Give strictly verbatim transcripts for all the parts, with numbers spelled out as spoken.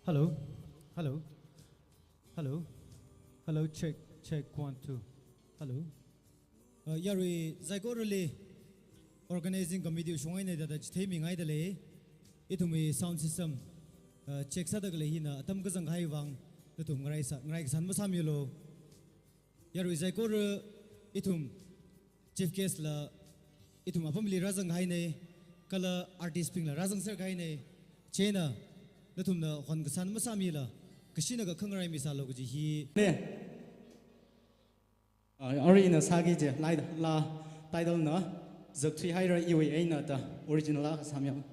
Hello. Hello. Hello. Hello, check, check, one, two. Hello. Uh, yarui saikorali organizing committee shong eina da da chitheimi ngaidalei. Ithumwui sound system, uh, check sāda khalei hina atam kazang kahai vang nathum ngarai sa, ngarai kasān masāmilu. Yarui saikora ithum chief guest la ithum apamli rāzang kahaina, kala artist bingla rāzangser kahaina. Chieina nathumna hon kasān masāmila, kashina kakhangarai misālu kaji hi. Ne. Ah, arui ina sāki kaji, lai la, title na, Zakthuihaira Iwui Eina da, original la kasāmilu.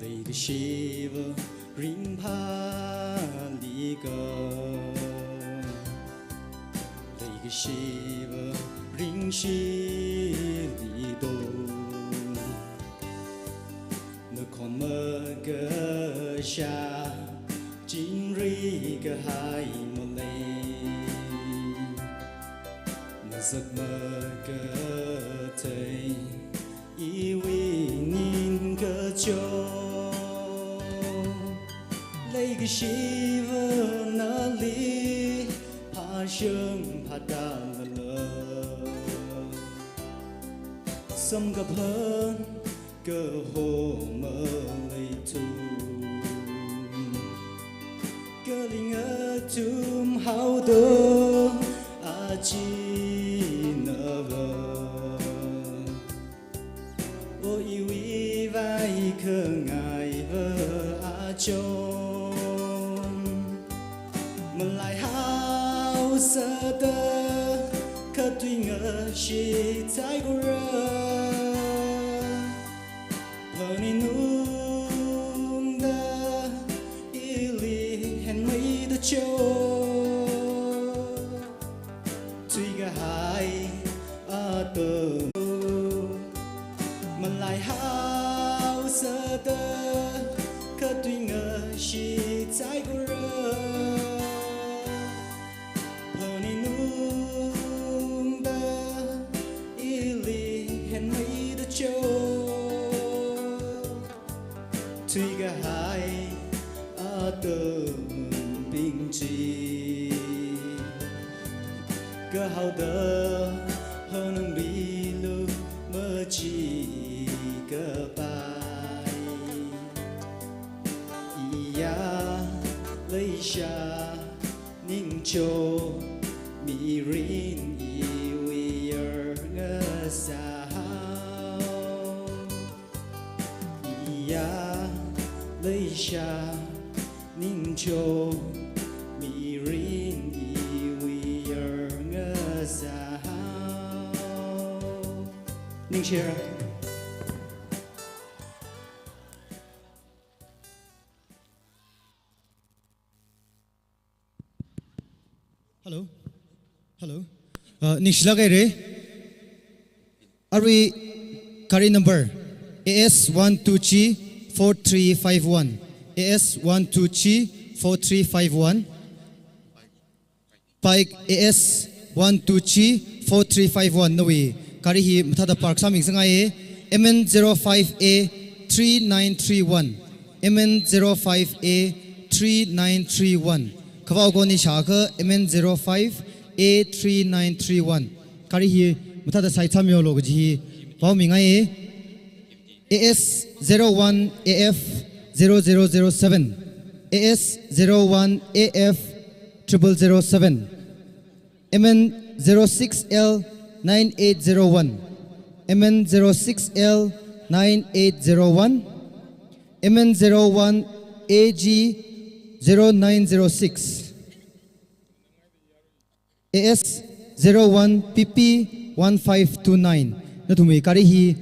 Leikashiva ringphālikha, leikashiva ringshilito. Nakhon makashā chingri kahai malei, nazak makathei iwui ningkachot. Leikashiva nali phāshung phātālala, samkaphang kaho maleithu. Kaling athum haoda achinava, o iwui vaikhangaiva achon. Malaihaosāda khatui ngashit saikora, phaninungda ili henmeida cho. Thuikahai atam, malaihaosāda khatui ngashit saikora, phaninungda ili henmeida cho. Thuikahai atambing chi, kahaoda phaningmilu machikapai. Iya leisha ningcho mirin iwui yarngasāhao. Iya leisha ningcho mirin iwui yarngasāhao. Ningshira. Hello. Hello. Uh, ningshilāk haira. Arui gari number A S one two G four three five one. A S one two G four three five one. Bike A S one two G four three five one. Nawui gari hi mathāda park sāmi ngasakngaiya. M N zero five A three nine three one. M N zero five A three nine three one. Khavao koni shākha M N zero five A three nine three one. Gari hi mathāda side sāmihaolu kaji hi vaomingaiya. A S zero one A F zero zero zero seven. A S zero one A F triple zero seven. M N zero six L nine eight zero one, M N zero six L nine eight zero one, M N zero one A G zero nine zero six, A S zero one P P one five two nine. Nathumwui gari hi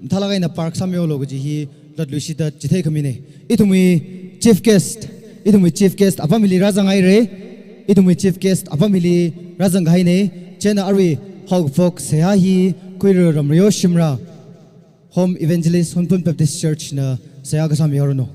mathālāk eina park sāmihaolu kaji hi latluishida chitheikhamina. Ithumwui chief guest, Ithumwui chief guest apam hili rāzanghaira. Ithumwui chief guest apam hili rāzanghaina. Chieina arui haokaphok seihā hi Kuiru Ramrio Shimrah, Home Evangelist, Hunphun Baptist Church na seihā kasā mihaoranu.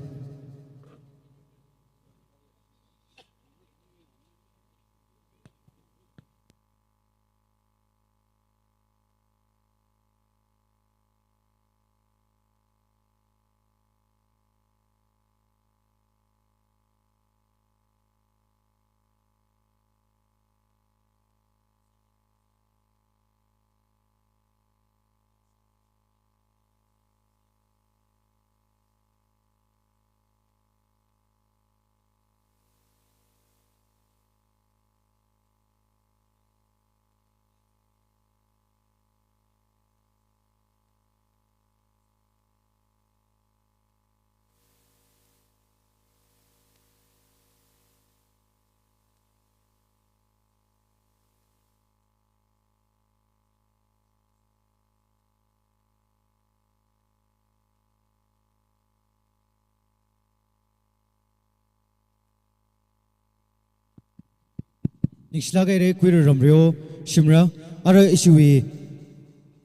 Ningshilāk haira Kuiru Ramrio Shimrah. Ara ishiwui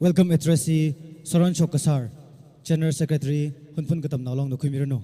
welcome address hi Soranshok Kasar, General Secretary, Hunphun Katamnao Long na khuimiranu.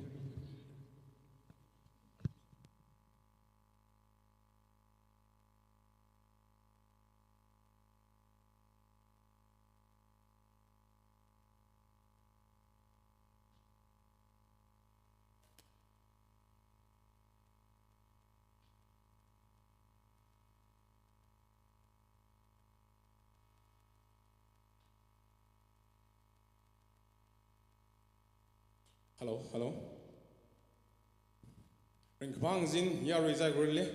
Hello, hello. Ringkaphā ngazin yarui saikorali.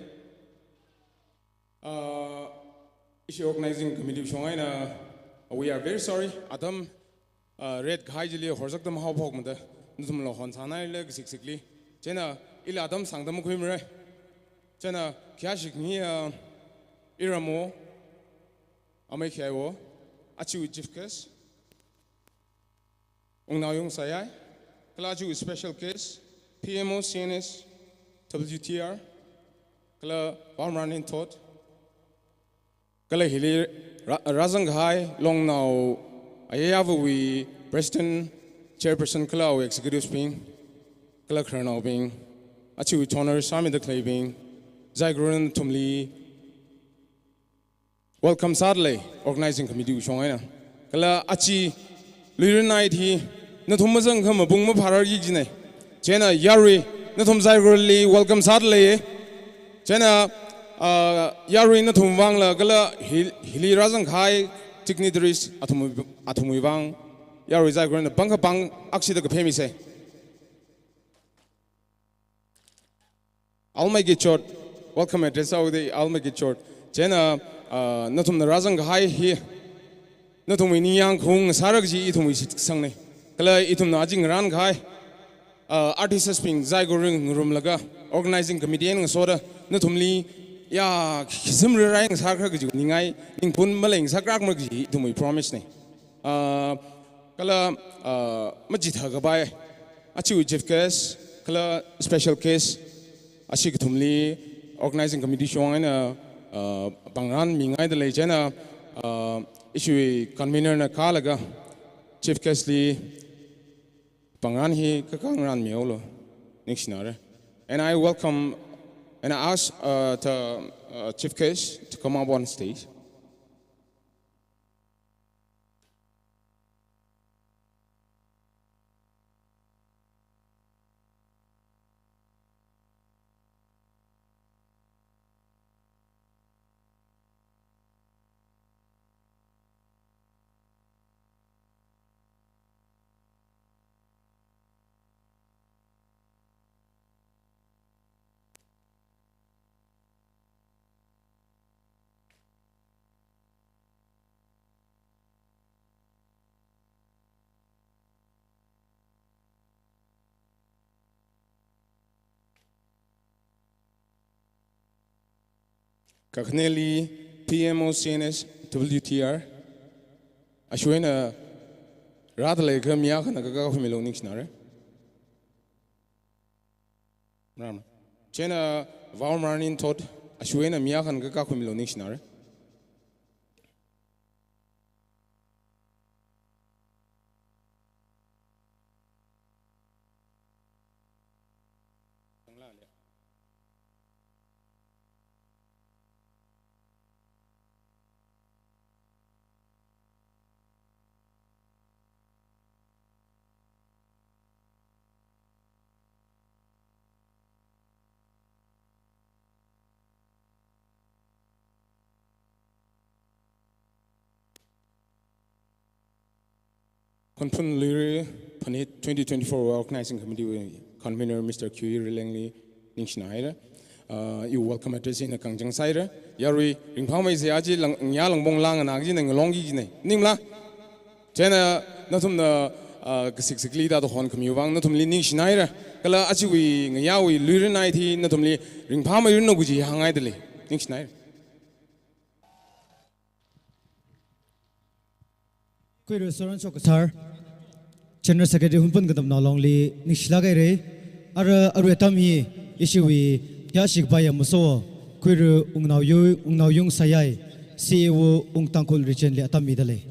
Uh, ishi organizing committee shong eina, uh, we are very sorry. Atam, uh, rate kahai chili horzakta mahaophokmada, nathumla hon sānaila kasiksikhali. Chieina ila atam sāngda makhuimara. Chieina khayāshik hi, uh, iram wo, amei khayai wo, achiwui chief guest, Wungnao Yung Sayai, kala achiwui special guest, P M O C N S, W T R, kala Vamran Inthot, kala hili rā-, rāzang kahai Longnao Ayeyavawui President, Chairperson kala awui executives bing, kala khararnaobing, achiwui donor sāmida khaleibing, saikorana nathumli welcome sādalei, organizing committee wui shong eina. Kala achi Luira night hi nathum mazangakha mapung maphārar kajina. Chieina yarui nathum saikorali welcome sādalei. Chieina, ah, yarui nathum vangla kala hi-, hili rāzang kahai dignitaries athum, athumwui vang yarui saikorana pangkapang akshida kapheimisa. Almei kachot, welcome address sāhaoda almei kachot. Chieina, ah, nathumna rāzang kahai hi nathumwui ningyāng khaung sāra kaji ithumwui shitkasangna. Kala ithumna aja ngarān kahai, ah, artists bing saikora ngarumlaga, organizing committee eina ngasoda nathumli ya khisum rarai ngasākra kaji ningai, ningkhun malei ngasākra kma kaji ithumwui promise na. Ah, kala, ah, machithākapai achiwui chief guest, kala special guest, ashi kathumli organizing committee shong eina, ah, pangran mingaida lei. Chieina, ah, ishiwui convener na kālaga chief guest li pangran hi kakā ngarān mihaolu, ningshinara. And I welcome and I ask, uh, the, uh, chief guest to come up on stage. Kakhaneli P M O C N S W T R. Ashuina rāda leiakha mi akhana kakā khuimilu, ningshinara. Ram. Chieina Vaomran Inthot, ashuina mi akha kakhuimilu ningshinare. Hunphun Luira Phanit twenty twenty-four Organizing Committee wui Convener Mister Q E Rilengli ningshina haira. Uh, iwui welcome address eina khangachangsai haira. Yarui ringphāmeisa, aja lang, ngayā langpong langna kajina ngalongki kajina. Ningla? Chieina nathumna, uh, kasiksiklida da honkhamiwui vang nathumli ningshina haira. Kala ajawui ngayāwui Luira Night hi nathumli ringphāmeiranu kaji hāngngaidalei. Ningshina haira. Khuira Soran Shokasar, General Secretary Hunphun Katamnao Longli ningshilāk haira. Ara arui atam hi ishiwui khayāshi kapaiya maso, Khuira Wungnaoyu-, Wungnaoyung Sayai, C E O Wung Tangkhul Region li atam midalei.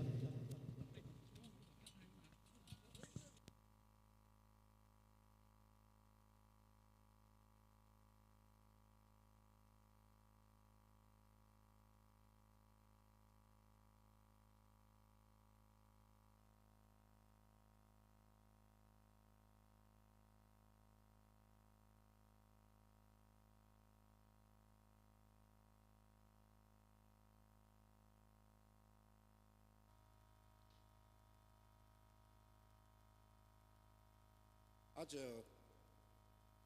Aja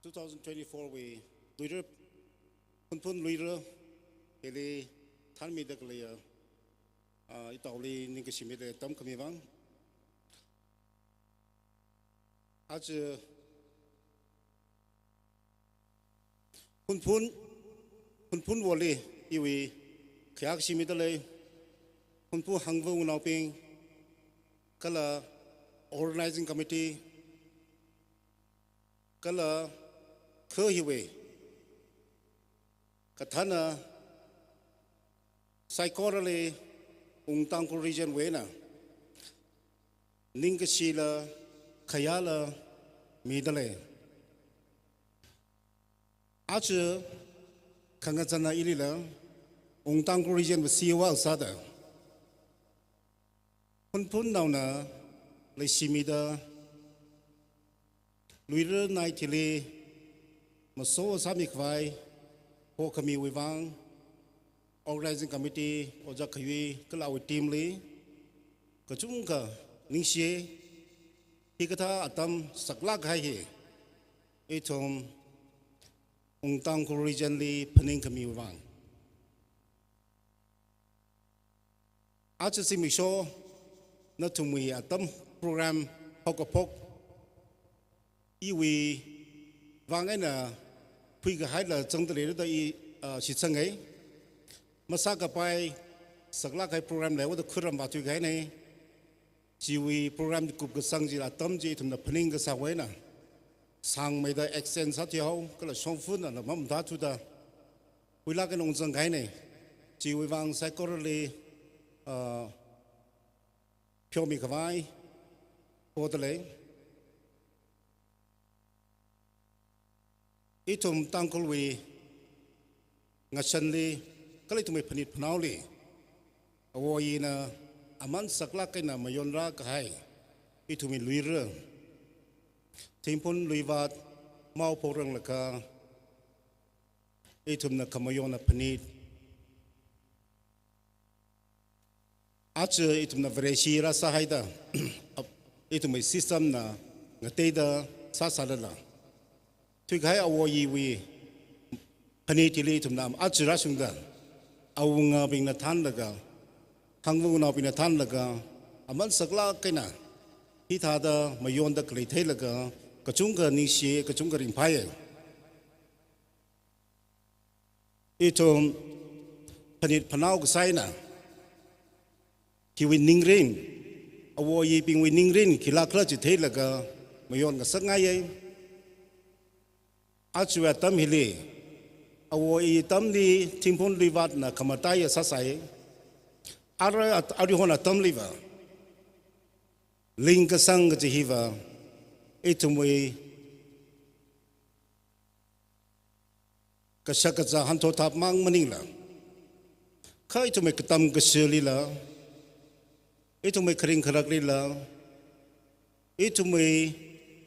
two thousand twenty-four wui Luira, Hunphun Luira hili thanmida khaleiya, ah, itaoli ningkashi mida tamkhami vang. Aja Hunphun, Hunphun Valley iwui khayākashi midalei, Hunphun hangva wungnaobing, kala Organizing Committee, kala kha hiwui kathāna saikorali Wung Tangkhul Region wui eina ningkashila khayāla midalei. Aja khangazana ilila Wung Tangkhul Region wui C E O akha sāda Hunphunnaona leishimida Luira Night hili maso sāmi khavai hokhamiwui vang, Organizing Committee, Ojā Khayui kala awui team li kachungkha ningshiya. Hikathā atam saklāk kahai hi ithum Wung Tangkhul Region li phaningkhamiwui vang. Aja zimiksho nathumwui atam program haokaphok iwui vang eina phuikahaila zangdalei da i, ah, shitsanga. Masākapai saklāk kahai program leiwada khuram vāthuikahaina. Chiwui program kupkasang chi atam chi ithumna phaning kasāwui eina sāngmeida extend sāthuihao, kala shongfa eina mamathāthuda huilāk eina ungzangkahaina. Chiwui vang saikorali, ah, pheomi khavai podalei. Ithum Tangkhulwui ngashanli, kala ithumwui phanit phanaoli, āwo āyina aman saklāk eina mayonrā kahai ithumwui Luira, Thingphun Luivāt maophokranglaga, ithumna khamayona phanit, aja ithumna Vareshi rāsāhaida, ap-, ithumwui system na ngateida sāsālala, thuikahai āwo āyiwui phanit hili ithumna aja rāshungda, awungabingna thānlaga, hangva wungnaobingna thānlaga, aman saklāk eina hithāda mayonda khalei theilaga, kachungkha ningshi, kachungkha ringphāya. Ithum phanit phanao kasā eina, hiwui ningrin, āwo āyibingwui ningrin khilāk khala chi theilaga mayon ngasakngaiya. Aja atam hili, awo i atamli Thingphun Luivātna khamataiya sāsai. Ara at-, aruihon atamliva lingkasang kaji hiva, ithumwui kashak kazā hanthotap mang maningla, kha ithumwui katam kashilila, ithumwui kharing kharaklila, ithumwui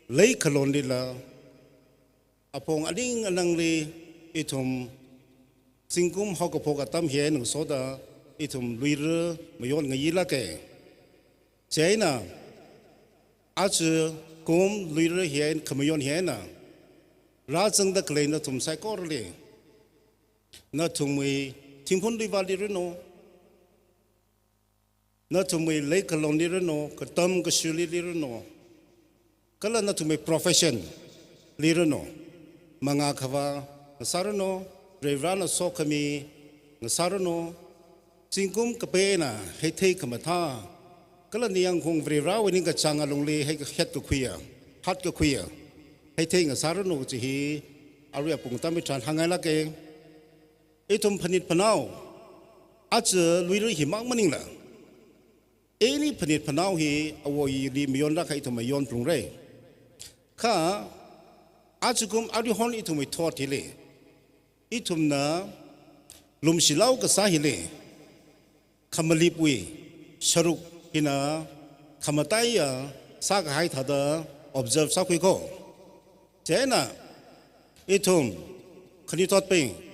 leikhalonlila, apong aning anangli ithum zingkum haokaphok atam hi eina ngasoda ithum Luira mayon ngayilāka. Chieina, aja kum Luira hi eina khamayon hi eina rāzangda khalei nathum saikorali, nathumwui Thingphun Luivātli ranu, nathumwui leikhalonli ranu, katam kashilili ranu, kala nathumwui professionli ranu, mangā khavā ngasāranu, Varivarana sokhami ngasāranu, zingkum kapeina heithei khamathā, kala ningyāng khong Varivarawui ningkachāng alungli hei kahet kakhuiya, hat kakhuiya heithei ngasāranu kaji hi arui apong atam hitharan hāngngailāka. Ithum phanit phanao, aja Luira hi mang maningla, any phanit phanao hi awo ili mayonlākha ithum mayon phalungra. Kha aja kum aruihon ithumwui thot hili, ithumna lumshilao kasā hili, khamalipwui sharuk hina khamataiya sākahai thāda observe sākhui ko. Chieina ithum khanuithotbing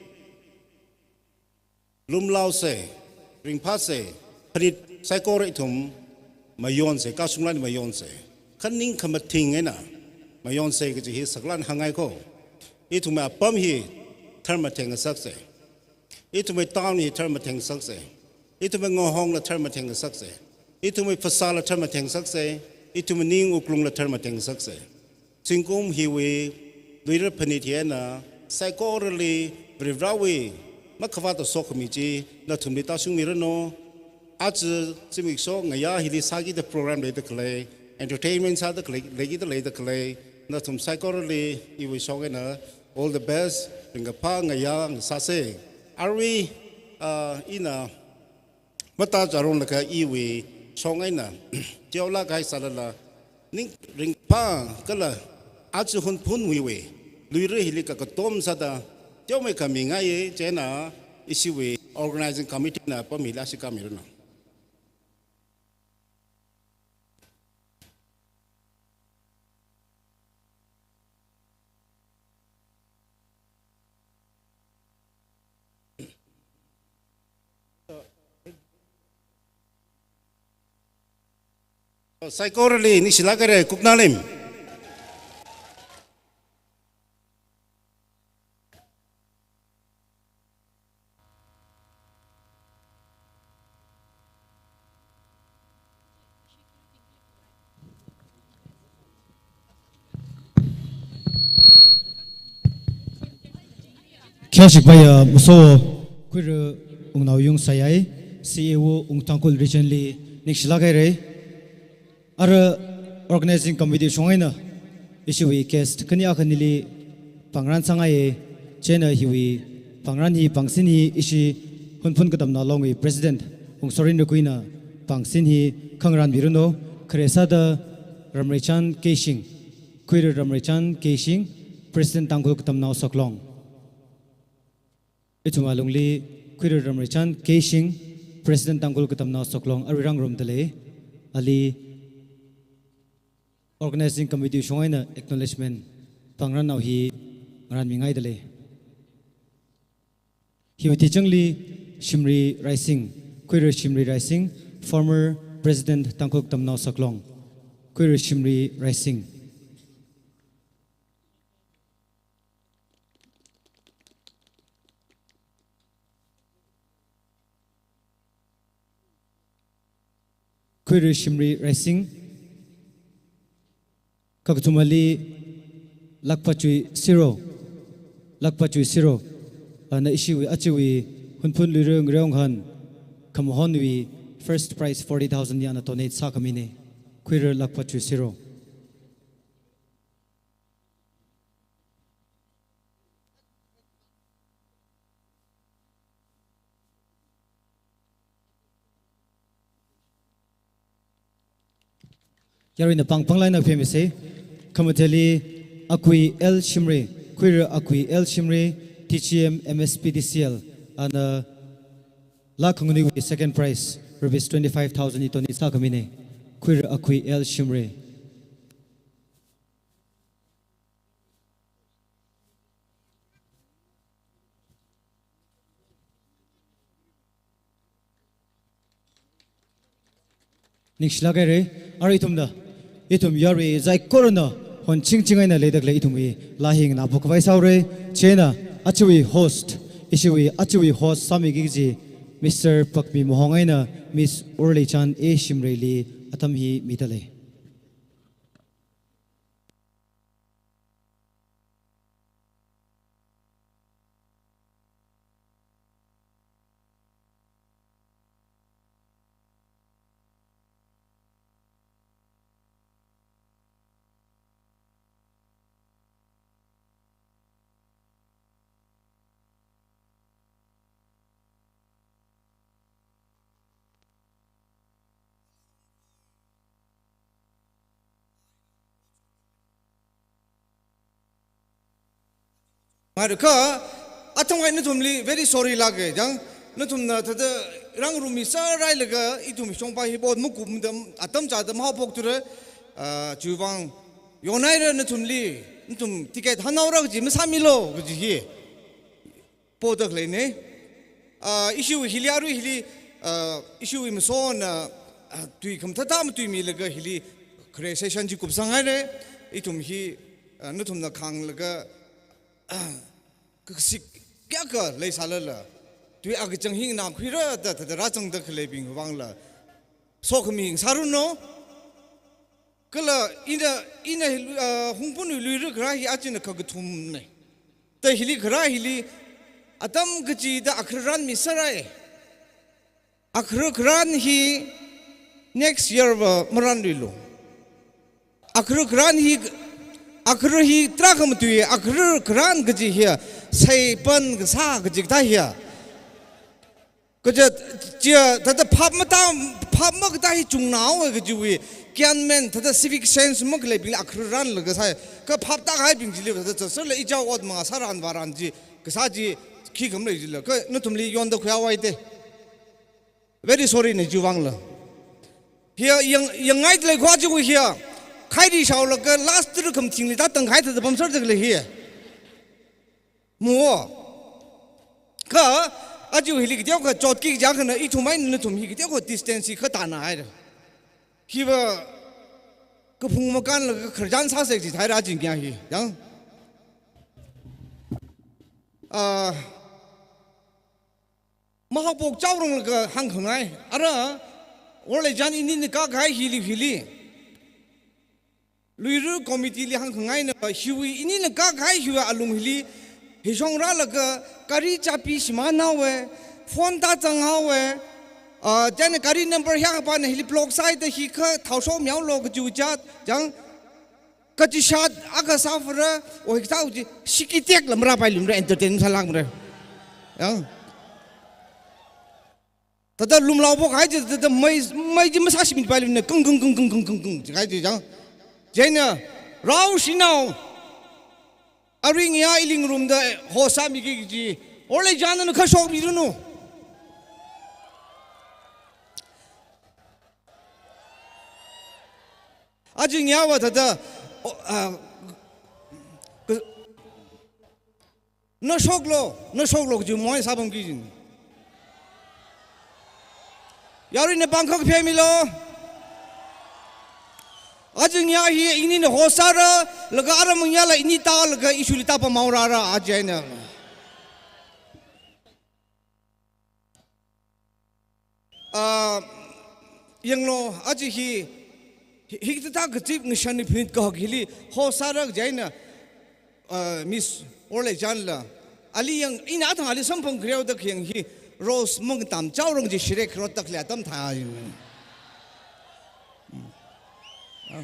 lumlaosa, ringphāsa, phanit saikora ithum mayonsa, kashunglan mayonsa. Kha ning khamathing eina mayonsa kaji hi saklan hāngngai ko. Ithumwui apam hi tharmatheng ngasaksa. Ithumwui town hi tharmatheng ngasaksa. Ithumwui ngahongla tharmatheng ngasaksa. Ithumwui phasāla tharmatheng ngasaksa. Ithumwui ning wuklungla tharmatheng ngasaksa. Zingkum hiwui Luira phanit hi eina saikorali Varivarawui makhavāta sokhami chi nathumli tāshungmiranu. Aja zimiksho ngayā hili sākida program leida khalei, entertainment sāda khalei, leikida leida khalei, nathum saikorali iwui shong eina all the best, ringkaphā ngayā ngasāsa. Arui, ah, ina matā charong laga iwui shong eina teolāk kahai sālala, ning ringphā kala aja Hunphunwui Luira hili kakatom sāda teomeikha mingaiya. Chieina ishiwui organizing committee na apam hili ashi kamiranu. Saikorali ningshilāk haira, kuknalim. Khayāshik paiya maso Khuira Wungnaoyung Sayai, C A O Wung Tangkhul Region li ningshilāk haira. Ara organizing committee shong eina ishiwui guest khani akhanili pāngran sāngaiya. Chieina hiwui pāngran hi pāngsin hi ishi Hunphun Katamnao Longwui President Wungsorin Raguina pāngsin hi khangarānmiranu. Khare sāda Ramreichan Keishing, Khuira Ramreichan Keishing, President Tangkhul Katamnao Saklong. Ithum alungli Khuira Ramreichan Keishing, President Tangkhul Katamnao Saklong arui rāngarumda lei. Ali organizing committee shong eina acknowledgement pāngrannao hi ngarānmingaida lei. Hiwui tichangli Shimri Raising, Khuira Shimri Raising, former President Tangkhul Katamnao Saklong, Khuira Shimri Raising. Khuira Shimri Raising. Kakathumali Lakpachui Siro. Lakpachui Siro. Ana ishiwui achiwui Hunphun Luira Ngareo Ngahān Khamahonwui first prize forty thousand hi ana donate sākhamina. Khuira Lakpachui Siro. Yaruina pāng pānglaina phemisa. Khamathāli Akui L Shimray, Khuira Akui L Shimray, T G M M S P D C L, ana laa khanganuiwui second prize, rupees twenty-five thousand itonina sākhamina. Khuira Akui L Shimray. Ningshilāk haira, arui ithumna, ithum yarui saikorana honchingching eina leida khalei ithumwui laa hi nganāphokkhavai sāhaora. Chieina ajawui host, ishiwui ajawui host sāmiki kaji Mister Pakmi Mahong eina Miss Orleichan A Shimrayli atam hi midalei. Mara kha, athang ai nathumli very sorry lāka, chang, nathumna thāda rāngarummi sārailaga, ithum shongfa hi pot makumda atam chāda mahaophokthura, ah, chiwuivang, yonhaira nathumli, nathum ticket hānghaora kaji masāmilu kaji hi. Poda khaleina. Ah, ishiwui hili arui hili, ah, ishiwui masona, ah, tui khamathā thā matuimilaga hili khare session chi kupsanghaira. Ithum hi, ah, nathumna khānglaga, ah, kasik kayākha leisālala, tui akachang hi nganākhuira da, da, da rāzangda khaleibing vangla sokhami ngasāranu. Kala ina, ina hi, ah, hungpunwui luira kharā hi ajana kakathumna. Da hili kharā hili atam kachida akhara rānmi sārai. Akhara kharā hi next year va marānluilu. Akhara kharā hi, akhara hi tarākha matui, akhara kharā kaji hi, saipan kasā kaji kathā hi. Kaja, chia, thāda phap mata, phap makatā hi chungnaowa kajiwui, kianmen, thāda civic sense makhaleibingli akhara rānlaga sāi, kha phap tākahaibing chili, thāda zatsala ichao ot manga sāran varan chi, kasā chi, khikha malei chila, kha nathumli yonda khuihaowa ite. Very sorry na chiwuivangla. Hiya yang, yangngaida lei khuwa chiwui hiya. Khairi shaolaga last tara khamathingli tātang khai thāda pamsāda khalei hiya. Mo. Kha, aja hili kateokha chotki kaja khana ithum eina nathum hi kateokha distance hi khatāna haira. Hiva kaphung makānlaga khararchan sāsa kaji thaira ajingya hi. Yang. Ah, mahaophok chaoranglaga hāngkhangai. Ara, Orleichan inina kākahai hili hili. Luira committee li hāngkhangaina, hiwui inina kākahai hiwui alung hili, hishong rālaga, gari chabi shimānhaowa, phone tāzanghaowa, ah, chieina gari number hiyākhapana hili block sāhaida hi kha thaoshok mihaolu kaji chat, chang, kaji chat, akha sāfara, oi kasā uji, shiki tekla marāpailumra entertain sālākmara. Yang. Thāda lumlao phokhai chi, thāda mei, mei chi masāshimit pailumna, kung, kung, kung, kung, jikhai chi chang. Chieina, rao shinao, arui ngayā ili ngarumda, eh, host sāmiki kaji, Orleichan na kha shokmiranu. Aja ngayāva thāda, o, ah, ka-, nashoklu, nashoklu kaji moi sāpamki jin. Yaruina pāng kha phemilu. Aja ngayā hi inina host sāra, laga aram ngayāla ini tālaga ishuli tāpamhaorara aja eina. Ah, yanglu, aja hi, hi, hikathā kazip ngashan ni phanit kahak hili, host sāra kaji eina, ah, Miss Orleichan la. Ali yang, ina athang ali samphang khareo da khayang hi, rose mangtam chaorang chi shirek kharot tak le atam thā. Ah.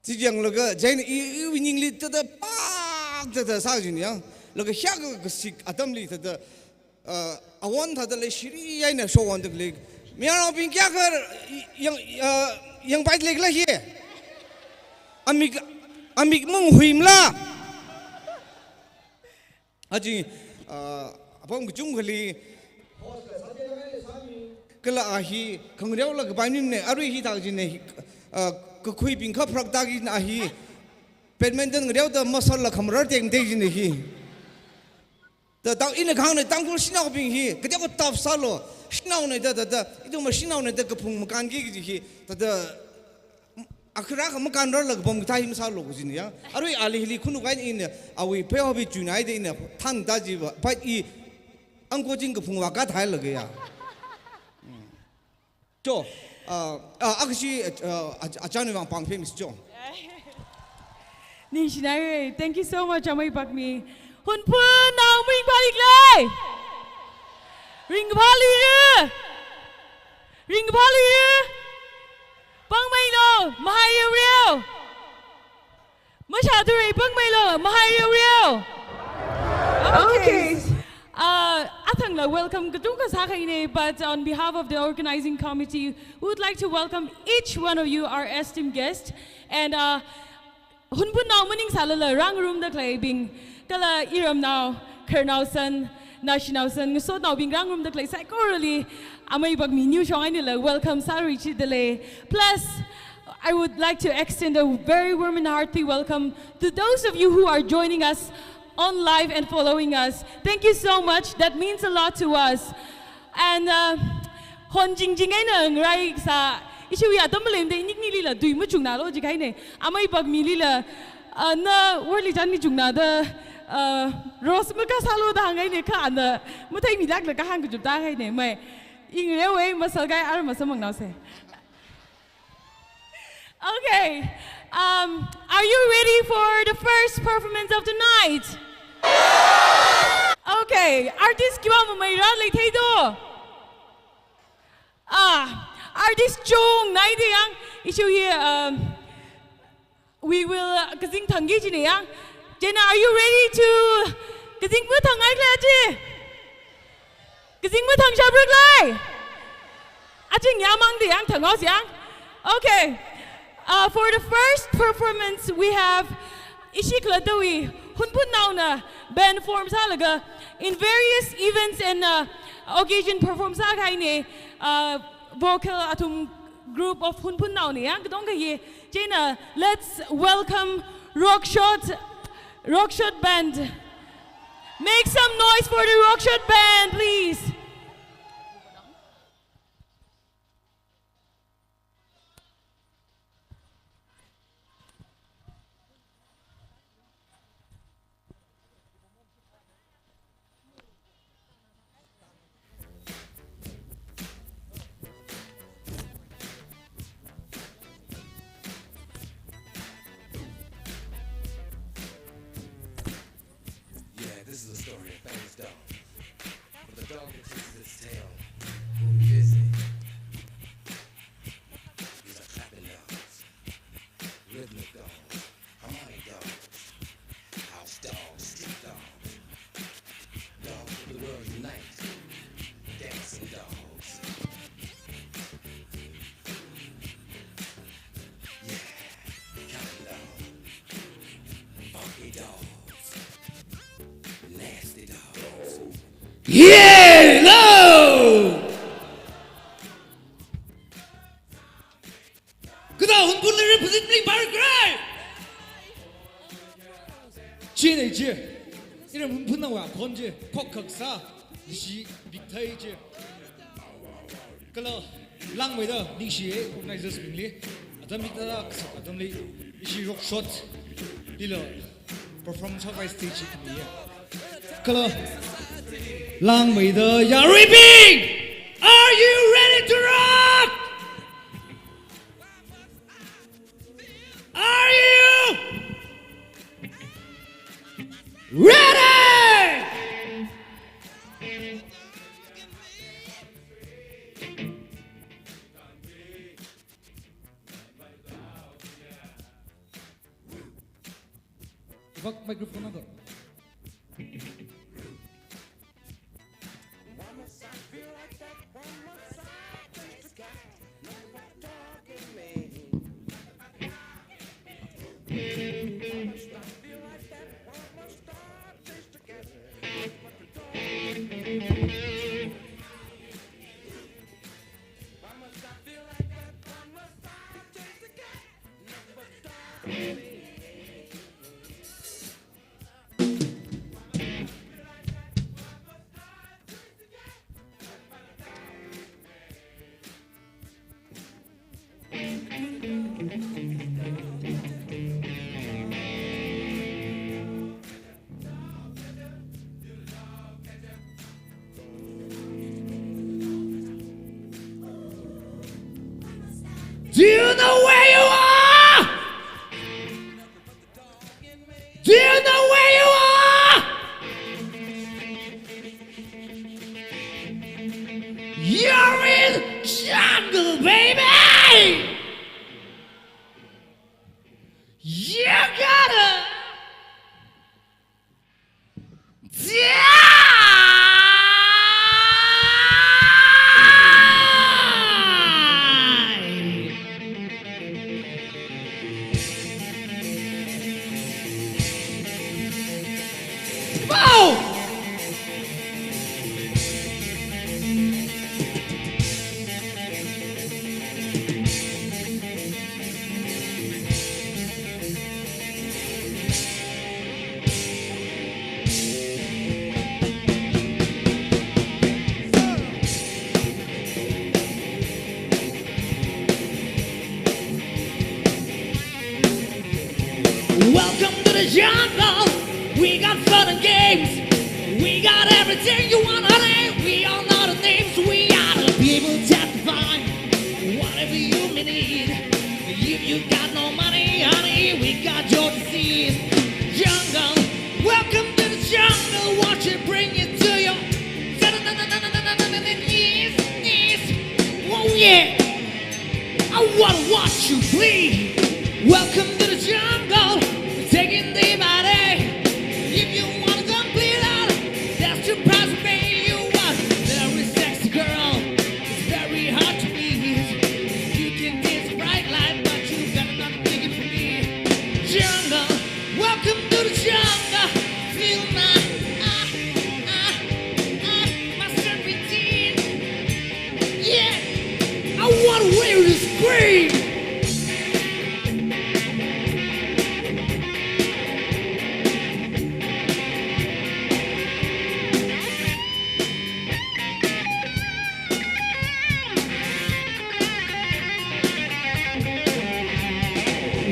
Chi yanglaga, chieina i, iwui ningli thāda pak thāda sā jin yang. Laga hiyākha kasik atamli thāda, ah, awon thāda leishiri eina showon da khalei. Mayarnaobing kayākha, i, yang, ah, Yangpai leikhala hi. Amik, amik mung huimla. Achi, ah, apam kachungkhali. Kala a hi, khangareo la kapai nim ne, arui hithā kajine, ah, kakhuibing kha pharak tāki na hi. Badminton ngareoda masalla khamarar teng teng jine hi. Da, da, ina kahāng ne, Tangkhul shanaobing hi, kateokha tough sālu, shanao ne da, da, da, ithum shanaona da kaphung makānki kaji hi, da, da, akhara kha makānrarla kapam kathā hi masālu kajine ya. Arui ali hili khunu kain ina, awui pheobi chunai da ina, thang da jiva, but i, angkoching kaphung vākathailaga ya. Cho, ah, ah, akshi, ah, ah, achanu vang pāng famous cho. Ningshinai, thank you so much, Amei Pakmi. Hunphun nao maringphālikhala. Ringphāli. Ringphāli. Pāngmeilu, mahai riu riu. Masha ture pāngmeilu, mahai riu riu. Okay. Okay. Uh, athangla welcome kachungkha sākahaine, but on behalf of the organizing committee, we would like to welcome each one of you, our esteemed guest. And, uh, Hunphun nao maningsālala rāngarumda khaleibing, kala iramnao, khararnao san, naoshinao san, ngasotnaobing rāngarumda khalei saikorali, Amei Pakmi niu shong einala welcome sāri chidalei. Plus, I would like to extend a very warm and hearty welcome to those of you who are joining us on live and following us. Thank you so much. That means a lot to us. And, uh, hon jingjing eina ngarai sā, ishiwui atam malemda iniknilila tui machungnālu jikahaine. Amei Pakmilila, uh, na worli chānmi chungnāda, uh, rose makasālu da hāngaine kha ana matheimilākla kahāng kachupta kahaine. Mei, i ngareowui masal kai ar masamang naose. Okay. Um, are you ready for the first performance of the night? Okay. Artist kiwa mamai rālei theido. Ah, artist chungnai de yang. Ishiwui, um, we will, uh, kazing thangki jine yang. Chieina, are you ready to kazing mathang ai khala chi? Kazing mathang shapra khala? Aching yamang de yang thang haosi yang. Okay. Uh, for the first performance, we have ishi khalattawui Hunphun naona band form sālaga in various events and, uh, occasion perform sākahaine, uh, vocal athum group of Hunphun naone yang katongkha ye. Chieina, let's welcome Rockshot, Rockshot Band. Make some noise for the Rockshot Band, please. Yeah, this is a story of Ben's dog. But the dog that chases its tail will be busy. These are clapping dogs, rhythmic dogs, harmonic dogs, house dogs, street dogs, dogs of the world unite, dancing dogs. Yeah, counting dogs, funky dogs, nasty dogs. Yeah, no! Kada Hunphun le represent ring bar grai. Chi ne chi. Ira Hunphun naowui khon chi. Khokkhak sā. Nishi big thai chi. Kala langmeida ningshi e organizers bingli. Atam big thada kasak atamli. Ishi Rockshot lila perform sākahai stage ni ya. Kala langmeida yaruibing. Are you ready to rock? Are you ready? Vak microphone ako. Do you know where you are? Do you know where you are? You're in jungle, baby! You gotta die! Wow! Welcome to the jungle. We got fun and games. We got everything you want, honey. We all know the names. We are the people testifying. Whatever you may need. If you got no money, honey, we got your disease. Jungle, welcome to the jungle. Watch it, bring it to your knees, knees. Oh yeah. I wanna watch you bleed. Welcome to the jungle. Taking day by day. If you wanna complete out, that's the price we pay you out. Very sexy girl, it's very hard to please. You can dance bright light, but you better not take it from me. Jungle, welcome to the jungle. Feel my, ah, ah, ah, my serpentine. Yeah, I wanna wear this green.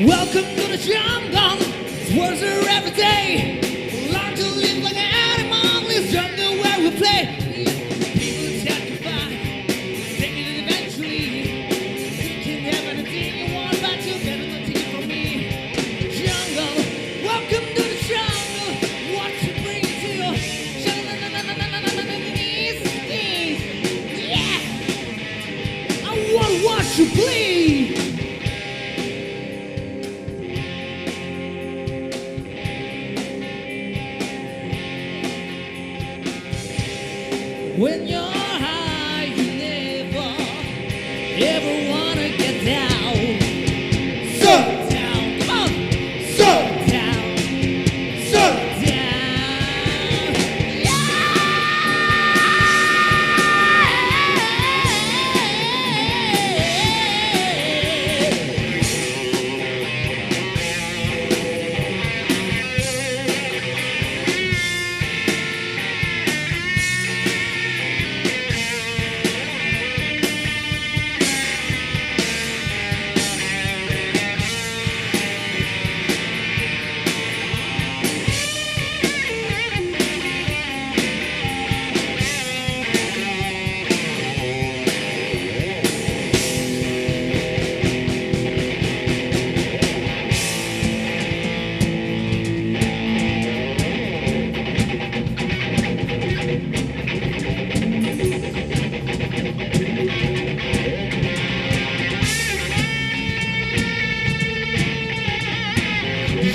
Welcome to the jungle. It's worth it every day. Learn to live like an animal. It's jungle where we play. People sacrifice. Take it eventually. You can have anything you want, but you better not take it from me. Jungle, welcome to the jungle. What you bring to your jungle? Yeah, I wanna watch you bleed. When you're high, you never ever wanna get down. Sir. Down. Come on. Sir. Down. Sir. Down. Yeah.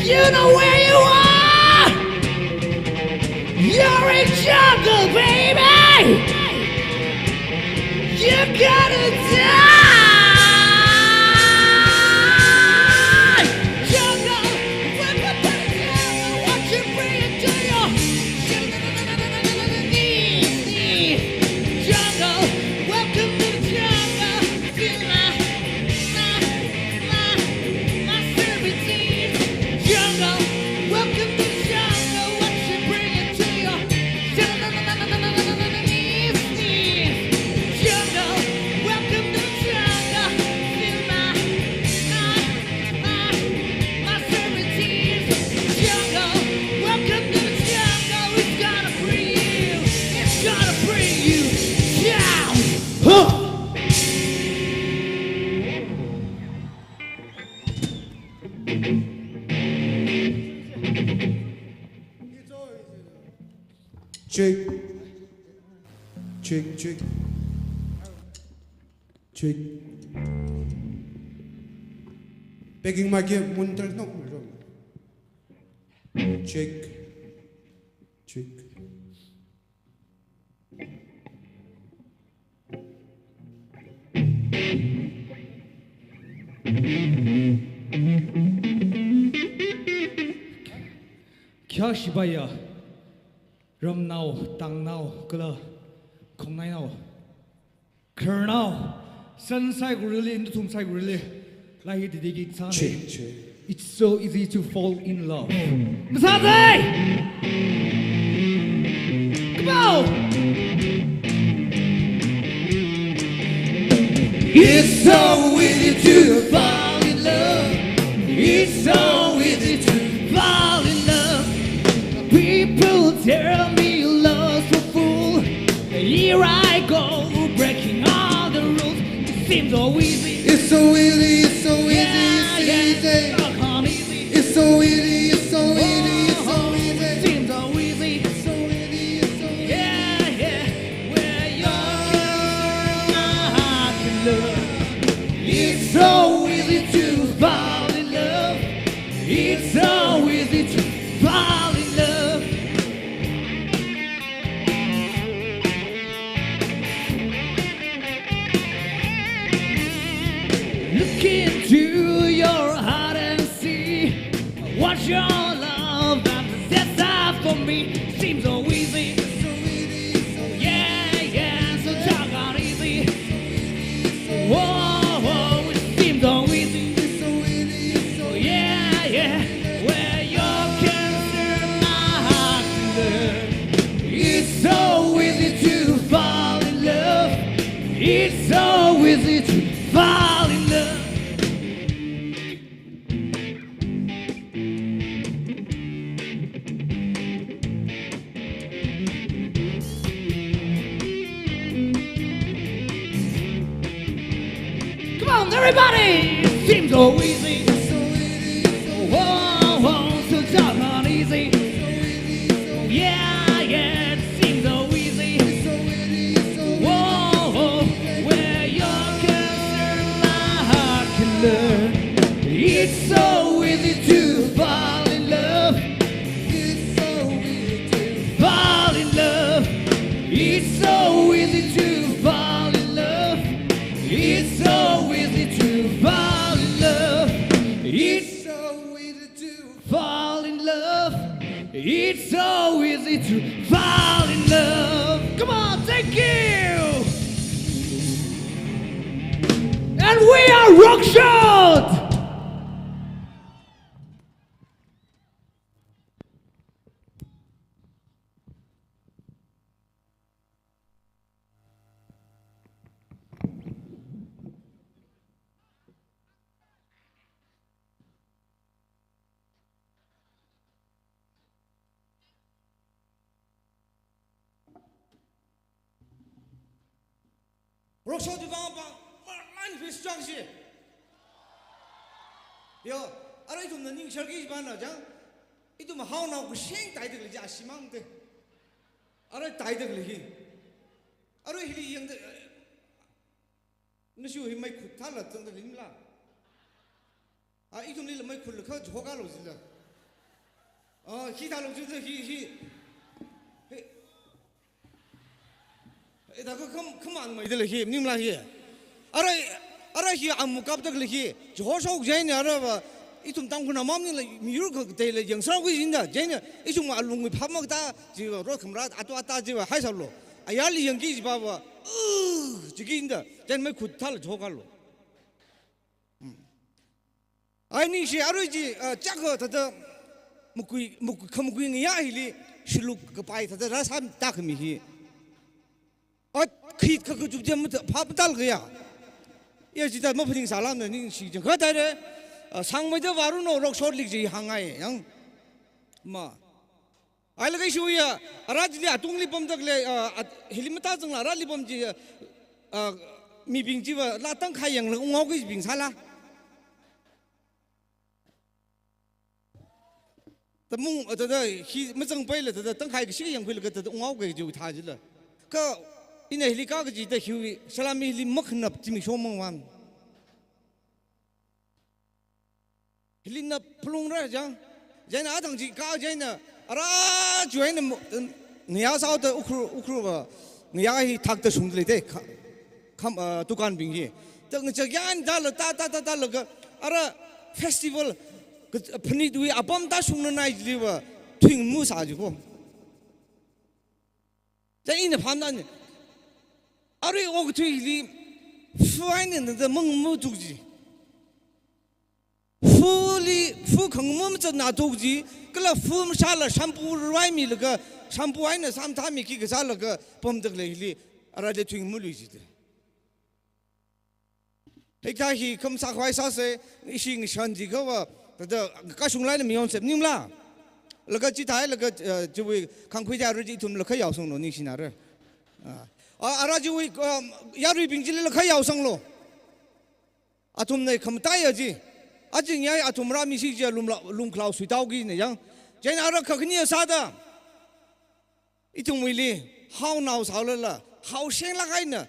You know where you are. You're in jungle, baby. You gotta die. Jungle. Check. Check, check. Check. Backing mic hi monitor nok miro. Check. Check. Khayā shibaiya, ramnao, tangnao, kala khongnainao, khararnao, san saikorali, nathum saikorali, lairik hi dedicate sāna. Check, check. It's so easy to fall in love. Masāsei! Come on! It's so easy to fall in love. It's so easy to fall in love. People tell me love's for fool. Here I go, breaking all the rules. It seems so easy. It's so easy, it's so easy, yeah, it's so easy. It's so easy, it's so easy, it's so easy. Seems so easy. It's so easy, it's so easy. Yeah, yeah. Where your heart can learn. It's so easy to fall in love. It's so easy to fall in love. Look into your heart and see what your love has set aside for me. Seems so easy. Yeah, yeah, so darn easy. Whoa, whoa, it seems so easy. Yeah, yeah, where your concern my heart can learn. It's so easy to fall in love. It's so easy to fall in love. Come on, everybody! Seems so easy. Whoa, whoa, so darn easy. Yeah, yeah, it seems so easy. Whoa, whoa, where your concern my heart can learn. It's so easy to fall in love. It's so easy to fall in love. It's so easy to fall in love. It's so easy to fall in love. It's so easy to fall in love. It's so easy to fall in love. Come on, thank you. And we are Rockshot. Rockshot vang pa, ma line festival shi. Yo, arui ithumna ningsharki vana jang, ithum haonao kashing taidalei ja shimang te. Arui taidalei hi. Arui hili yangda, nashi hi meikhut thala zangda limla. A, ithumlila meikhut lakha jhoka lo jila. A, hi thalo jila hi, hi. Hi. E, da ka kham, khaman mai dala hi, nimla hi. Arui, arui hi amu kapdalei hi. Jho shok jaina arui va. Ithum Tangkhul na mamnila miyur kha tela yangsar khui jinda. Jaina, ithum alungwui phap makta, jiva ro khamra, atu ata jiva, hai salo. Ayarli yangki jiva va. Uh, jiki jinda. Jaina meikhut thala jhoka lo. Ai ningshi arui chi, ah, chakha thāda makui, makui, khamakui ngayā hili shiluk kapai thāda rāsam tākhami hi. Ot khit kha kachuk jam phap tālakha ya. Ya chithā maphaning sālamna ningshi jang kha thāda, ah, sangmeida vāruno Rockshot lik chi hāngngai yang. Ma. Ai laga shuya, ara chili atungli pamdalei, ah, at-, hili matāzangla arali pam chi, ah, mibing chiva, la tangkhai yangla unghaoki bing sāla. Tamung, tada hi mazangpaila tada tangkhai kashi yangkhuilaga tada unghaoga jiu thā jila. Kha ina hili kakaji da hiwui salami hili makhanap zimiksho mangwam. Hilina phalungra jang. Jaina atang ji ka jaina ara juaina ngayā saoda Ukhrul, Ukhrul va ngayā hi thakta shungda leite. Kha-, kham, ah, dukanbing hi. Tang chagyan dala ta, ta, ta, ta laga ara festival ka phanitwui apam ta shungna nai jiliva thuingmu sā jiko. Jaina phamna ni. Arui okathuili fu eina nada mangmu tukji. Fuli, fu khangmum chana tukji, kala fu mashala shampoo raimilaga, shampoo eina samthami ki kasālaga, pamdak leili, ara de thuingmu luiji de. Hikha hi khamsā khawai sāse, ishi ngashan ji kava, tada kashung laina mayon sep ningla. Laga chithai, laga, eh, chiwui khangkhui thai ara ji ithum lakha yaosanglo ningshinara. Ah, ara chiwui, um, yaruibing jili lakha yaosanglo. Athumna khamataiya ji. Ajing yai athum rāmisi ji lum la, lungklau suitao kina yang. Jaina ara khakhani sāda. Ithumwuili, haonao saolala, hao shenglak eina.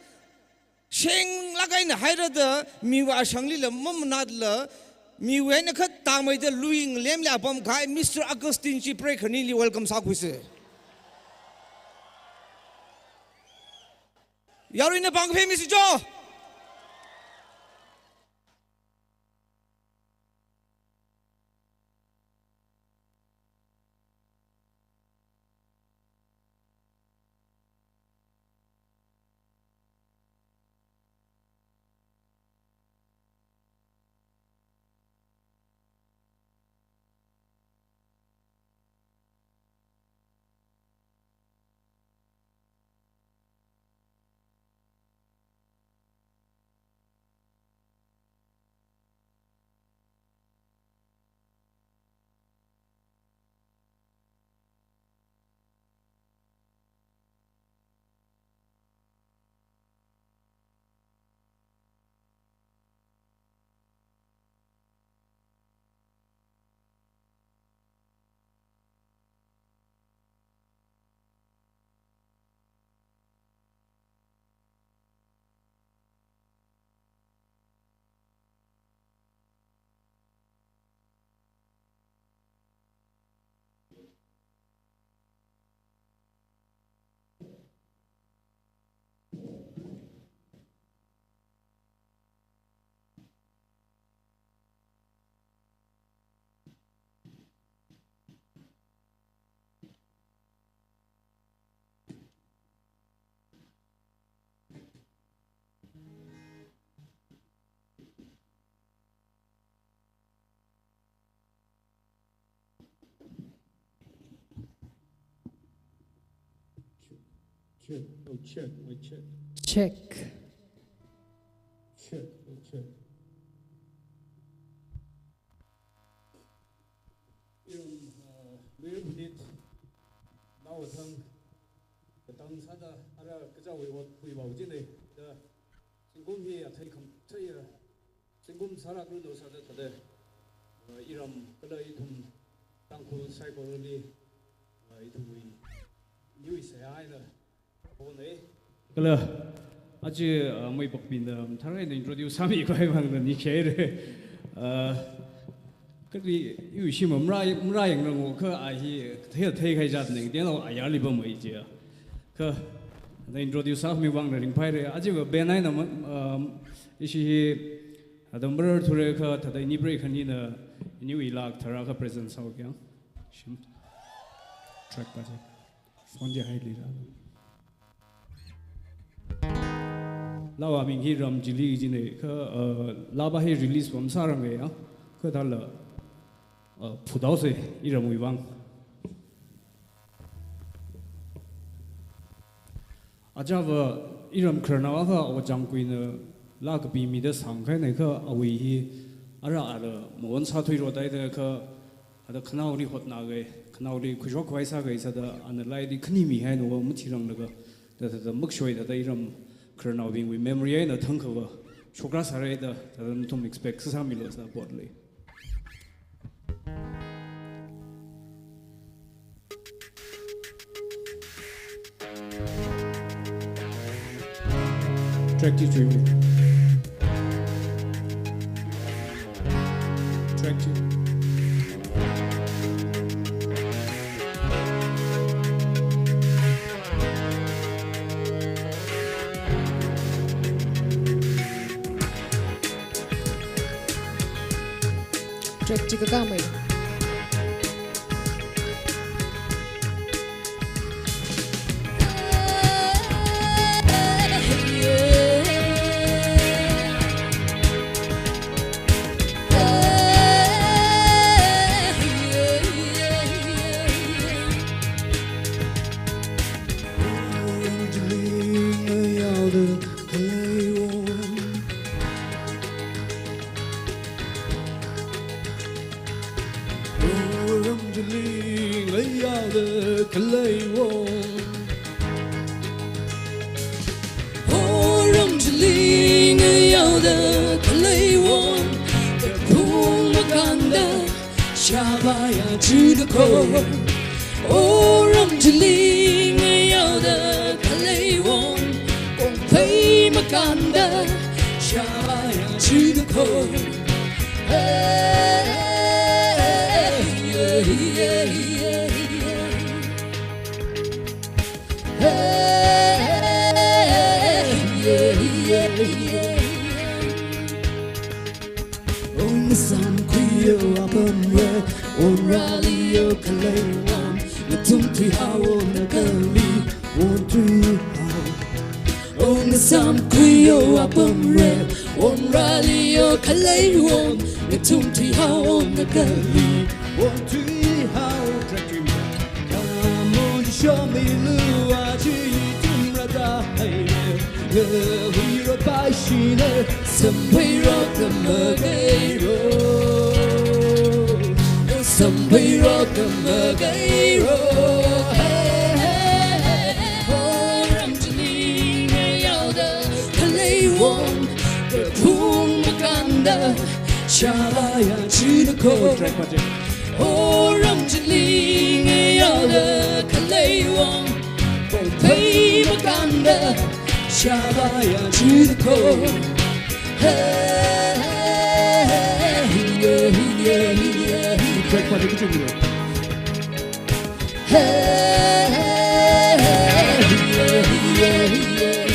Shenglak eina hairada, miwui ashanglila, mamanatla, miwui eina khat tangmeida lui ngalemli apam kahai, Mister Augustine chi preikhani li welcome sākhuise. Yaruina pāng phemisi jo. Check, oh, check, mic check. Check. Check, mic check. Iram, uh, Luira Phanit, naothang, katang sāda, ara kachāwui ot khuivao jine, da, zingkum hi athei khamathei, uh, zingkum sālaklu no sāda thāda, uh, iram kala ithum Tangkhul saikorali, uh, ithumwui, niwui seihā eina, Kala, aja, ah, Meipakbingna, um, tharai na introduce sāmi khavai vangna ni khere. Ah, kali, iwui shim mara, mara yangra ngo kha a hi, thei, thei khai jat ning, teno ayarli pamai je. Kha, na introduce sāmi vangna ringphaire. Aja va band eina ma, um, ishi hi, adam bar thure kha, thāda ini break khanina, iniwui laa tharā kha present sāo kyang. Shim. Track pa je. Phone je haili ra. Laa va ming hi Ram Chili jine kha, uh, laa va hi release pamsāranga ya. Kha thāla, uh, phuthaose iramwui vang. Aja va iram khararnao akha Ojang Kuina laa kapimida sangkahaina kha awui hi ara ara mawan sāthuiro taida kha ada khanaoli hotnakahai, khanaoli khuishok khavai sākahai sāda ana laili khanimihaina va mathiranglaga, da, da, da, makshoi da, da iram khararnaobingwui memory eina thangkha va shokra sāra da, da, da nathum expect sāsāmilo sāda pot lei. Track two, track two. Track two. Track two kakāmei. Oram chili ngayaoda khalei wong. Oram chili ngayaoda khalei wong. Kaphung makānda, shāvāya chida kho. Oram chili ngayaoda khalei wong. Kongphei makānda, shāvāya chida kho. Ong samkhuiyo apamre, onraliyo khalei wong, nathum thuihaowa nakali, wong thuihao. Ong samkhuiyo apamre, onraliyo khalei wong, nathum thuihaowa nakali, wong thuihao. Come on, show me lua chi tumra da hai. Huiro paishine, sambai rok na magairo. Sambai rok na magairo. Hey, hey, hey. Oram chili ngayaoda khalei wong. Kaphung makānda, shāvāya chida kho. Track project. Oram chili ngayaoda khalei wong. Kongphei makānda, shāvāya chida kho. Hey, hey, hey, hey, hey, hey, hey. Track project kichunglo. Hey, hey, hey, hey, hey, hey.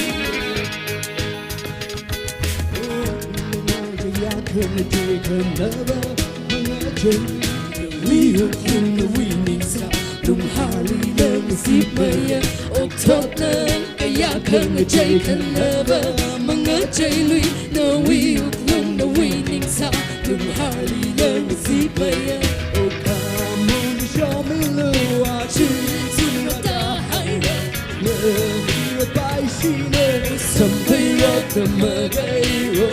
Sambai rok na magairo.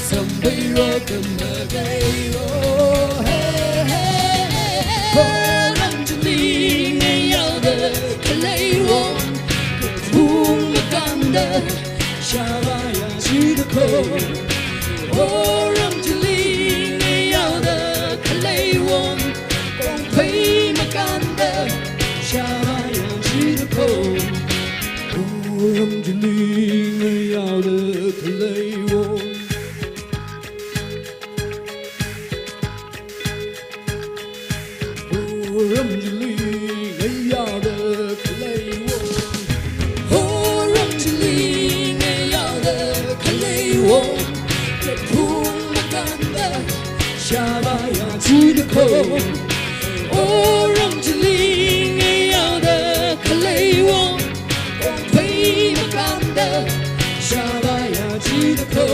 Sambai rok na magairo. Hey, hey, hey. Oram chili ngayaoda khalei wong. Kaphung makānda, shāvāya chida kho. Oram chili ngayaoda khalei wong. Kongphei makānda, shāvāya chida kho. Oram chili ngayaoda khalei wong. Oram chili ngayaoda khalei wong. Oram chili ngayaoda khalei wong. Kaphung makānda, shāvāya chida kho. Oram chili ngayaoda khalei wong. Kongphei makānda, shāvāya chida kho.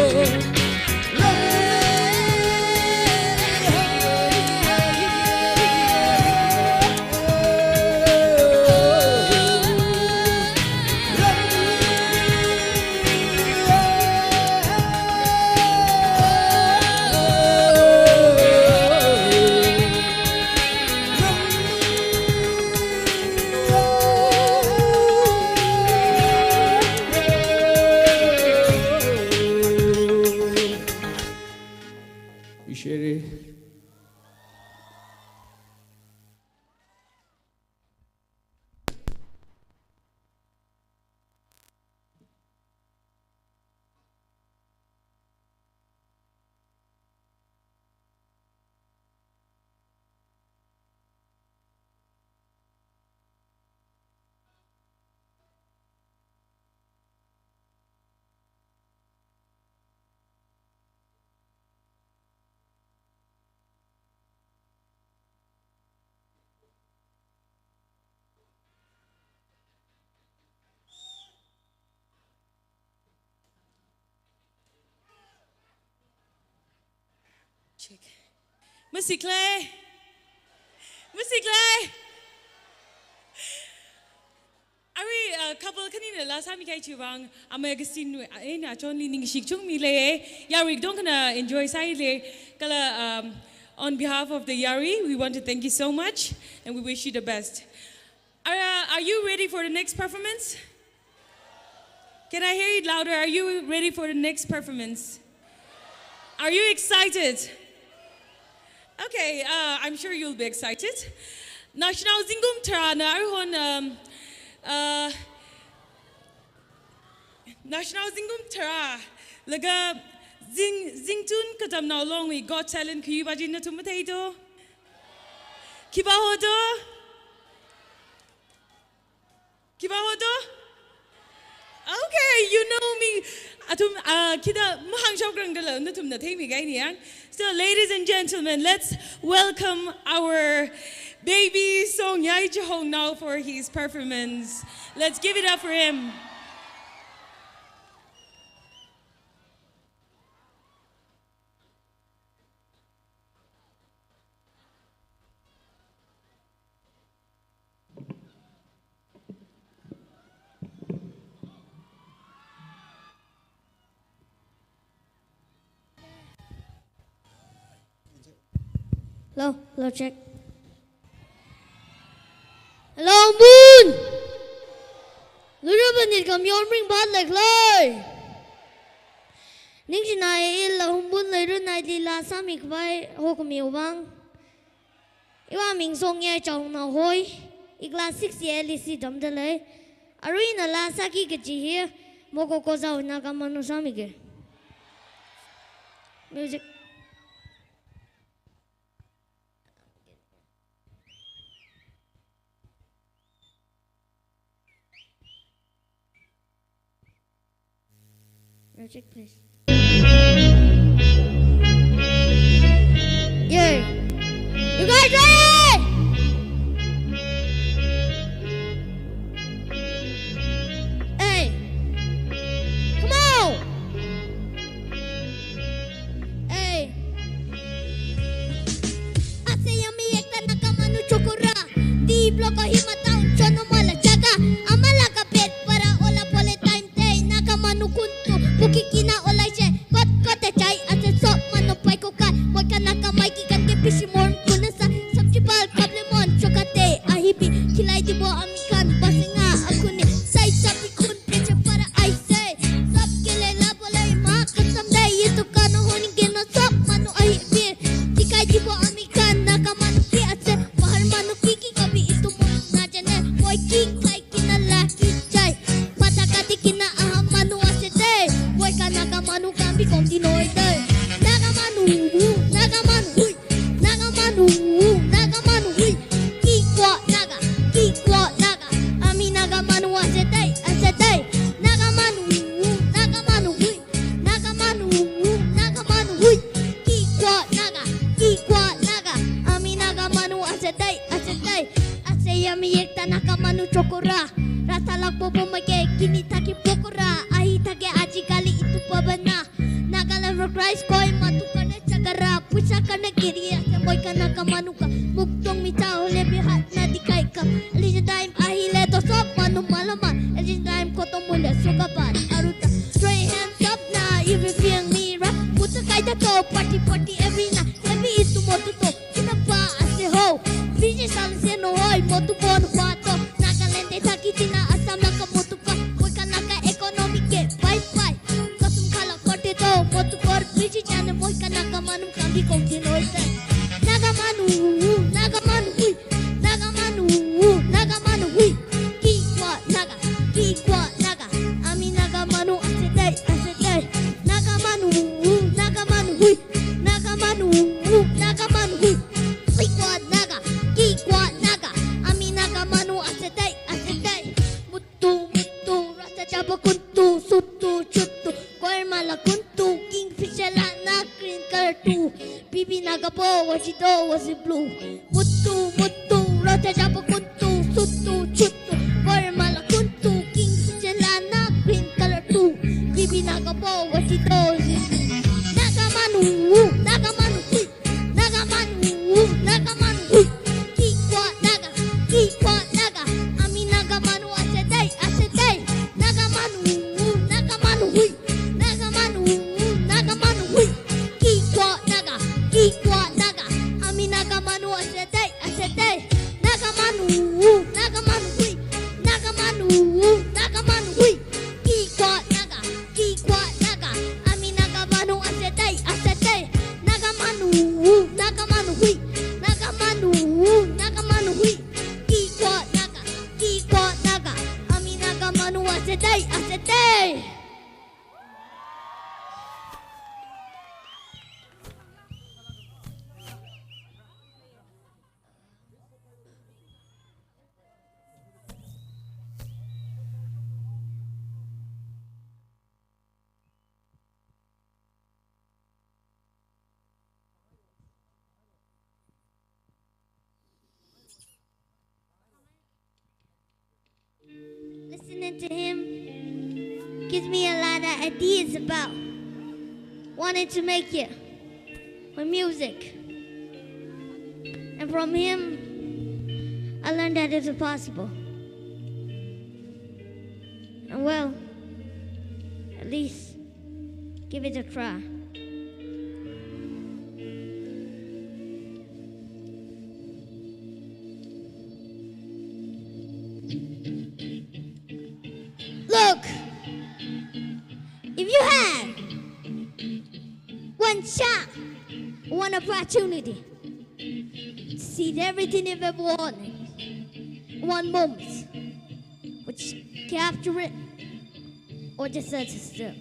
Isheri. Check. Masiklei. Masiklei. Arui, uh, couple khanina laa sāmikahai chiwui vang, amei kasin nui, uh, eina achonli ningshi kachungkha milei, yarui katonga khana enjoy sāhailei, kala, um, on behalf of the yarui, we want to thank you so much, and we wish you the best. Are, uh, are you ready for the next performance? Can I hear it louder? Are you ready for the next performance? Are you excited? Okay, uh, I'm sure you'll be excited. Naoshinao zingkum tharāna aruihon, um, uh, naoshinao zingkum tharā, laga zing, Zingtun Katamnao Longwui Got Talent khayuiva chi nathum mathei to? Khipā ho to? Khipā ho to? Okay, you know me. Athum, uh, khida mahāngshok rang dala, nathumna theimikahai ni yang. So, ladies and gentlemen, let's welcome our baby Songyai Chahong now for his performance. Let's give it up for him. Hello, hello, check. Hello, Moon! Lura banit kam yon ring bat lek lai. Ningshinai ila humbun leirun ai lila sami kbai ho kami ubang. Iwui ming Songyai Chahongnao hoi, i class six A L E C tamda lei. Arui ina laa sāki kachi hi, Mokokchung Naga Manu sāmike. Music. Music, please. Yeah. You guys ready? Hey. Come on. Hey. Ase yami ekta Naga Manu chokora. Di block Kohima town, Chonumala jaga. Amala ka bed para ola pole time day. Naga Manu kuntu, puki kina ola je. Kot kot te chai, ase sop manu pai ko kai. Moi ka Naga mai ki kan ke pishi mon kunasa. Sabji bal kable mon, chokate ahibi. Khilai di bo ami kan, basinga akuni. Sai sapi kun. Peche para aise, sabke lila bolai ma kasam dai, ye to kano honi geno sop manu ahi pir. Tikai tipo ami kan Naga Manu ki ase, bahar manu ki ki kabi itu mo na jane, koi ki kai kina la ki chai. Mata kati kina aha manu ase dai, koi ka Naga Manu kambi kong di noi dai. Naga Manu, Naga Manu, hui. Naga Manu, Naga Manu, hui. Kikwa Naga, kikwa Naga. Ami Naga Manu ase dai, ase dai. Naga Manu, Naga Manu, hui. Naga Manu, Naga Manu, hui. Kikwa Naga, kikwa Naga. Ami Naga Manu ase dai, ase dai. Ase yami ekta Naga Manu chokora. Rasa lak popo make kini taki pokora. Ahi take aji kali itu pabana. Nagaland Road Rise koi matu kane chakara, puisa kane kiri ase moi ka Naga Manu ka, mukdong mi chao le bi hat na di kai ka. Elizabeth time ahile to sop manu malama. Elizabeth time koto mule suka pat aruta. Throw your hands up now if you feel me, right? Puta kai da to party, party every night. Every itu motu to. Ina pa ase ho, Fiji sal se no hoi, motu bon huato. Nagaland te taki tina Assam laka motu pa, moi ka Naga economy ke, bye bye. Kasum kala kote to, motu kor Fiji jane moi ka Naga Manu kambi kong di noi te. Naga Manu, Naga Manu, hui. Naga Manu, Naga Manu, hui. Kikwa Naga, kikwa Naga. Ami Naga Manu ase dai, ase dai. Naga Manu, Naga Manu, hui. Naga Manu, Naga Manu, hui. Kikwa Naga, kikwa Naga. Ami Naga Manu ase dai, ase dai. Mutu, mutu, rata jaba kuntu, sutu, chutu. Koi mala kuntu, kingfisher la na green color tu. Bibi Naga po, washi do, washi blue. Mutu, mutu, rata jaba kuntu, sutu, chutu. Koi mala kuntu, kingfisher la na green color tu. Bibi Naga po, washi do, washi blue. Naga Manu, Naga Manu, hui. To him gives me a lot of ideas about wanting to make it with music. And from him, I learned that it's possible. And well, at least give it a try. Look, if you had one shot, one opportunity, seize everything you've ever wanted, one moment, would you capture it or just sit still?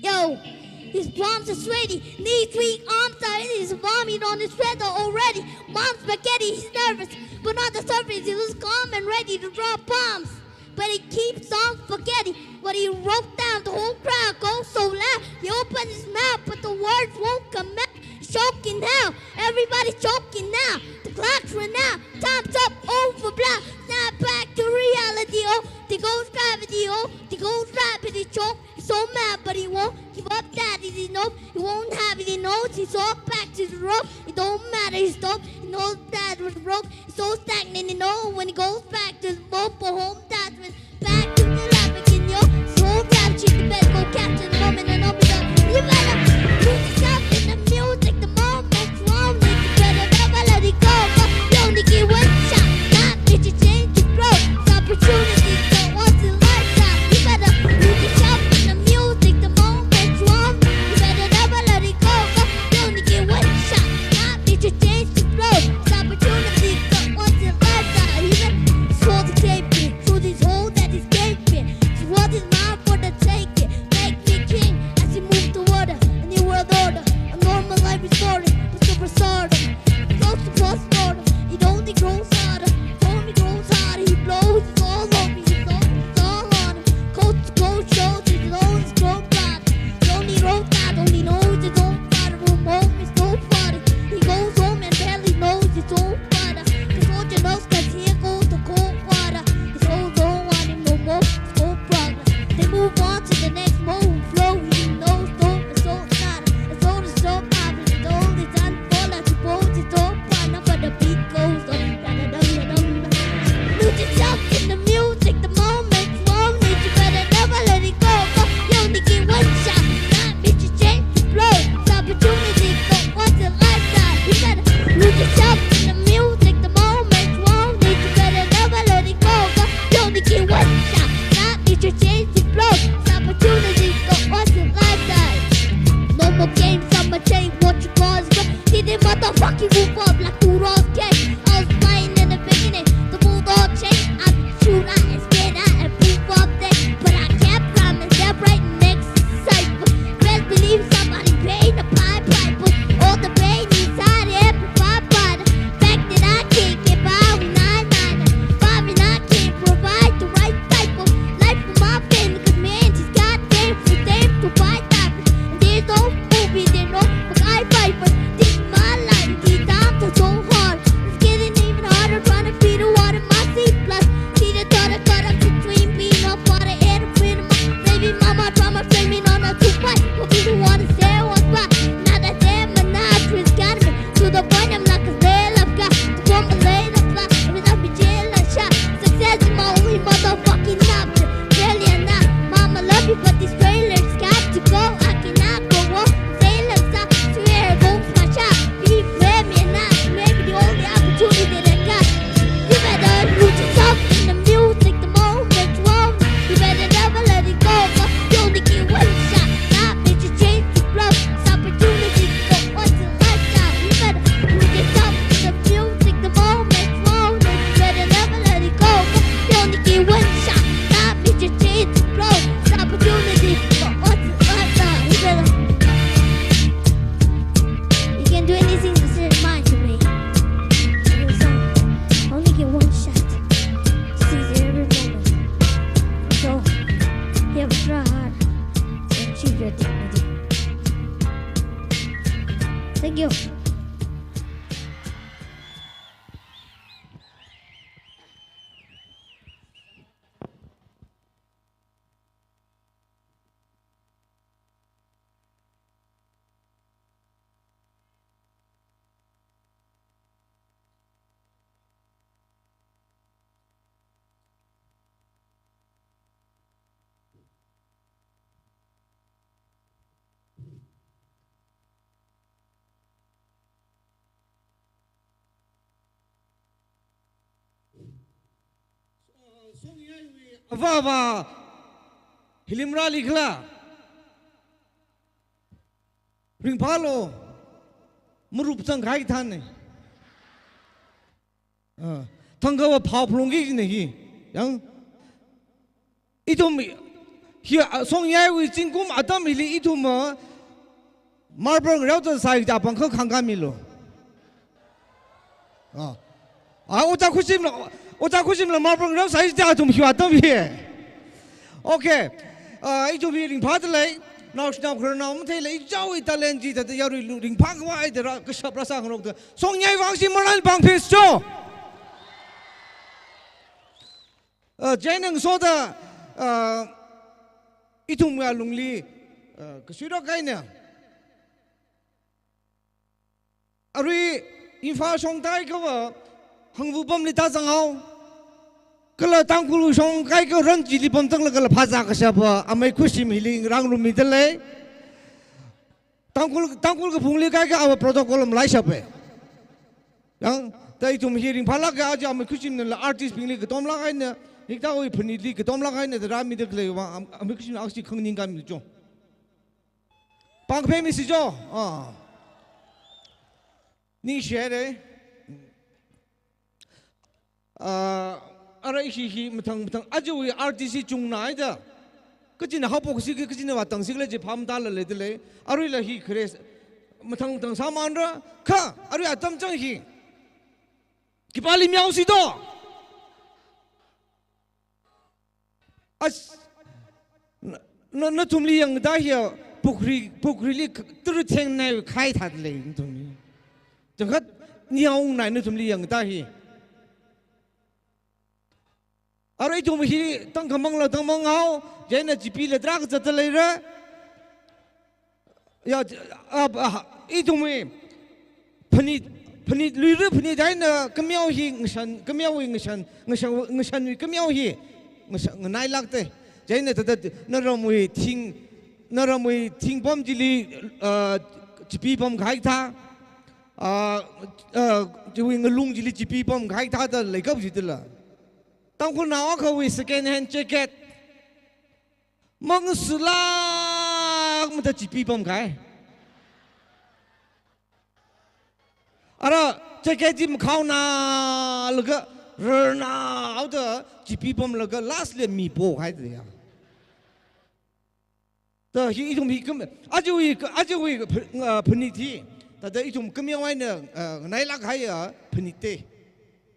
Yo, his palms are sweaty, knees weak, arms are in his vomit on his sweater already. Mom's spaghetti, he's nervous, but not the surface. He looks calm and ready to drop bombs. But he keeps on forgetting what he wrote down. The whole crowd goes so loud. He opens his mouth, but the words won't come out. He's choking now. Everybody's choking now. The clock's run out. Time's up. Over, blah. Snap back to reality. Oh, there goes gravity. Oh, there goes gravity. Choke. He's so mad, but he won't give up that easy. No, he won't have it. He knows he's all back to the rope. It don't matter. He's dumb. He knows that was broke. He's so stagnant. He knows when he goes back to the rope or home, that's when back to the lab again, yo. So grab shit, you better go capture the moment and open up. You better lose yourself in the music. The moment's wrong, you better never let it go. But you only get one shot, not that you change your flow. It's opportunity, so once in a lifetime. You better lose yourself in the music. The moment's wrong, you better never let it go. But you only get one shot, not that you change your flow. It's opportunity, so once in a lifetime. You better swallow the tape. So this hole that is gaping, so what is mine for the taking? Make me king as you move toward a new world order. A normal life is boring, but superstardom. Close to postmortem, it only grows harder. Only grows harder, he blows, it's all over, it's all, it's all on him. Coast to coast shows, it's always grown brighter. The only road that only knows its own father, from home is no father. He goes home and barely knows his own father. The soldier knows 'cause here goes the cold water. His old don't want him no more, it's cold brother. They move on to the next mode, flow, he knows, don't, it's all nada. It's all the soul popping, it's all the time, fall out, you bones, it's all fun, but the beat goes on. Da-da-dum-da-dum. Lose yourself in the music, the moment's wrong, you better never let it go. But you only get one shot, not miss your chance to blow. It's opportunity, but once in a lifetime. You better lose yourself in the music, the moment's wrong, you better never let it go. But you only get one shot, not miss your chance to blow. It's opportunity, but once in a lifetime. No more games, I'ma change what you call it. Did it motherfucking move up like two rolls cake. I was playing in the beginning, the bulldog chase. I'm sure I and scared I and poop up there, but I kept rhyming, kept writing next cypher. Best believe somebody paid the Pied Piper. All the pain inside every firefighter. Fact that I can't get by with nine nine. Five and I can't provide the right type of life for my family. 'Cause man, just goddamn for them to buy diapers. And there's no movie, they know, but I fight for this is my life. These times are so hard. Let's get Ava ava, hilimra likla. Ringphālu, marup zangkahai thānne. Ah, thangkha va phao phalungki jine hi. Yang, ithum hi, ah, Songyaiwui zingkum atam hili ithum, ah, marble ngarao ta sai ja pangkha khangkāmilu. Ah. Ah, Ojā Khushimla, Ojā Khushimla marble ngarao sai ja athum hi atam hi. Okay. Ah, ithum hi ringphādalei, naoshinao khararnao matheila, ichichāwui talent chi thāda yaruilu ringphākhavai da rā, kashap rāsāngarokta. Songyai vang shim maran pāng phis cho. Ah, chieina ngasoda, ah, ithumwui alungli, ah, kasuirok kahaina. Arui Imphal shong tāhaiakhava, Hangvu pamli tāzanghao. Kala Tangkhul shong kahaiakha ran chili pamzanglaga la phāzā kashapa, amei Khushim hili ngarāngarummidalei. Tangkhul, Tangkhul kaphungli kahaiakha ava protocol malaishapa. Yang, ta ithum hi ringphālāka, aja amei Khushimnala artist bingli katomlāk eina, hikathāwui phanitli katomlāk eina da rāmida khalei vang, am-, amei Khushim akshi khanganingkāmi cho. Pāng phemisi cho. Ah. Ningshihaira. Ah, ara ishi hi mathang mathang ajawui artist hi chungna haida. Kachina haophoksikha, kachina vātangsikhala chi pham tāla leidalei. Aruila hi khare mathang mathang sāmānra. Kha, arui atam chang hi. Khipāli meosi do. As, na, na, nathumli yangda hiya pukhri, pukhrili k-, turu thengnai khai thāda lei nathumli. Changkhat nihaonai nathumli yangda hi. Ara ithum hi tangkhamangla tangmanghao, chieina chipila tarākha zatda leira. Ya, ah, ah, ithumwui phanit, phanit luira phanit eina kameo hi ngashan, kameowui ngashan, ngashan, ngashanwui kameo hi ngashan, nganailākta. Chieina thāda naramwui thing, naramwui thingpam chili, ah, chipi pamkahai thā, ah, ah, chiwui ngalung chili chipi pamkahai thāda leikap jidala. Tangkhulnao akhawui second hand jacket. Mangsilākmada chipi pamkahai. Ara jacket chi makhaonalaga, rarnaoda chipi pamlaga last li mi pohaida ya. Ta hi ithum hi kam, ajawui, ajawui ph-, ah, phanit hi. Thāda ithum kameo eina, ah, nganailāk kahai, ah, phanit te.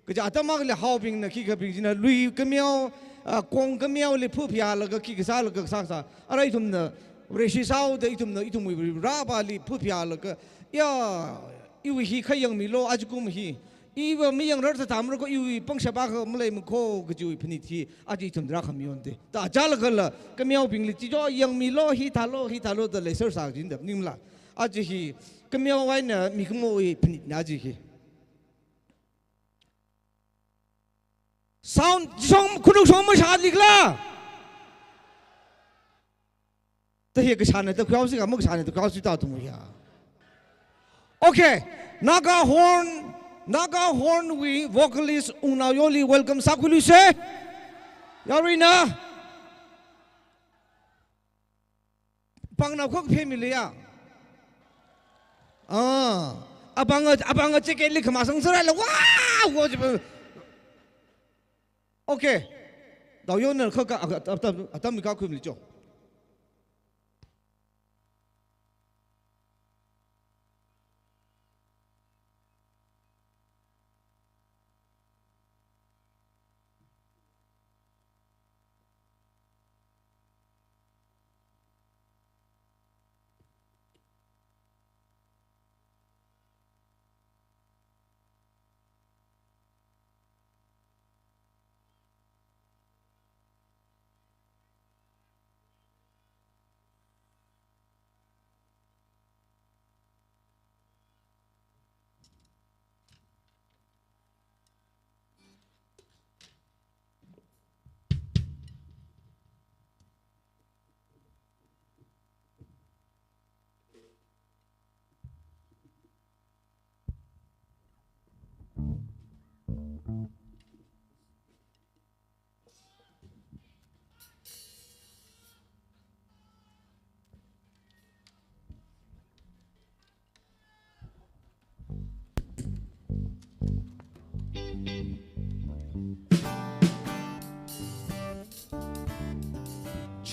Kaja atam akhali haobingna khikhabing china lui kameo, ah, kong kameoli phuphayālaga khikha sālaga sāsā. Ara ithumna Vareshi sāhaoda ithumna ithumwui Varivara pāli phuphayālaga, ya, iwui hi kha yangmilu, ajakum hi. Iva mayangrarthathamra kho, iwui pangshap akha maleimana kho kajiwui phanit hi aja ithum tarākha mayonda. Ta achālakhala kameobingli chicho yangmilu, hithālu, hithālu da leisersā jida ningla. Aja hi kameo eina mikumowui phanitna aja hi. Sound, shong, khanuk shong mashālikla. Ta hi kashāna ta khuihaosi kha, makashāna ta khuihaosi ta tum ya. Okay, Naga Horn, Naga Horn wui vocalist Wungnao Yoli welcome sākhuiluise. Yaruina. Pāngna khok phemili ya. Ah, apānga, apānga jacket li khamasang sāraila. Wow, wow, wow. Okay. Daoyona kha ka, atam, atam, atam mi ka khuimili cho.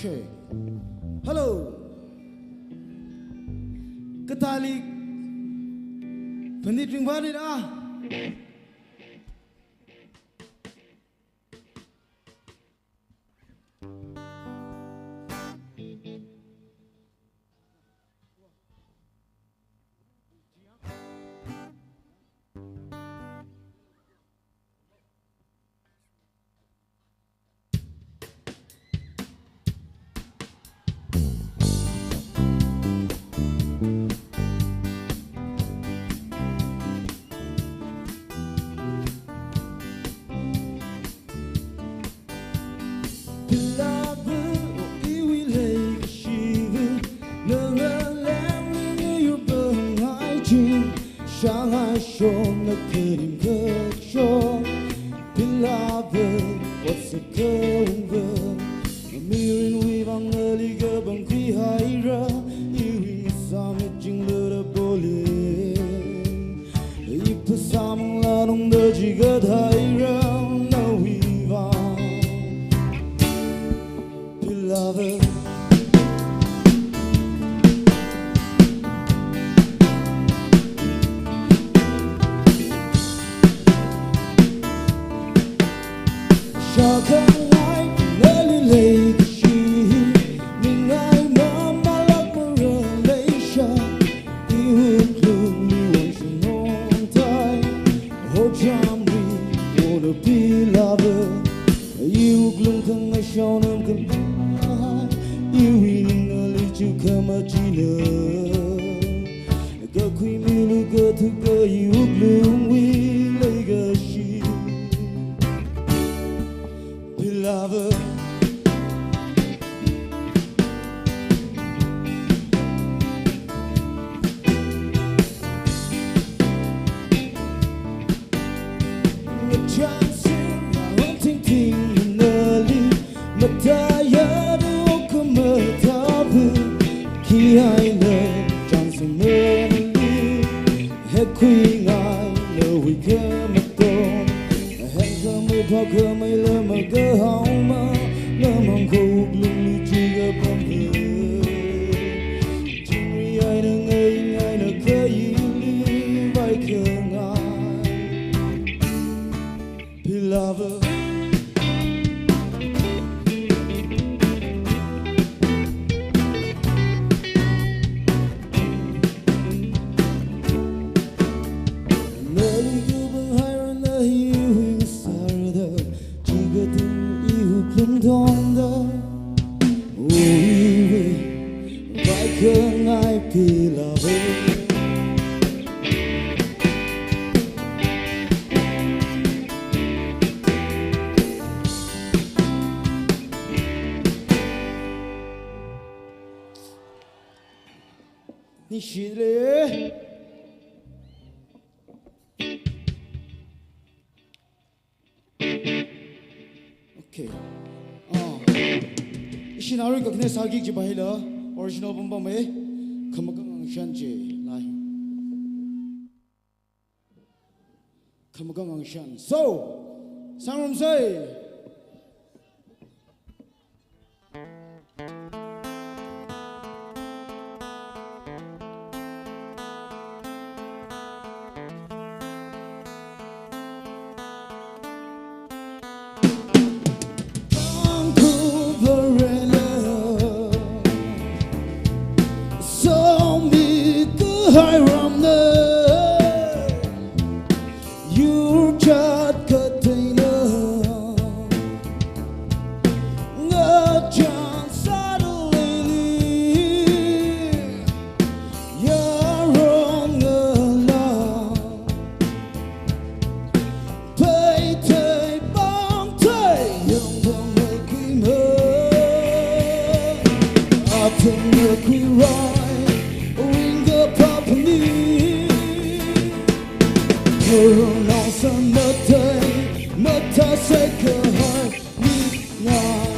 Okay. Hello. Kathāli phanit ringphānit a. Beloved, iwui leikashiva, nana lemni yurpa ngaichi, shangai shona khanim kakshok. Beloved, what's the cover? Mirinwui vang ali kapangkhui haira, iwui ngasāmit jingla da pole. Ipasāmang lanungda chigathaira nawui vang. Beloved. Shākhangai nali leikashi, ningai mamalak mara leisha, iwui wuklungli wangshun nongtai, hojamri wanna be lover, iwui wuklung khangashaonam khangai, iwui ningali chukhamachina. Kakhuimilu kathuka iwui wuklungwui leikashi. Beloved. Ngachānsing, ngahān tingting nali, matayada oka matabu, khi eina chānsing nali, hekhuingai nawui khamaton, hengkhamei phākhamei lama kahaoma, namang kawuklungli chigapambu. Chingri eina ngaingaina kayili vaikhangai. Beloved. Nali kupang haira na iwui ngasārda, chigatei iwui wuklung tongda. Uiwui vaikhangai beloved. Ningshilei. Okay. Ah. Ishi narui kakne sāki kaji pāhaila, original pāmpamei. Khamagang angshan chi lei. Khamagang angshan. So, sangrumsei. Yurchat kateina ngachān sāda leili, yaron ngalā, theithei pāngthei yangthang makhuimei, athang makhuirai, ringkaphā phanit. Ngarān naosan matei, mathāsei kahai, mingai.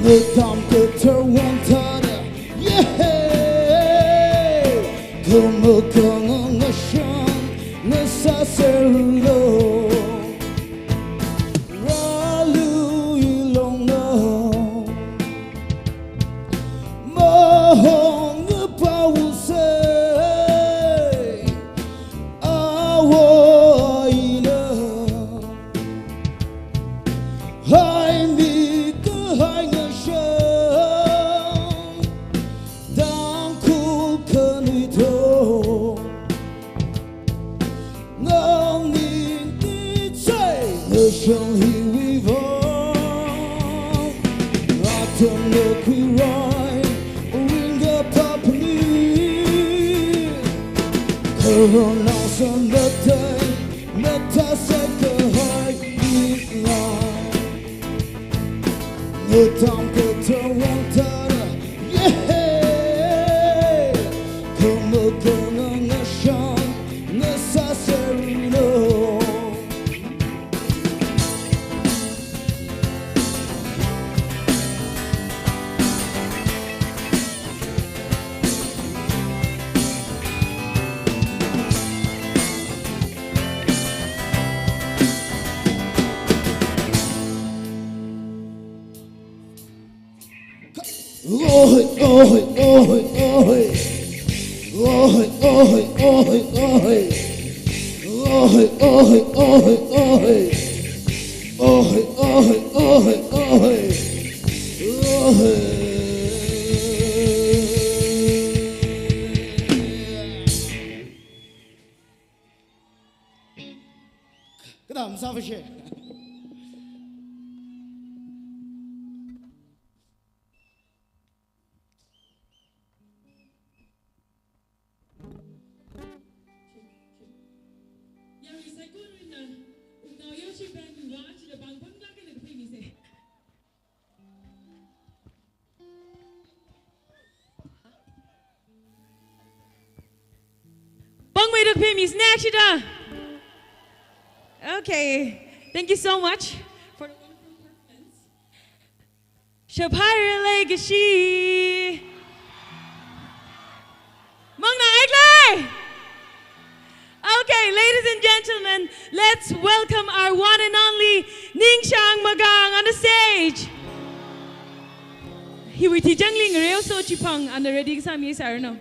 Ngatam kathar wangthāda, yeah! Khamagang angshan, ngasāserlu. Rālu ilongna. Don't he weave on, I don't look right, ring the papani, Corona on the day, let us say goodbye. Ngitam kata wang tara, yeah. Kama kama ngashan, ngasasarino. Oi, oi, oi, oi. Oi, oi, oi, oi. Oi, oi, oi, oi. Oi, oi, oi, oi. Oi. Kadam sa fashe. Yarui saikorawui eina, Uknao Yoshi Band wui vang chida pāng pānglāk eina kaphaimisa. Pāngmeida kaphaimisa ne chida. Okay. Thank you so much for the wonderful performance. Shaphaira leikashi. Mangna aiklai. Okay, ladies and gentlemen, let's welcome our one and only Ningshang Magang on the stage. Hiwui thijangli ngareo so chipang ana ready kasāmi sāranu.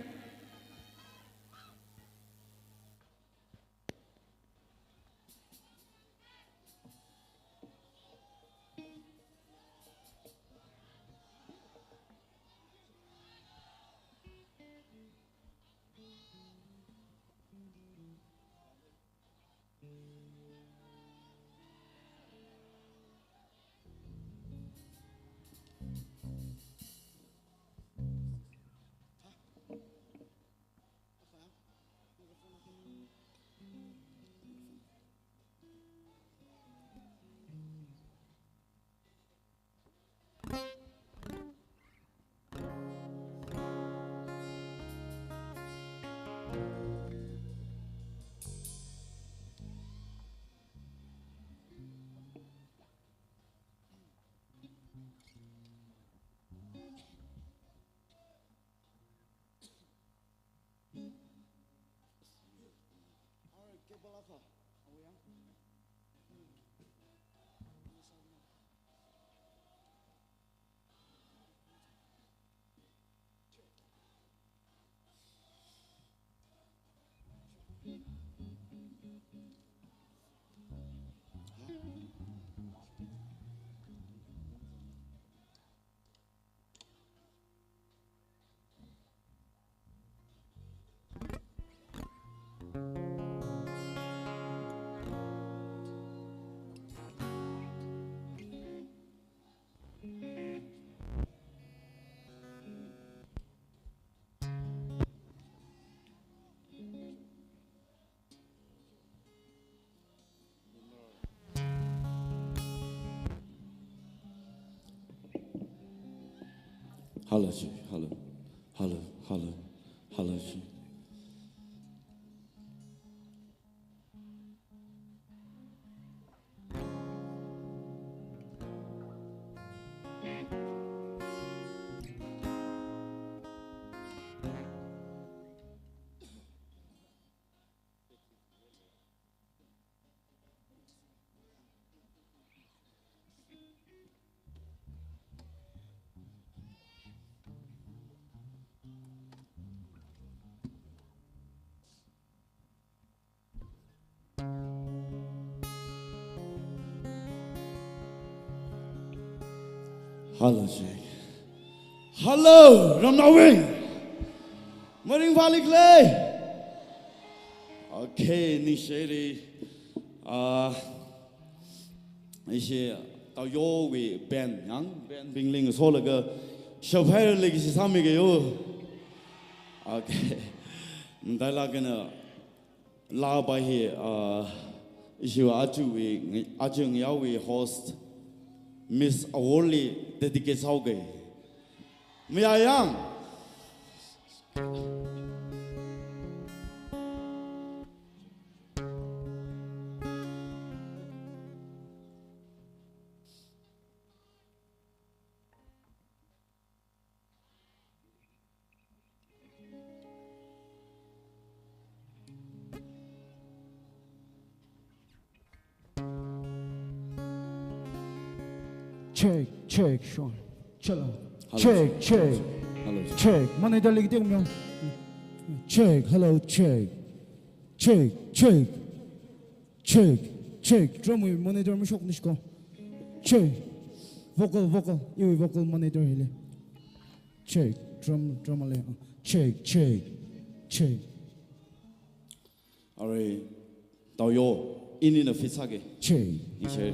Hello, hello, hello, hello, hello. Hello, Jay. Hello, Ramnaowui. Maring valik lei. Okay, ningshiri. Ah, Ishi Taoyowui band, yang bandbingli ngasolaga Shaphaira Leikashi sāmiga yo. Okay. Matailakna laa pai hi, uh, ishiwui aja, aja ngayāwui host, Miss Awor li dedicate sāuga. Mayā yang. Check, check, sure. Hello. Check, check. Hello. Check. Monitor li kiting myo. Check, hello, check. Check, check. Check, check. Drum wui monitor mashok nishko. Check. Vocal, vocal. Iwui vocal monitor hili. Check. Drum, drum ale. Check, check. Check. Alright. Taoyo, inina feet sāga. Che. Ishi.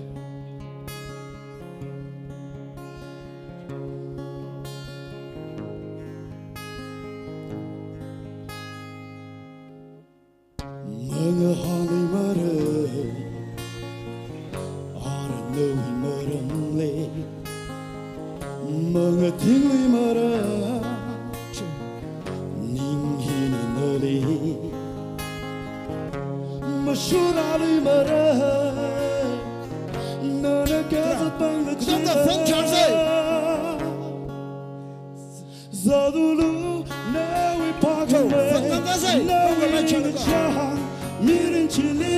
Mangahānlui mara, ara nawui maramli. Mangatinglui mara, ning hina nali. Mashurālui mara, nana kazat pangla. Kazat pangla, phone charge. Zadulu, nawui pākhamei, nawui ngachang, mirin chili.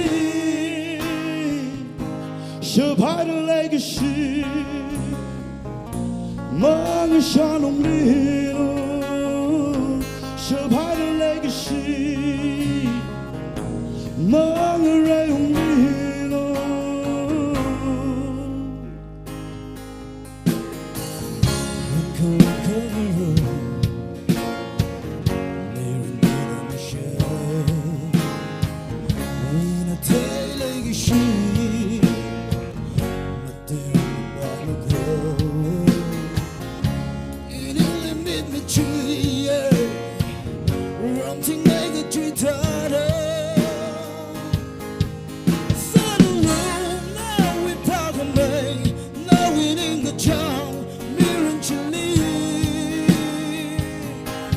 Shaphaira Leikashi, mangashanung lilo. Shaphaira Leikashi, mangarayung lilo.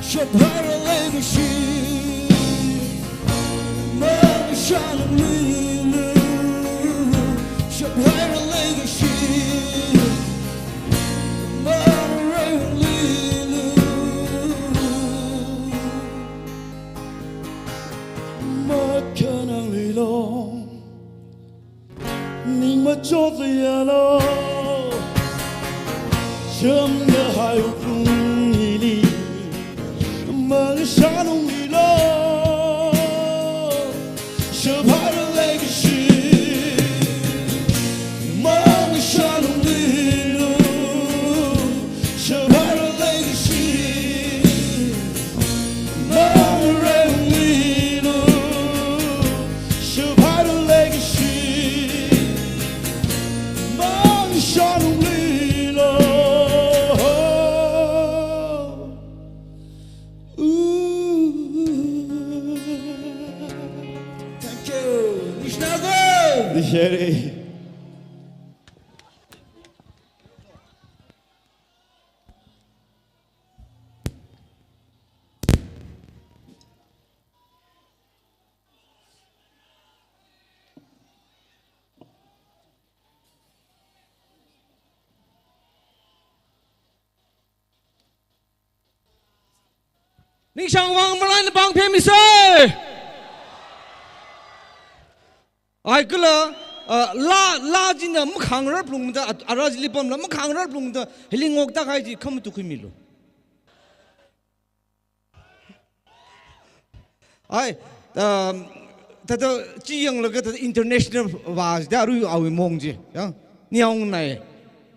Shaphaira Leikashi, mangashanung lilo. Shaphaira Leikashi, mangarayung lilo. Makhanang lilo. Ning machotli yalo, cham kahai wuklung hili, mangashanung lilo. Shaphaira Leikashi, mangashanung lilo. Shaphaira Leikashi, mangarayung lilo. Shaphaira Leikashi, mangashanung lilo. Ooh. Thank you. Nishnago. Nisheri. Ningshang vang malai na pāng phemisa. Ai kala, ah, laa, laa china makhangarar phalungda, ara chili pamla makhangarar phalungda, hili ngokta kahai chi khamatu khuimilu. Ai, um, thāda chi yanglaga thāda international va chida arui awui mong chi, ya, niyaong nai.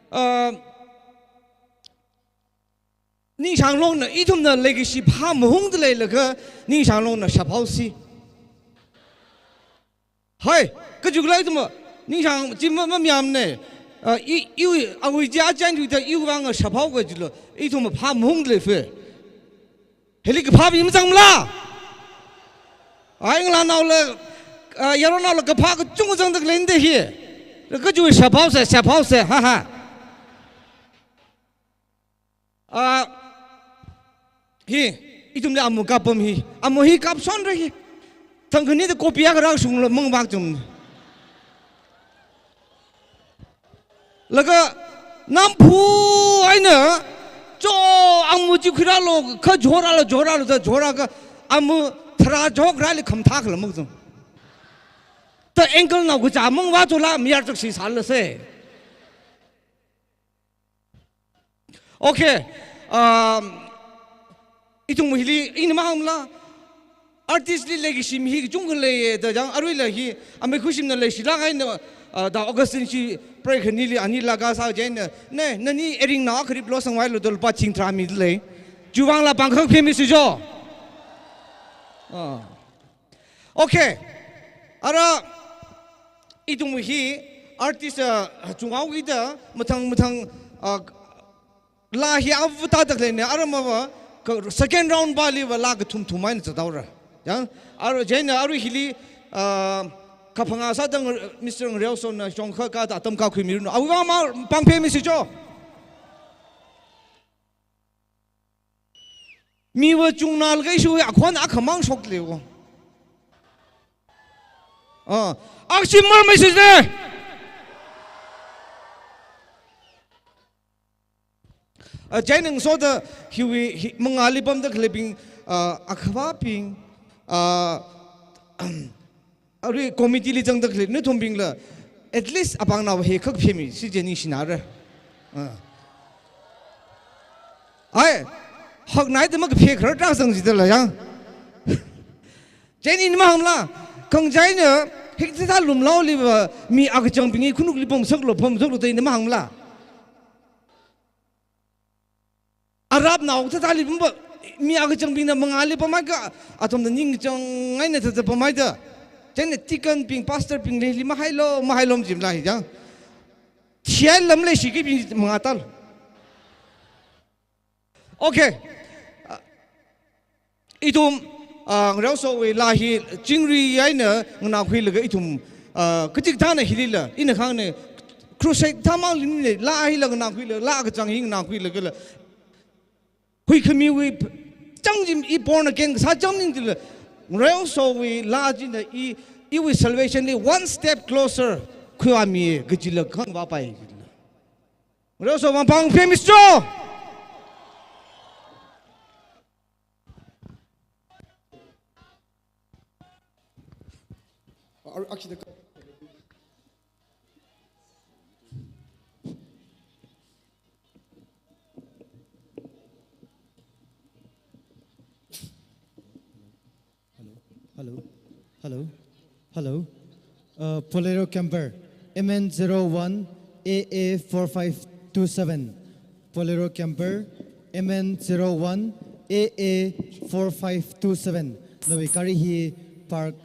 Um, Ningshanglongna, ithumna leikashi phā mahungda leilaga, Ningshanglongna shaphaosi. Hai, kachuk lai ithum, Ningshang, chi ma, mamayāmana. Ah, i, i, awui chi ajan thuda iwui vang shaphao kajilo. Ithum phā mung le fe. Hili kaphā bing mazangla. Ai ngalānaola, ah, yaronnaola kaphā kachungkha zangda khaleina da hi. Kaji shaphao se, shaphao se, ha ha. Ah, hi, ithumli amu kapam hi. Amu hi kapshonra hi. Thangkhani da copy akha rāshungla mangvak chum. Laga namphu eina, cho amu chi khuirālu, kha jorālu, jorālu, da jorākha, amu tharā jorāli khamathā khala muk zung. Ta angle nao kachā mangva chola mayar chak si sāla se. Okay. Um, ithum hili, ina mahāngla, artist li legacy mi hi kachungkha leiya, da jang aruila hi, amei khuishimna leishilāk eina, uh, da Augustine chi preikhani li ani laga sā jaina, ne, nani eringnao kharip lo sangvai lo da lupā thing tharā mi lei. Chiwui vangla pāng khak phemi si jo. Ah. Okay. Ara ithum hi artist, ah, chungao kida mathang mathang, ah, laa hi avāta tak leina, ara mava ka second round pali va laa kathum thum eina zathaora. Yang, ara jaina ara hili, ah, kaphangā sāda Mister Ngreosona shongkha kada atam kakhui miranu. Awui vang ma pāng phemi si jo. Miva chungnalaga ishiwui akhon akhamang shokle wo. Ah, akshim mar message ne. Ah, jainang soda hiwui hi, mangāli pamda khaleibing, ah, akhavābing, ah, arui committee li zangda khalei nathumbingla, at least apāngnao hi khak phemi si jaini shinara. Ah. Ai, haknai da makaphek khar tak zang jida la yang. Jaini mahāngla, kang jaina, hik thāthā lumlaoli va, mi akachang bing hi khanukli pamsaklu, pamsaklu da ina mahāngla. Arapnao thāthāli pam ba, mi akachang bingna mangāli pamhaiakha, athumna ningchang eina thāthā pamhaida. Chieina deacon bing, pastor bingli, li mahailo, mahailo jimla hi jang. Thiai lam leishiki bing mangā tal. Okay. Ithum, ah, Ngreosowui laa hi chingri eina nganākhuilaga ithum, ah, kachikathāna hilila, ina khangna crusade thāmang lini laa hila nganākhuilaga, laa kachang hi nganākhuilagala. Huikhamiwui chang jim i born again kasā chang maningla, Ngreosowui laa china i, iwui salvation li one step closer khuiami kajila khangvāpai. Ngreoso vang pāng phemi si jo. Hello, hello, hello, hello. Uh, Bolero camper, M N zero one A A four five two seven. Bolero camper, M N zero one A A four five two seven. Nawui gari hi park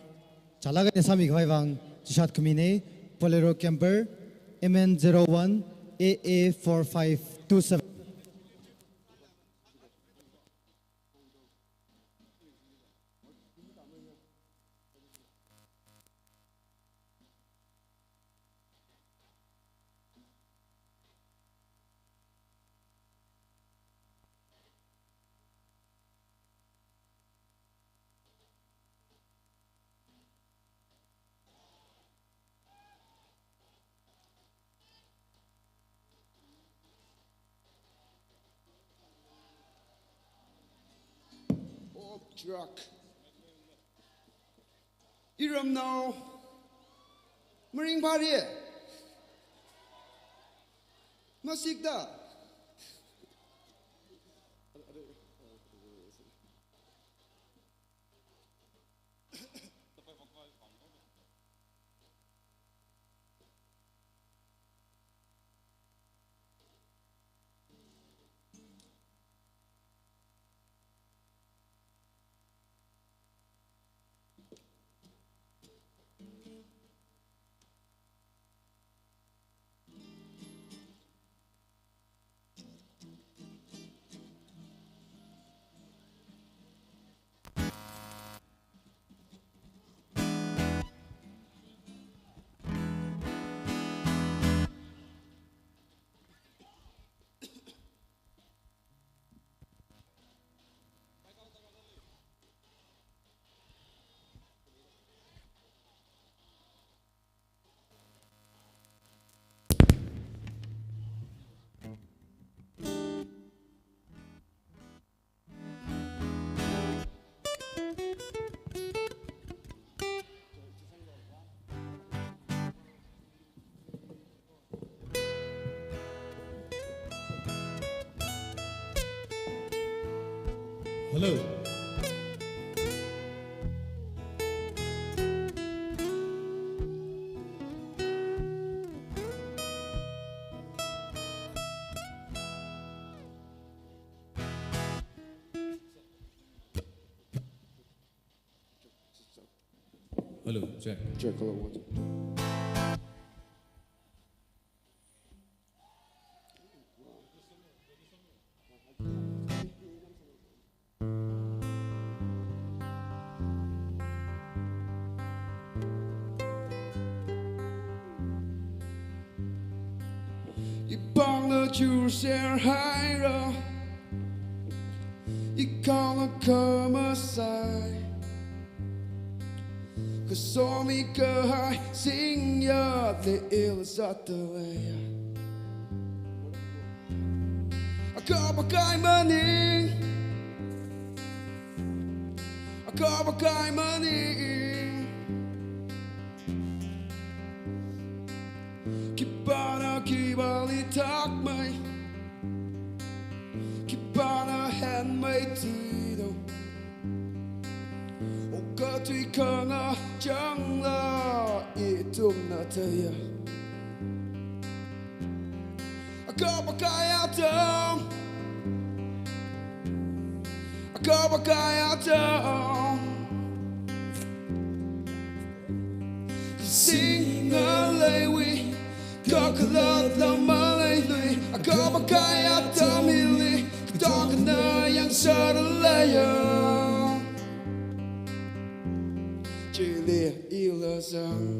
chālāk eina sāmi khavai vang chishat khamina. Bolero camper, M N zero one A A four five two seven. Oh, truck. Iramnao. Maringphāri. Masikda. Hello, check. Check, hello, one, two. Ipāngna churser haira, ikhaona khamasai. Kasomi kahai singyatli ila zatdalei. Akapa kahai maning, akapa kahai maning. Khipāna khipāli thakmei, khipāna hanmei tui do. Okathui khangachangla ithumna theiya. Akapa kahai atam, akapa kahai atam. Singaleiwui kakhalatla maleilui, akapa kahai atam hili, katonga na yangsāda leiya. Chili ila zang.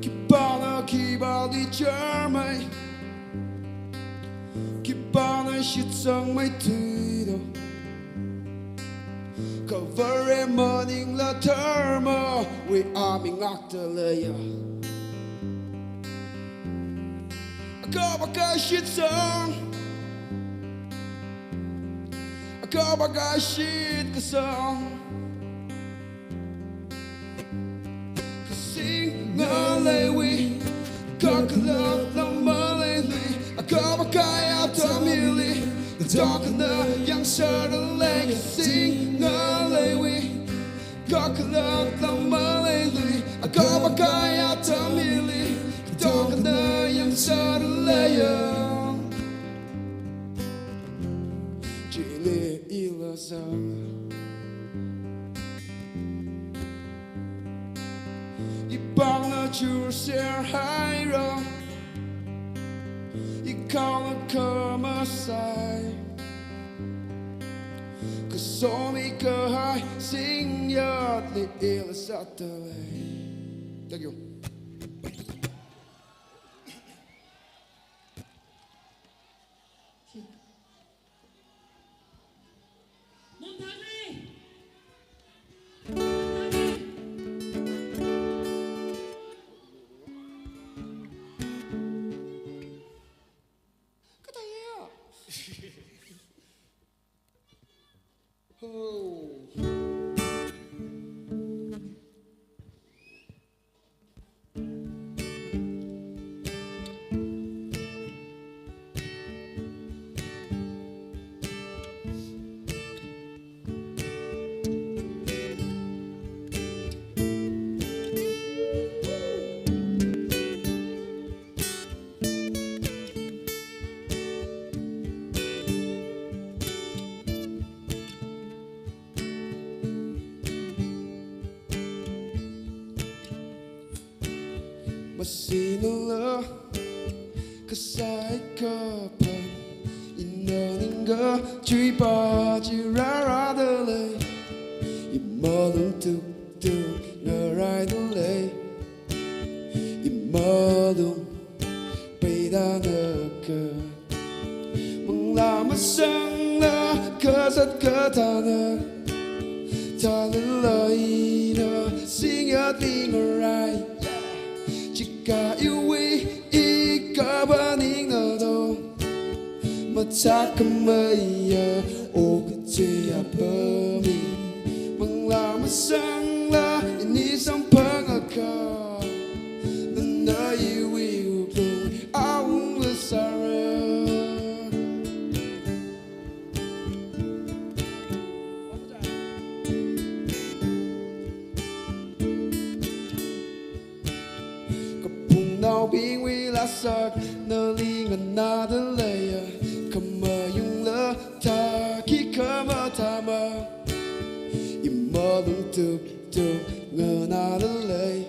Khipāna khipāli charmei, khipāna shitsangmei tui do. Kha Vare maningla dharmawui aming ngakta leiya. Akapa kahai shitsang, akapa kahai shitkasang. Singaleiwui kakhalatla maleilui, akapa kahai atam hili, katonga na yangsāda lei. Singaleiwui kakhalatla maleilui, akapa kahai atam hili, katonga na yangsāda leiya. Chili ila zang. Ipāngna churser haira, ikhaona khamasai. Kasomi kahai singyatli ila zatdalei. Thank you. Masinala kasai kapan, ina ningkachui pa chi rārada lei. Imalung tuktuk ngaraida lei. Imalung peida naka. Manglā masangla kazat kathāna, thālala ina singyatli ngarai. Chik Chika iwui i kaphaningna do. Machākhameiya okathui apami. Manglā masangla ini samphangakha, nana iwui wuklung awungla sāra. Kaphungnaobingwui lāsak nali nganāda leiya, khamayungla thāki khamathāma. Imalung tuptup nganāda lei,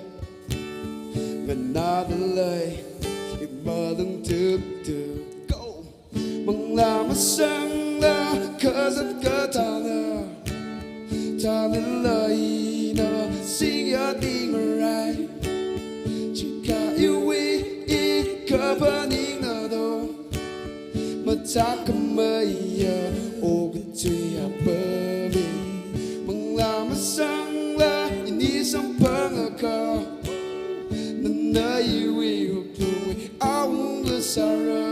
nganāda lei, imalung tuptup. Go! Manglā masangla kazat kathāna, thālala ina singya tingarai. Chika iwui i kaphaningna do. Machākhameiya okathui apami. Manglā masangla ini samphangakha, nana iwui wuklungwui awungla sāra.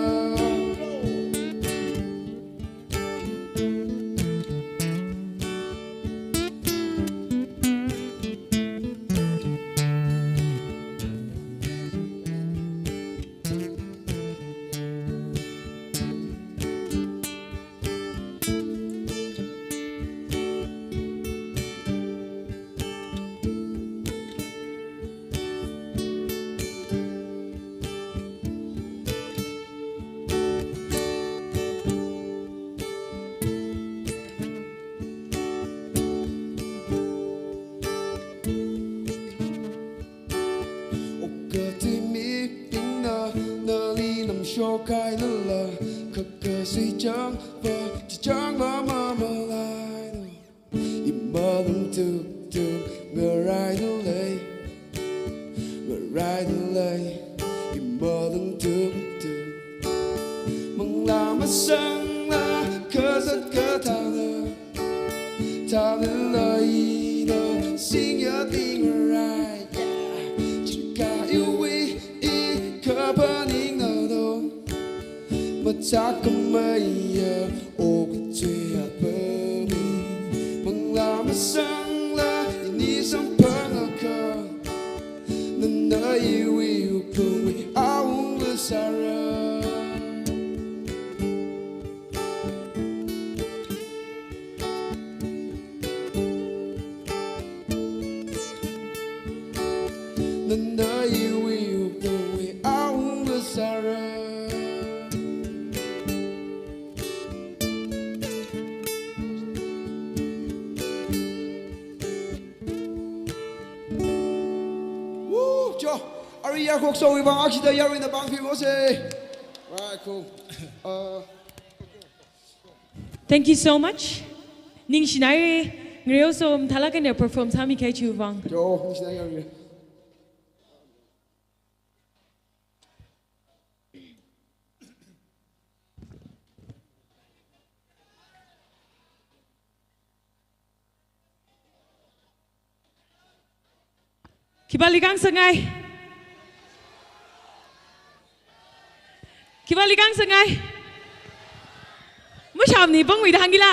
Okathui mibingna nali namshokhailala, khakha suichang va chichang va mamalaina. Imalung tuptup ngaraida lei, ngaraida lei, imalung tuptup. Manglā masangla kazat kathāna, thālala ina singya tingarai. Chika iwui i kaphaningna do. Machākhameiya okathui apami. Manglā masangla ini samphangakha, nana iwui wuklungwui awungla sāra. Nana iwui wuklungwui awungla sāra. Woo, cho. Arui yarkhoksowui vang akhashida yaruina pāngpimose. Right, cool. Uh, Thank you so much. Ningshinaire, ngareoso mathālāk eina perform sāmikahai chiwui vang. Yo, ningshinai ngareore. Khipāli khangasakngai? Khipāli khangasakngai? Mashamni pangwui da hāngkila.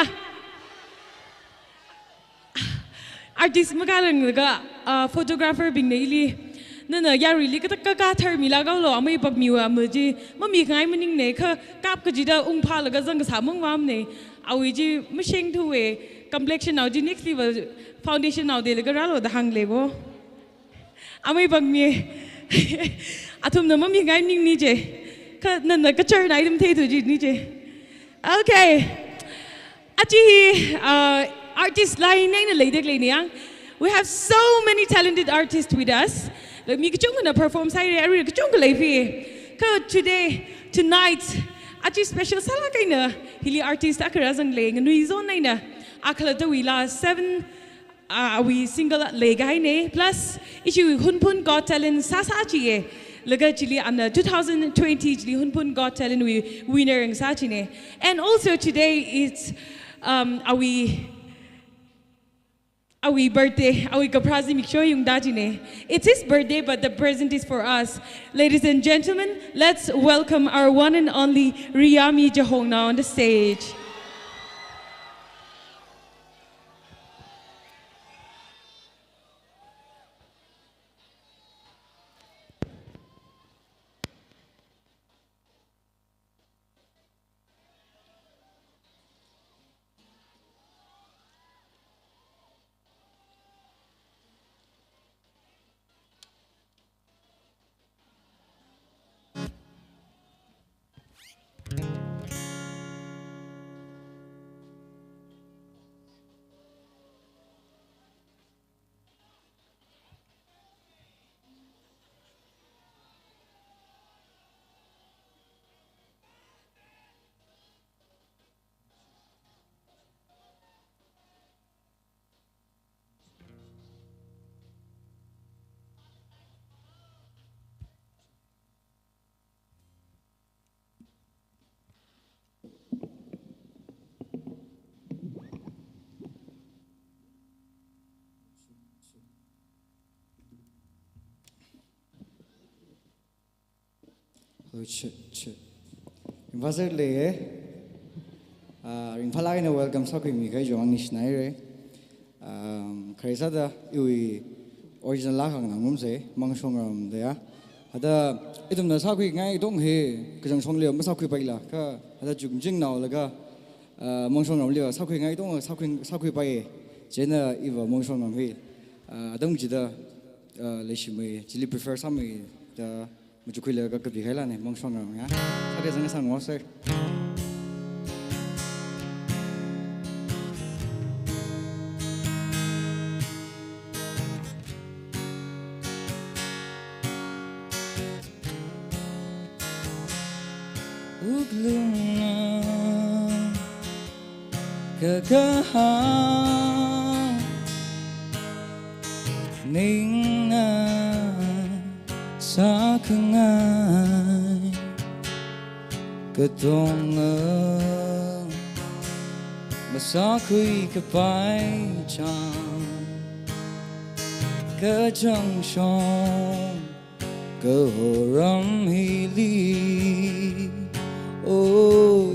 Artist makhalanglaga, ah, photographer bingna ili, nana yaruili kathāda kha tharmilākhaolo, amei pakmiwa maji, mamikhangai maningne, kha kap kachida ungphālaga zangkasā mangvamne. Awui chi mashengthuwe, complexion nao chi next level, foundation nao delaga rālo da hāngleiwo. Amei pakmi. Athumna mamikhangai maningni je. Kha nana kachar nai dum theithu jini je. Okay. Achi hi, uh, artist line eina leidalei ni yang. We have so many talented artists with us. Like, mi kachungkhana perform sāhaire, arui kachungkha leiphi. Kha today, tonight, achi special sālāk eina hili artist akha rāzanglei, nganuizon eina. A khalattawui lā seven, ah, awui single leikahaine. Plus, ishi Hunphun Got Talent sāsā chiye. Laga chili ana two thousand twenty chili Hunphun Got Talent wui winner ngasā chine. And also today it's, um, awui Awui birthday, awui kapharā zimiksho yungda jine. It's his birthday, but the present is for us. Ladies and gentlemen, let's welcome our one and only Riyami Jahongna on the stage. Hello, check, check. Ringphāzat le, eh? Ah, ringphālāk eina welcome sākhuimi kahai chungli ningshinaire. Um, kharei sāda iwui original laa khanganā ngarumsa, Mangshongram da ya. Hithāda ithumna sākhuingai katonga hi kachangshongli masākhuipaila, kha hithāda chungching naolaga, ah, Mangshongramli sākhuingai katonga sākhui, sākhuipai. Chieina iva Mangshongram hi, ah, atam chida, ah, leishimei, chili prefer sāmei da machukhuilaga kapi kahailane, Mangshongramya. Sāda zanga sāngarumsa. Wuklungna kakahāng, ningna sākhangai katonga masākhuikapai chang, kachangshong kahoram hili, o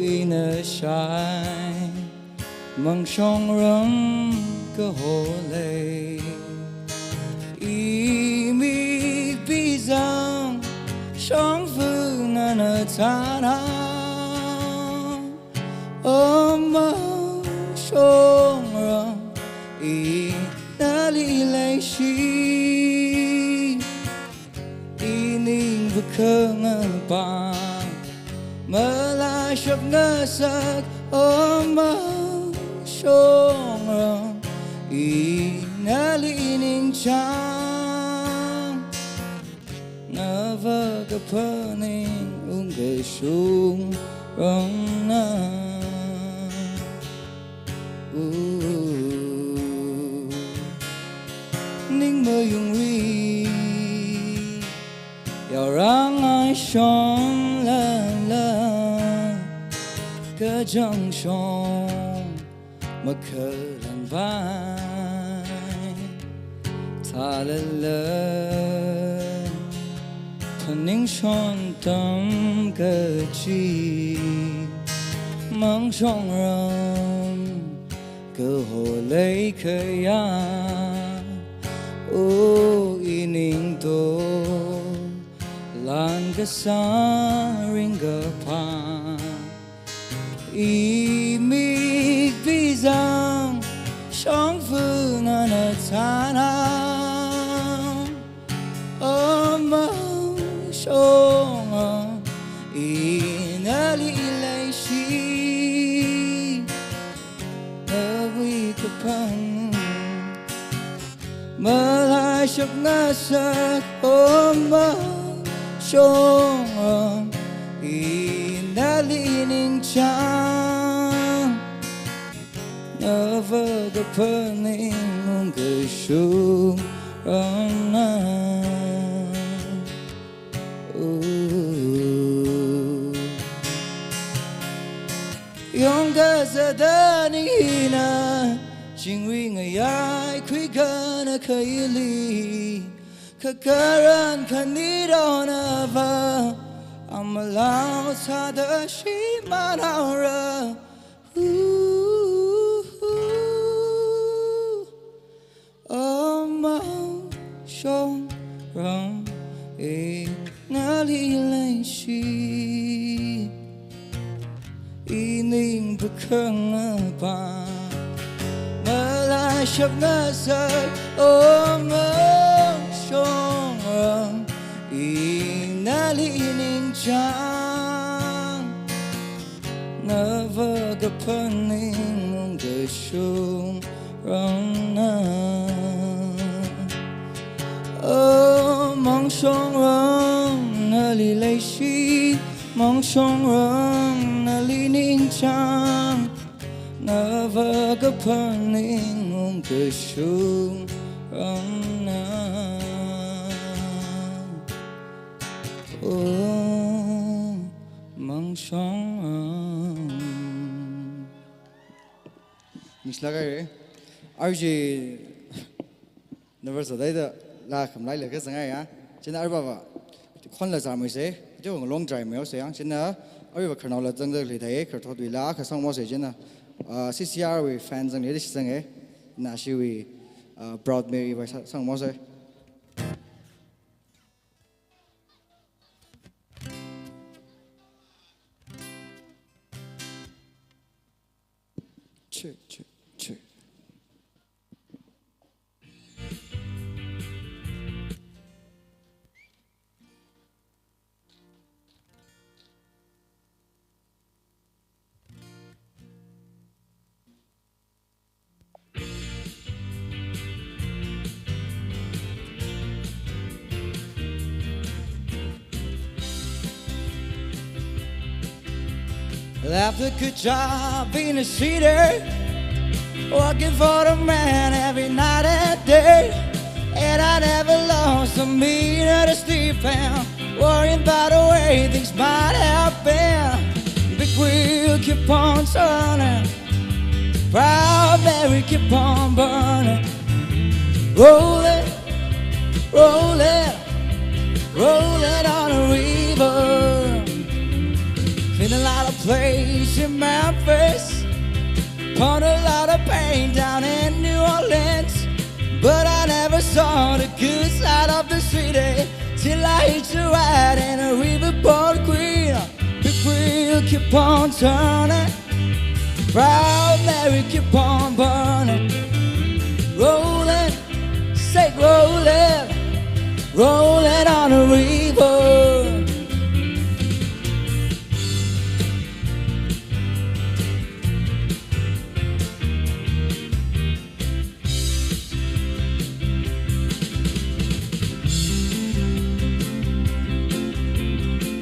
ina shai Mangshongram kaho lei. Imik pizang shongfa nana tana, O Mangshongram, inali leishi. Ining vakhangapa, malashapngasak, O Mangshongram, inali ningchāng. Nava kaphaning ungkashungrumna. Ning mayungri, yaorang ai shomlala, kachangshong makhalanvai. Thalala, phaningshon tamkachi, Mangshongram kaho leikaya, o iningto lan kasā ringkaphā. Imik pizang shongfa nana tana, O Mangshongram, inali leishi. Nawui kaphaning malashapngasak, O Mangshongram, inali ningchāng. Nava kaphaning ungkashungrumna. Yongkasāda ning hina Chingri ngayai khuikhana khaili, khakaran khanirona va, amalao sāda shimānhaora. Ooh, ooh, ooh. Amang shongrong, eh, nali leishi. Ining pakhanga pa, malaishap ngasai, amang shongrong, eh, nali ningchāng. Nava kaphaning ungkashung rongna. Oh, amang shongrong nali leishi, amang shongrong nali ningchāng. Nava kaphaning ungkashung rongna. Oh, amang shongrong. Ningshilāk haira. Arui chi nervous sāda leida, laa khamlai leikha zangngaiya. Chieina aruiva khonla zāmisa. Chi ngalong try mihaosa yang. Chieina aruiva khararnaola zangda leithai, khararthotwuila kha sangmosa chieina. Ah, C C R wui fan zangli dashi zanga. Nashiwui, ah, Proud Mary wui sā-, sangmosa. Check, check, check. Left a good job in the city, working for the man every night and day. And I never lost a minute of sleep and worrying about the way things might have been. Big wheel keep on turning, proud Mary keep on burning. Rolling, rolling, rolling on a river. Been a lot of places in Memphis, found a lot of pain down in New Orleans. But I never saw the good side of the city till I hitched a ride in a riverboat queen. Big wheel keep on turning, proud Mary keep on burning. Rolling, say rolling, rolling on a river.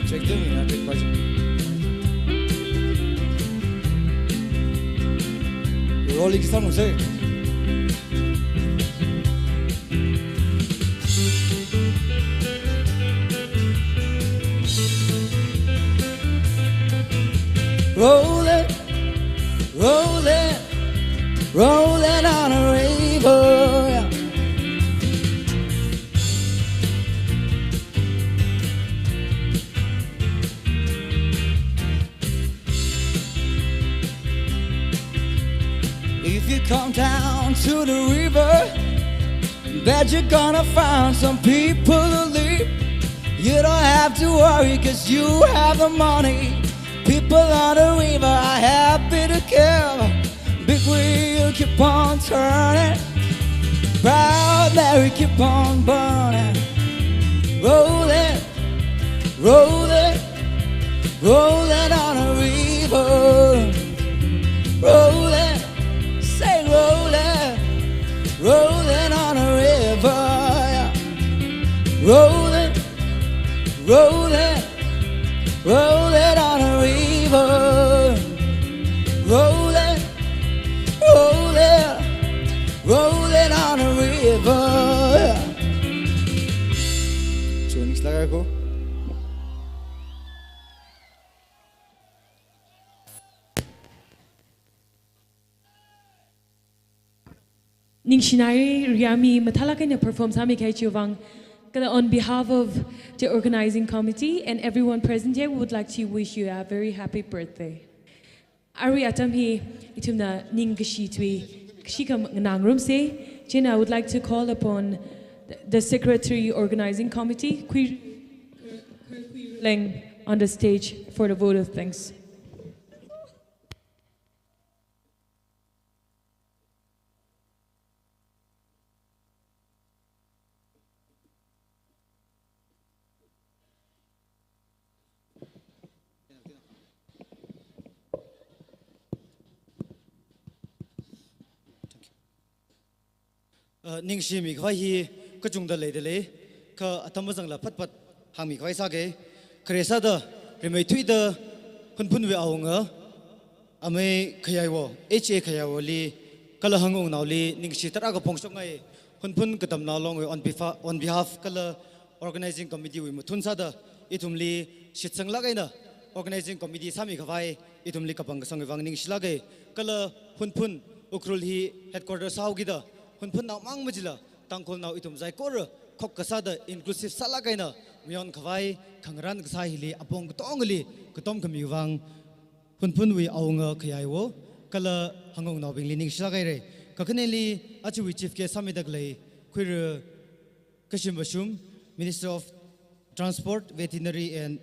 Check them in, check budget. Rolling sound, say. Rolling, rolling, rolling on a river. If you come down to the river, bet you're gonna find some people to live. You don't have to worry 'cause you have the money. People on the river are happy to give. Big wheel keep on turning, proud Mary keep on burning. Rolling, rolling, rolling on a river. Rolling, say rolling, rolling on a river. Yeah. Rolling, rolling, rolling on a river. Rolling, rolling, rolling on a river. Chieina ningshilāk haira ko. Ningshinai Riami mathālāk eina perform sāmi kahai chiwui vang. Kala on behalf of the organizing committee and everyone present here, we would like to wish you a very happy birthday. Arui atam hi ithumna ningkashi tui kashikha nganāngarumsa. Chieina I would like to call upon the, the secretary organizing committee, Kui Leng, on the stage for the vote of thanks. Uh, ningshimi khavai hi kachungda leida lei, kha atam mazangla phatphat hāngmi khavai sāga. Khare sāda, rimeithuida, Hunphunwui awunga, amei Khayaiwo, H A Khayaiwoli, kala hangungnaoli, ningshi tarākha phongshokngai, Hunphun Katamnao Longwui on befa-, on behalf, kala organizing committee wui mathun sāda, ithumli shitsanglāk eina, organizing committee sāmi khavai, ithumli kapangkasangwui vang ningshilāka, kala Hunphun Ukhrul hi headquarter sāhaokida, Hunphunnao mang majila, Tangkhulnao ithum saikora, khokkha sāda inclusive sālāk eina, mayon khavai, khangarān kasā hili, apong katongali, katom khamiwui vang, Hunphunwui awunga Khayaiwo, kala hangungnaobingli ningshilāk haira. Kakhaneli, ajawui chief guest sāmida khalei, Khuira Kashim Vashum, Minister of Transport, Veterinary and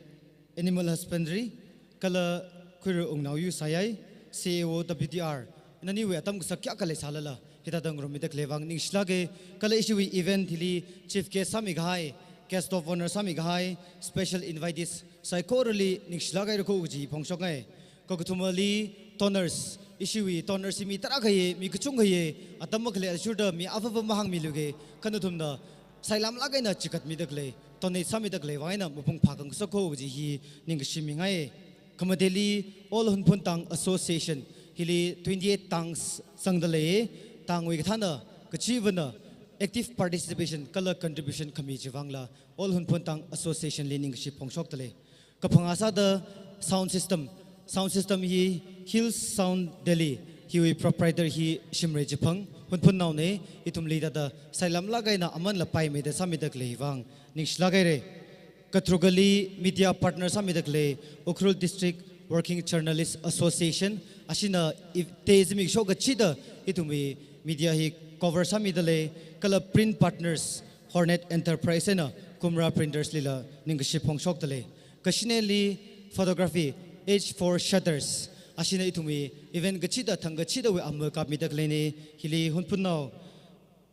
Animal Husbandry, kala Khuira Wungnaoyu Sayai, C A O W T R, naniwui atam kasak kayākha leisālala, hithāda ngarummida khalei vang ningshilāka, kala ishiwui event hili chief guest sāmi kahai, guest of honor sāmi kahai, special invitees saikorali ningshilāk haira kaji phongshokngai. Kakathumali donors, ishiwui donors hi mi tarākha ye, mi kachungkha ye, atam makhalei athishurda mi avava mahāngmiluka, kha nathumna sailamlāk eina chikatmida khalei, donate sāmida khalei vang eina mapung phākhangasak kaji hi ningkashi mingai. Khamateli All Hunphun Tang Association hili twenty-eight tangs zangda lei, tangwui kathāna, kachivana active participation kala contribution khami chiwui vangla All Hunphun Tang Association li ningkashi phongshokda lei. Kaphangā sāda sound system, sound system hi Hills Sound Delhi, hiwui proprietor hi Shimray Chiphang, Hunphunnao ne, ithumli thāda sailamlāk eina amanla paimeida sāmida khalei vang ningshilāk haira. Katharukali media partner sāmida khalei Ukhrul District Working Journalist Association, ashina i-, te zimiksho kachida ithumwui media hi cover sāmida lei, kala print partners, Hornet Enterprise eina Kumra Printers lila ningkashi phongshokda lei. Kashineli photography, H four Shutters, ashina ithumwui event kachida thang kachidawui ama kapmida khaleina, hili Hunphunnao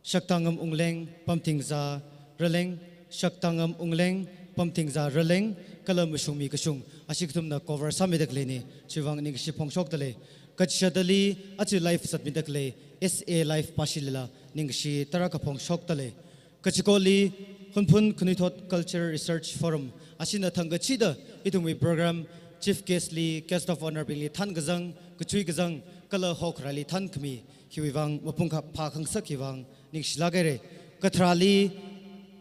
Shaktangam Wungleng, Pamthingza Raleng, Shaktangam Wungleng, Pamthingza Raleng, kala mashungmi kashung, ashi kathumna cover sāmida khaleina, chiwui vang ningkashi phongshokda lei. Kachishātali, aja live zatmida khalei, S A Live pāshilila, ningkashi tarākha phongshokda lei. Kachikoli, Hunphun Khanuithot Culture Research Forum, ashina thang kachida, ithumwui program, chief guest li, guest of honor bingli thānkazang, kachui kazang, kala hokharāli thānkhami, hiwui vang mapung kha phākhangasak hiwui vang ningshilāk haira. Katharāli,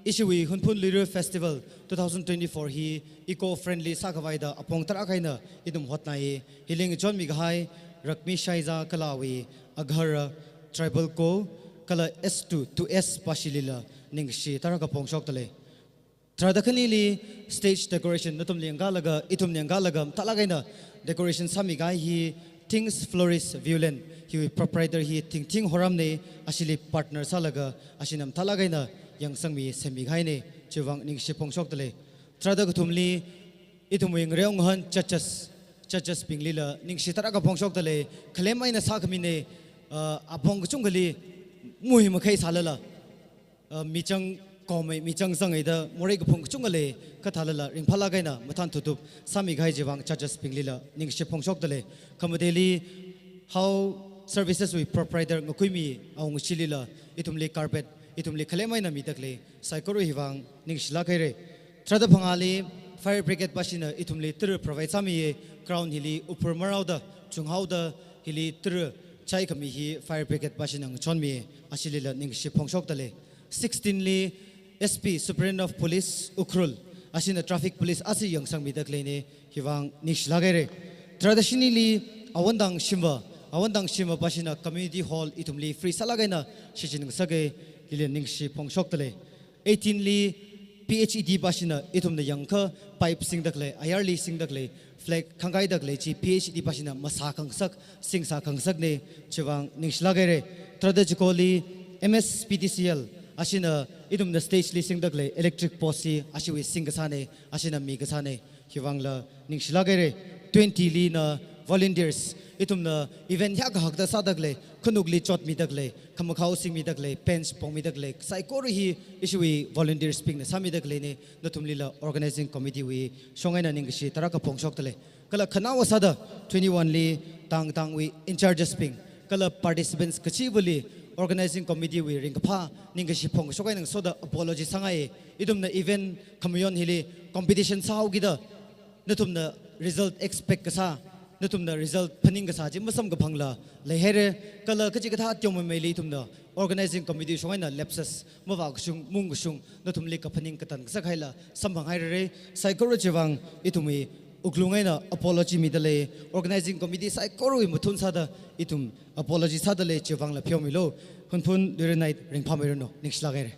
ishiwui Hunphun Luira Festival two thousand twenty-four hi eco-friendly sākhavaida apong tarākha eina ithum hotnai, hili ngachonmi kahai Rakmi Shaiza kala awui aghara Tribal Co kala S two, two S pāshilila ningkashi tarākha phongshokda lei. Tharāda khanili stage decoration nathumli yangkalaga, ithumli yangkalaga, mathālāk eina decoration sāmi kahai hi Things Flourish Viewland, hiwui proprietor hi Thingthing Horamna, ashili partner sālaga, ashina mathālāk eina yangsangmi semmi kahaina, chiwui vang ningkashi phongshokda lei. Tharāda kathumli, ithumwui ngareongahan judges, judges binglila, ningkashi tarākha phongshokda lei, khalem eina sākhamina, uh, apong kachungkhali, muhi makhai sālala, uh, michang komei, michang zangeida, morei kaphung kachungkha lei, kha thālala, ringphālāk eina, mathān thutup, sāmi kahai chiwui vang judges binglila, ningkashi phongshokda lei. Khamateli, Hao Services wui proprietor Ngakhuimi Awungshilila, ithumli carpet, ithumli khalem eina mida khalei, saikora hiwui vang, ningshilāk haira. Tharāda phangāli, Fire Brigade pāshina ithumli tara provide sāmiya, ground hili uphur maraoda, chunghaoda, hili tara chaikhami hi Fire Brigade pāshina ngachonmiya, ashilila ningkashi phongshokda lei. Sixteen li S P, Superintendent of Police, Ukhrul, ashina traffic police aja yangsangmida khaleina, hiwui vang ningshilāk haira. Tharāda shinili, Awandang Shimva, Awon tangshim pāshina community hall ithumli free sālāk eina shichin ngasaka, hili ningshi phongshokdalei. Eighteen li P H E D pāshina ithumna yangkha pipe singdalei, ayarli singdalei, flag khangkaidalei chi P H E D pāshina masākhangasak, singsākhangasakna, chiwuivang ningshilāk haira. Tharāda chikoli M S P T C L, ashina ithumna stage li singdalei electric post chi ashiwui singkasāna, ashina mikasāna, hiwuivangla ningshilāk haira. Twenty lina volunteers, ithumna event hiyākha hakta sādalei, khanukli chotmidalei, khamakhao singmidalei, bench pongmidalei, saikora hi ishiwui volunteers bingna sāmidaleina, nathumlila organizing committee wui shong eina ningkashi tarākha phongshokdalei. Kala khanaowa sāda twenty-one li tang tangwui in charges bing, kala participants kachivali organizing committee wui ringkaphā ningkashi phongkashok eina ngasoda apology sāngai. Ithumna event khamayon hili competition sāhaokida nathumna result expect kasā, nathumna result phaning kasā chi masamkaphangla leihaira, kala kachikathā teomeimeili ithumna organizing committee shong eina lapses, mavākashung, mungkashung, nathumli kaphaning katan kasak haila samphang hairara, saikora chiwuivang ithumwui wuklung eina apology midalei, organizing committee saikorawui mathun sāda ithum apology sādalei, chiwuivangla pheomilu. Hunphun Luira Naik ringphāmeiranu, ningshilāk haira.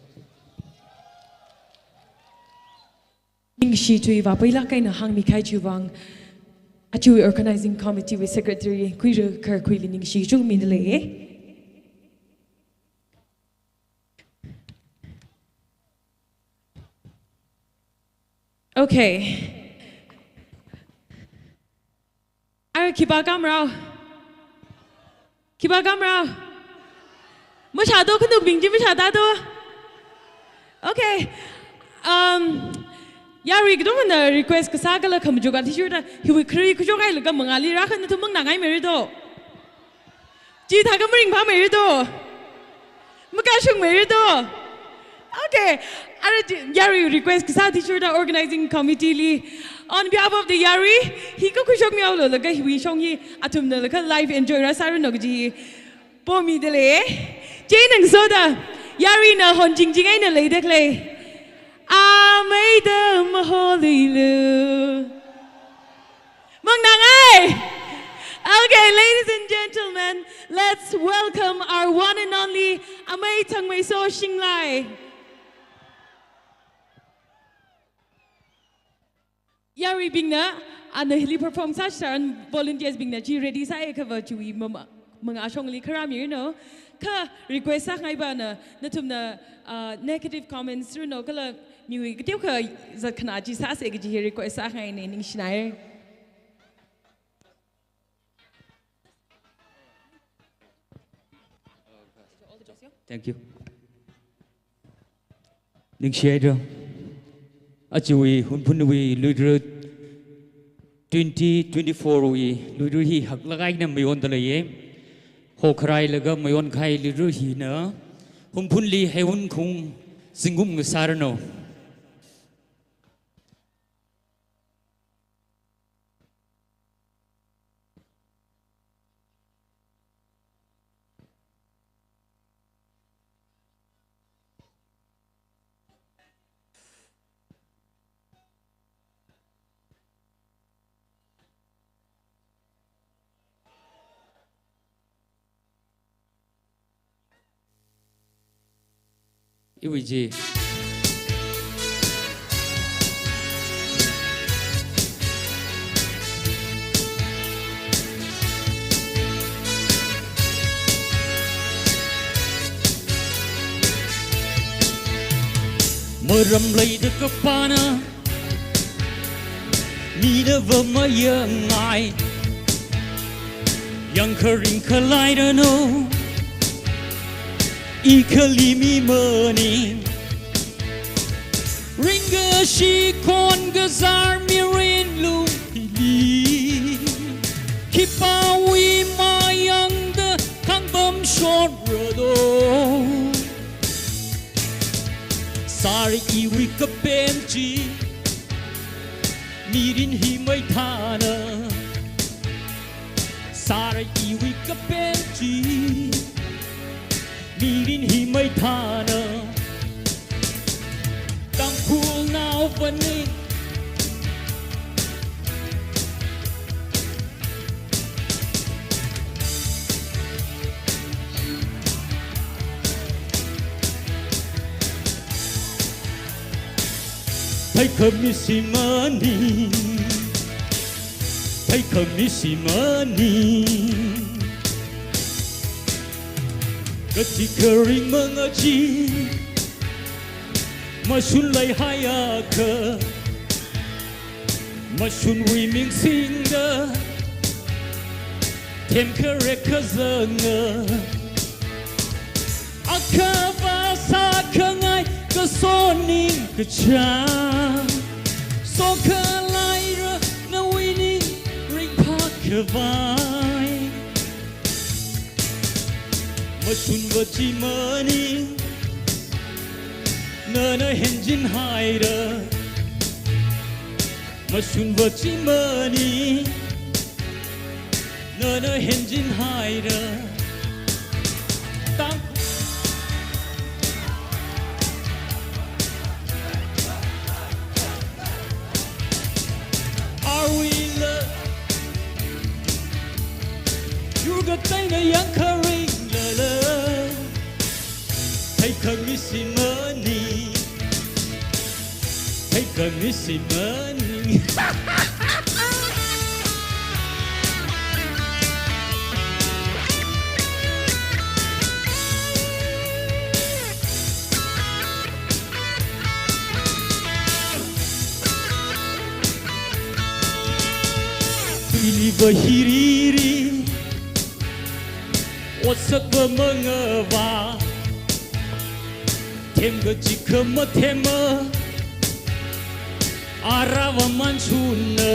Ningshi tui vāpailāk eina hāngmikahai chiwuivang, aja organizing committee wui secretary Khuira Kharkhuili ningshi kachungkha midalei. Okay. Ara khipā kamrao? Khipā kamrao? Mashādo, khanukbing chi mashāda do? Okay. Um, yarui katonga request kasā kala khamachuk athishurda, hiwui khari khuishok hailaga mangāli rākha nathum manganāngaimeira do. Chithākha maringphāmeira do. Makashungmeira do. Okay. Ara chi, yarui request kasā athishurda organizing committee li, on behalf of the yarui, hi kakhuishokmihaolu laga hiwui shong hi athumnala kha live enjoy rāsāranu kaji pomidalei. Chieina ngasoda, yaruina honchingching eina leidalei. Ameida maholeilu. Manganāngai. Okay, ladies and gentlemen, let's welcome our one and only Amei Thangmeiso Shinglai. Yaruibingna, ana hili perform sāsāran volunteers bingna chi ready sāya kava chiwui mama, mangā shongli kharāmiranu. Kha request sāngai pāna, nathumna, uh, negative comments ranu kala miwui kateokha zatkhanā chi sāsa kaji hi request sāngaina, ningshinaira. Thank you. Ningshihaira. Ajawui Hunphunwui luira twenty twenty-four wui luira hi haklāk eina mayondalei. Hokharailaga mayonkahai luira hina Hunphunli heiwun khung zingkum ngasāranu. Iwui chi. Maram leida kapāna mida vāmayangngai. Yangkharing khalairanu, i kali mi maning. Ringkashi khon kazār mirin lung hili, khipāwui mayangda khangpam shonrado. Sāra iwui kapen chi, mirin hi maithāna. Sāra iwui kapen chi, mirin hi maithāna. Tangkhulnao vani. Theikhami shimān, theikhami shimān. Kachi kharing mangachee, mashun leihaiakha, mashunwui ming singda, themkharek kazanga. Akhava sākhangai kaso ningkachāng, sokhalaira nawui ning ringphākhavai. Mashunva chi maning, nana henjinhaira. Mashunva chi maning, nana henjinhaira. Tang. Are we in love? Yur kateina yangkharinglala. Theikhami shimān, theikhami shimān. Tuiliva hiriri, otsakva mangava, themkachikha mathema, arava manchunna.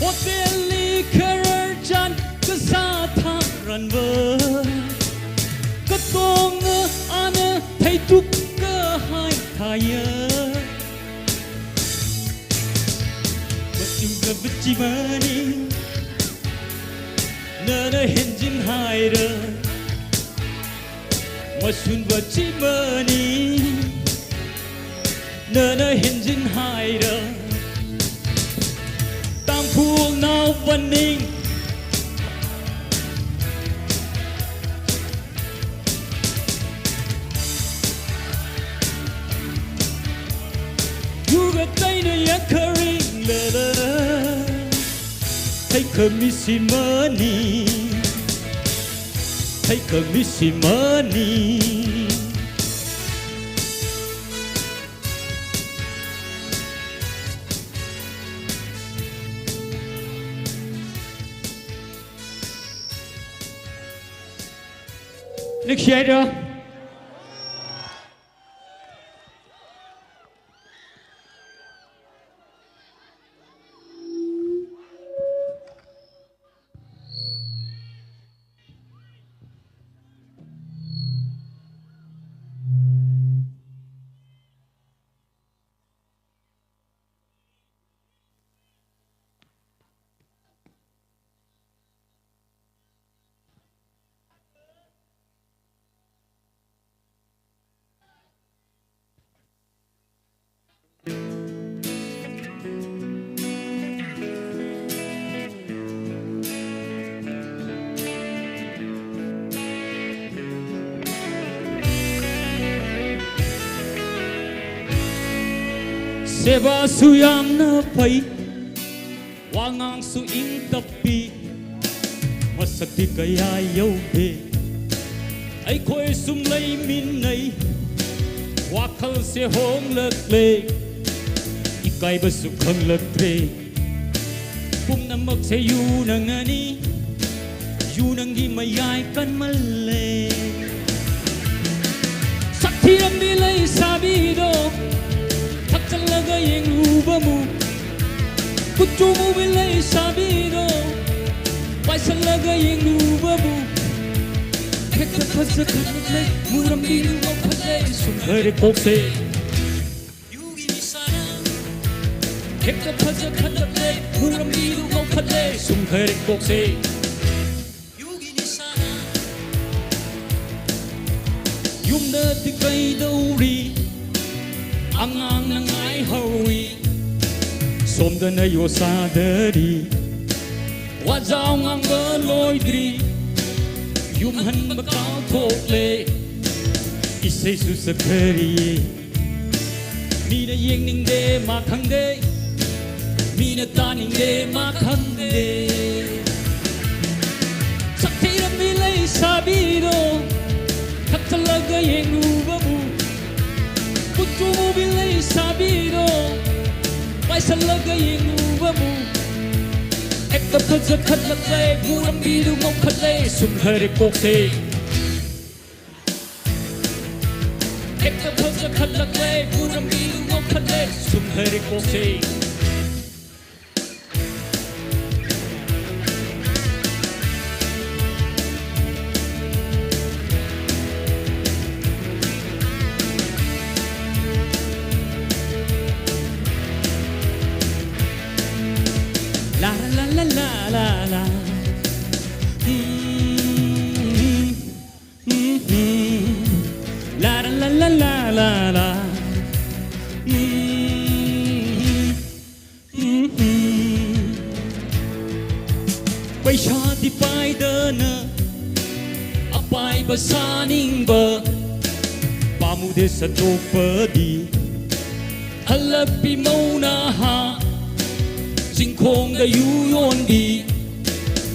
Hotel li khararchan kasā tharanva, katonga ana theitukkahai thāya. Mashunva chi maning, nana henjinhaira. Mashunva chi maning, nana henjinhaira. Tangkhulnao phaning. Yur kateina yangkharinglala. Theikhami shimān, theikhami shimān. Next year. Sebāsu yāmna phei, wāngangsu ingtappi, masakti kayā yaoda. ꯑꯩꯈꯣꯏ ꯁꯨꯝ ꯂꯩꯃꯤꯟꯅꯩ, ꯋꯥꯈꯜꯁꯦ ꯍꯣꯡꯂꯛꯂꯦ, ꯏꯀꯥꯏꯕꯁꯨ ꯈꯪꯂꯛꯇ꯭ꯔꯦ꯫ ꯄꯨꯝꯅꯃꯛꯁꯦ ꯌꯨꯅꯪ ꯑꯅꯤ, ꯌꯨꯅꯪꯒꯤ ꯃꯌꯥꯏ ꯀꯟꯃꯜꯂꯦ꯫ ꯁꯛꯊꯤꯔꯝꯕꯤ ꯂꯩꯁꯥꯕꯤꯗꯣ ꯊꯛꯆꯜꯂꯒ ꯌꯦꯡꯂꯨꯕꯕꯨ, ꯀꯨꯆꯨ ꯃꯨꯕꯤ ꯂꯩꯁꯥꯕꯤꯗꯣ ꯄꯥꯏꯁꯜꯂꯒ ꯌꯦꯡꯂꯨꯕꯕꯨ, ꯍꯦꯛꯇ ꯐꯖꯈꯠꯂꯛꯂꯦ, ꯃꯨꯔꯝꯕꯤꯗꯨ ꯉꯧꯈꯠꯂꯦ, ꯁꯨꯝ ꯈꯔ ꯀꯣꯛꯁꯦ꯫ ꯍꯦꯛꯇ ꯐꯖꯈꯠꯂꯛꯂꯦ, ꯃꯨꯔꯝꯕꯤꯗꯨ ꯉꯧꯈꯠꯂꯦ, ꯁꯨꯝ ꯈꯔ ꯀꯣꯛꯁꯦ꯫ ꯌꯨꯝꯗꯗꯤ ꯀꯩꯗꯧꯔꯤ? ꯑꯉꯥꯡꯅ ꯉꯥꯏꯍꯧꯔꯤ꯫ ꯁꯣꯝꯗꯅ ꯌꯣꯁꯥꯗꯔꯤ꯫ ꯋꯥꯖꯥꯎ ꯉꯥꯡꯕ ꯂꯣꯏꯗ꯭ꯔꯤ꯫ ꯌꯨꯝ ꯍꯟꯕ ꯀꯥꯎꯊꯣꯛꯂꯦ꯫ ꯏꯁꯩꯁꯨ ꯁꯛꯊꯔꯤꯌꯦ꯫ Mina yangningde makhangde, mina tāningde makhangde. Sakthirambi leisābilo, khattalaga yangluvamu. Kutumubi leisābilo, paisālaga yangluvamu. Hekta phazakhatlākle, murambilu ngaokhatle, sumkhare kokse. Hekta phazakhatlākle, murambilu ngaokhatle, sumkhare kokse. La la la la la la. Mm-hmm. Mm-hmm. La la la la la la. Mm-hmm. Mm-hmm. Paisādi paidana, apaiva sāningva, pāmude sātokpadi. Halapi mauna ha, zingkhongda yu yonbi,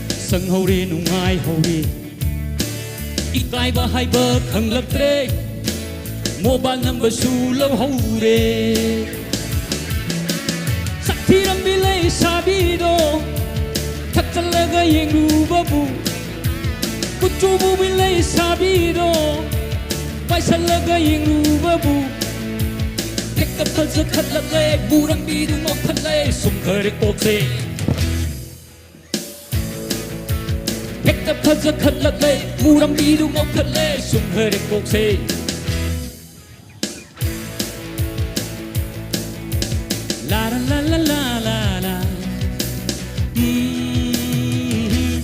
sanghaore nungaihaore. Ikaiva haiva khanglāktre, mobile number su louhaore. Sakthirambi leisābilo, khattalaga yangluvamu. Kutumubi leisābilo, paisālaga yangluvamu. Hekta phazakhatlākle, murambilu ngaokhatle, sumkhare kokse. Hekta phazakhatlākle, murambilu ngaokhatle, sumkhare kokse. La la la la la la. Mm-hmm.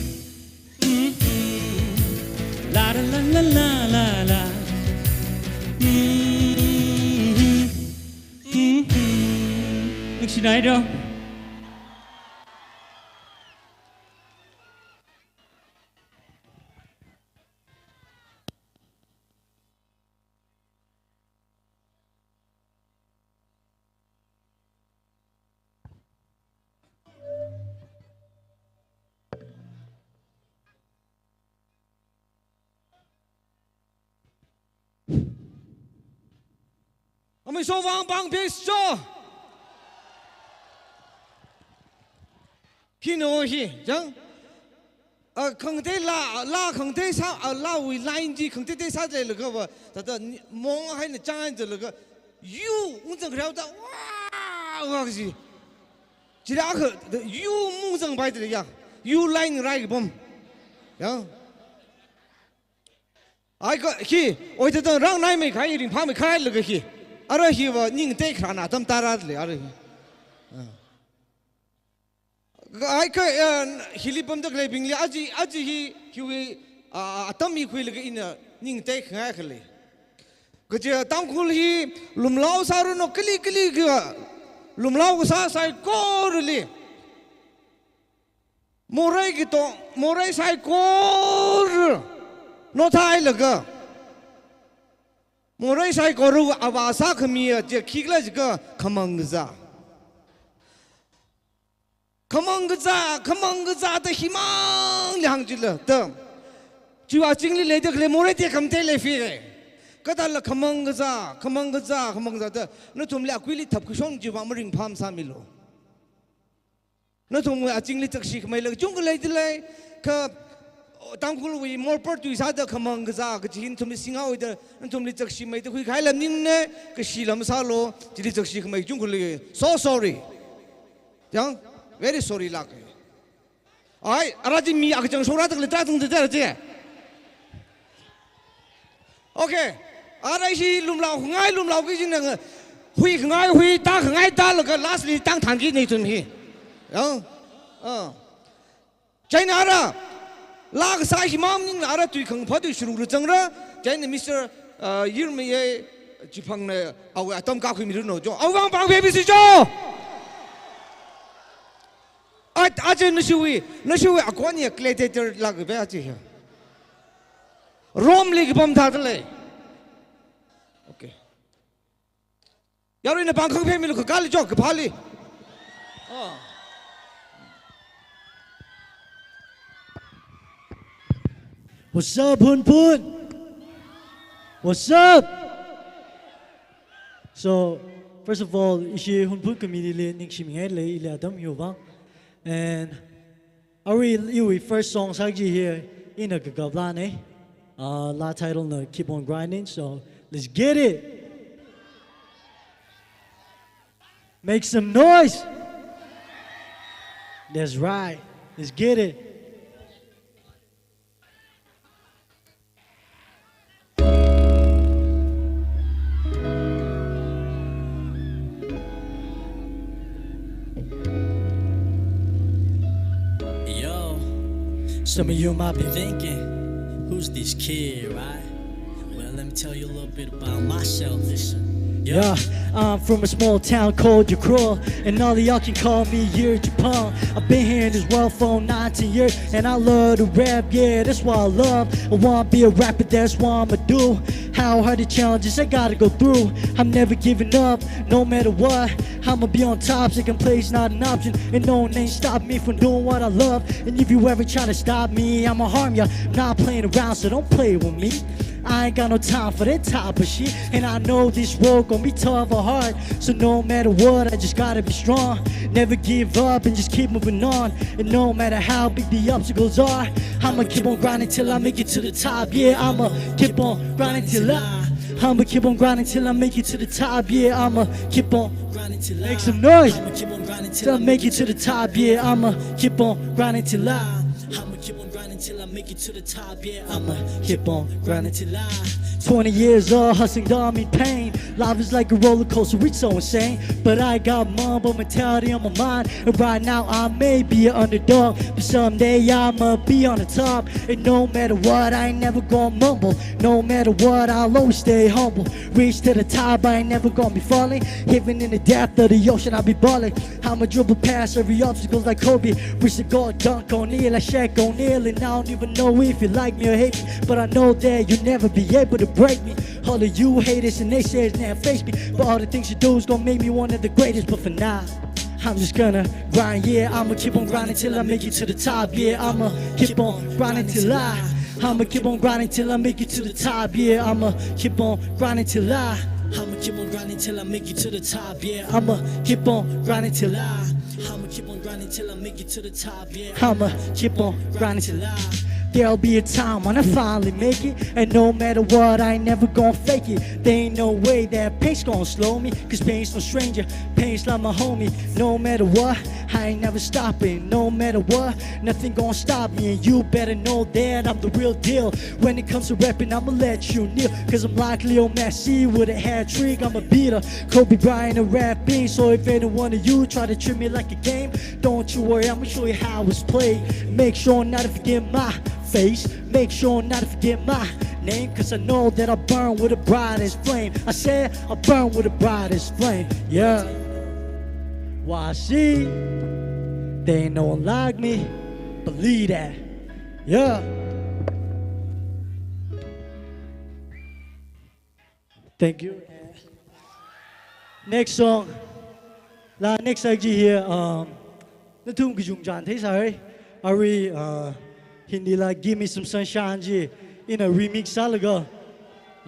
Mm-hmm. La la la la la la. Mm-hmm. Mm-hmm. Ningshinaida. Amei so vang pang pes cho. Hino hi, jang. A, khangatei laa, laa khangatei sā, a, laawui line chi khangatei tei sāda leilakha va, thāda ni, mong haina chānda laga, yu ungzang kharao da, wa, wa kaji. Chila kha, da, yu mungzang pai da ya, yu line rai kapam. Ya. Ai kha, hi, oi thāda rāngnaimei khai, ringphāmei khai laga hi. Ara hi va, ning tei kharana atam tara le, ara hi. Ah. Ai kha, eh, hili pamda khaleibingli, aja, aja hi, hiwui, ah, atam mikhuilaga ina ning tei khangai khalei. Kaje Tangkhul hi lumlao sāranu kali kali kha lumlao kasā saikorali. Morei kato, morei saikora nothailaga. Morei saikora avā sākhami a je khikhala jiakha khamang kazā. Khamang kazā, khamang kazā da himangli hāngchila da. Chiwui azingli leida khalei morei tekhamatei lei fi. Kathāla khamang kazā, khamang kazā, khamang kazā da. Nathumli akuili thapkashong chiwui vang maringphā masāmilu. Nathumwui azingli chakshi khamei la kachungkha leida lei, kha Tangkhulwui morpar tui sāda khamang kazā kachi hi nathumli singhaoda, nathumli chakshi meida khuikahai lam maningmana, kashi lam sālu, chili chakshi khamei kachungkha lei. So sorry. Yang, very sorry lāk. Ai, ara chi mi akachang shokra tak le tra tung de chi. Okay. Ara hi lumlao khangai, lumlao kajina, hui khangai hui, tā khangai tālaga lastli tangthānki nathum hi. Yang. Ah. Chieina ara, laa kasā himang maningla ara tui khangapha tui shurung rāzangra, chieina Mister, uh, Yirmei Chiphangna awui atam kakhuimiranu cho. Awui vang pang pheipisi cho. A, aja nashiwui, nashiwui akhon ya gladiator lāk ve aja ya. Rome li kapam thāda lei. Okay. Yaruina pāng khangphemilu kakāli chok kaphāli. Oh. What's up, Hunphun? What's up? So, first of all, ishi Hunphun committee li ningshimingailei, ili atam hiwui vang. And arui iwui first song sāki kaji hi ina kakap laanei. Uh, laa title na Keep on Grinding, so let's get it. Make some noise. That's right. Let's get it. Yo, some of you might be thinking, "Who's this kid, right?" Well, let me tell you a little bit about myself. Listen. Yeah, I'm from a small town called Yaoqkor, and all of y'all can call me Yirjapang. I've been here in this world for nineteen years, and I love to rap, yeah, that's what I love. I wanna be a rapper, that's what I'ma do. How hard the challenges I gotta go through, I'm never giving up, no matter what. I'ma be on top, second place not an option, and no one ain't stopping me from doing what I love. And if you ever try to stop me, I'ma harm ya. Not playing around, so don't play with me. I ain't got no time for that type of shit. And I know this road gon' be tough or hard. So no matter what, I just gotta be strong. Never give up and just keep moving on. And no matter how big the obstacles are, I'ma keep on grinding till I make it to the top. Yeah, I'ma keep on grinding till I, I'ma keep on grinding till I make it to the top. Yeah, I'ma keep on grinding till I, make some noise, I'ma keep on grinding till I make it to the top. Yeah, I'ma keep on grinding till I, I'ma keep on grinding till I make it to the top. Yeah, I'ma keep on grinding till I. Twenty years of hustling, dumb in pain. Life is like a roller coaster, it's so insane. But I got mamba mentality on my mind. And right now I may be an underdog, but someday I'ma be on the top. And no matter what, I ain't never gonna mumble. No matter what, I'll always stay humble. Reach to the top, I ain't never gonna be falling. Even in the depth of the ocean, I'll be balling. I'ma dribble past every obstacle like Kobe. Reach the goal, dunk on it like Shaq O'Neal. And I don't even know if you like me or hate me, but I know that you'll never be able to break me. All of you haters and naysayers never face me, but all the things you do is gonna make me one of the greatest. But for now, I'm just gonna grind, yeah. I'ma keep on grinding till I make it to the top, yeah. I'ma keep on grinding till I, I'ma keep on grinding till I make it to the top, yeah. I'ma keep on grinding till I, I'ma keep on grinding till I make it to the top, yeah. I'ma keep on grinding till I, I'ma keep on grinding till I make it to the top, yeah. I'ma keep on grinding till I, there'll be a time when I finally make it. And no matter what, I ain't never gonna fake it. There ain't no way that pain's gonna slow me, 'cause pain's no stranger, pain's like my homie. No matter what, I ain't never stopping. No matter what, nothing gonna stop me. And you better know that I'm the real deal. When it comes to rapping, I'ma let you kneel, 'cause I'm like Leo Messi with a hat trick. I'm a beater, Kobe Bryant of rapping. So if any one of you try to treat me like a game, don't you worry, I'ma show you how it's played. Make sure not to forget my face. Make sure not to forget my name, 'cause I know that I burn with the brightest flame. I said I burn with the brightest flame. Yeah. Why see? There ain't no one like me. Believe that. Yeah. Thank you. Next song. Laa next song chi hi, um, nathum kachungkha chān theisāra. Arui, uh, Hindi la Give Me Some Sunshine chi ina remix sālaga,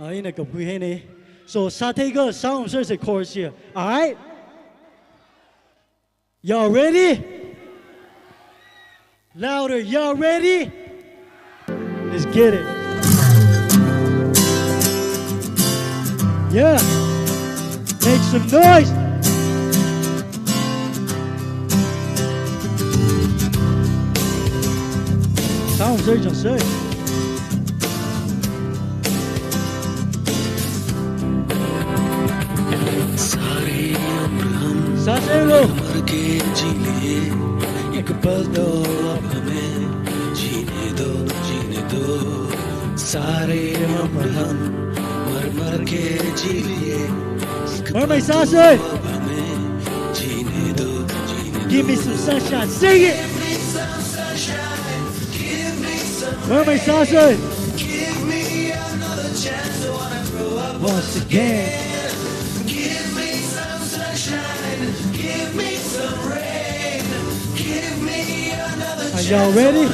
uh, ina kapkhui hainei. So, sātheikha sāngarumsa chorus chi. Alright? Y'all ready? Louder, y'all ready? Let's get it. Yeah. Make some noise. Sound surgeon, sir. सारे उम्र हम सर से लो। मर के जी लिए, एक पल दो अब हमें, जीने दो, जीने दो। सारे उम्र हम मर मर के जी लिए, एक पल दो अब हमें, जीने दो, जीने दो। Give me some sunshine, sing it. Give me some rain. Give me another chance. I wanna grow up once again. Give me some Y'all ready?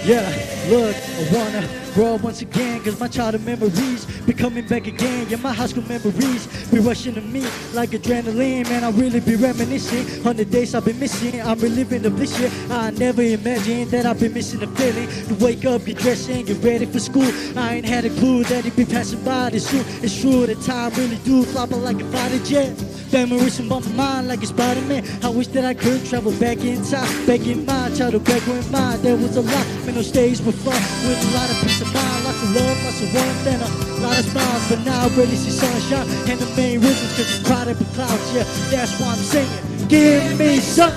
Yeah, look, I wanna grow up once again, 'cause my childhood memories be coming back again. Yeah, my high school memories be rushing to me like adrenaline. Man, I really be reminiscing on the days I've been missing. I'm reliving the bliss, yeah. I never imagined that I'd be missing the feeling to wake up, get dressed, and get ready for school. I ain't had a clue that it'd be passing by this soon. It's true, the time really do fly by like a fighter jet. Memories in my mind like a Spider-Man. I wish that I could travel back in time, back in my childhood, back when my day was alive. Man, those days were fun, with a lot of peace of mind, lots of love, lots of warmth, and a lot of smiles. But now I really see sunshine, and the main reason is 'cause it's crowded with clouds. Yeah, that's why I'm singing. Give me some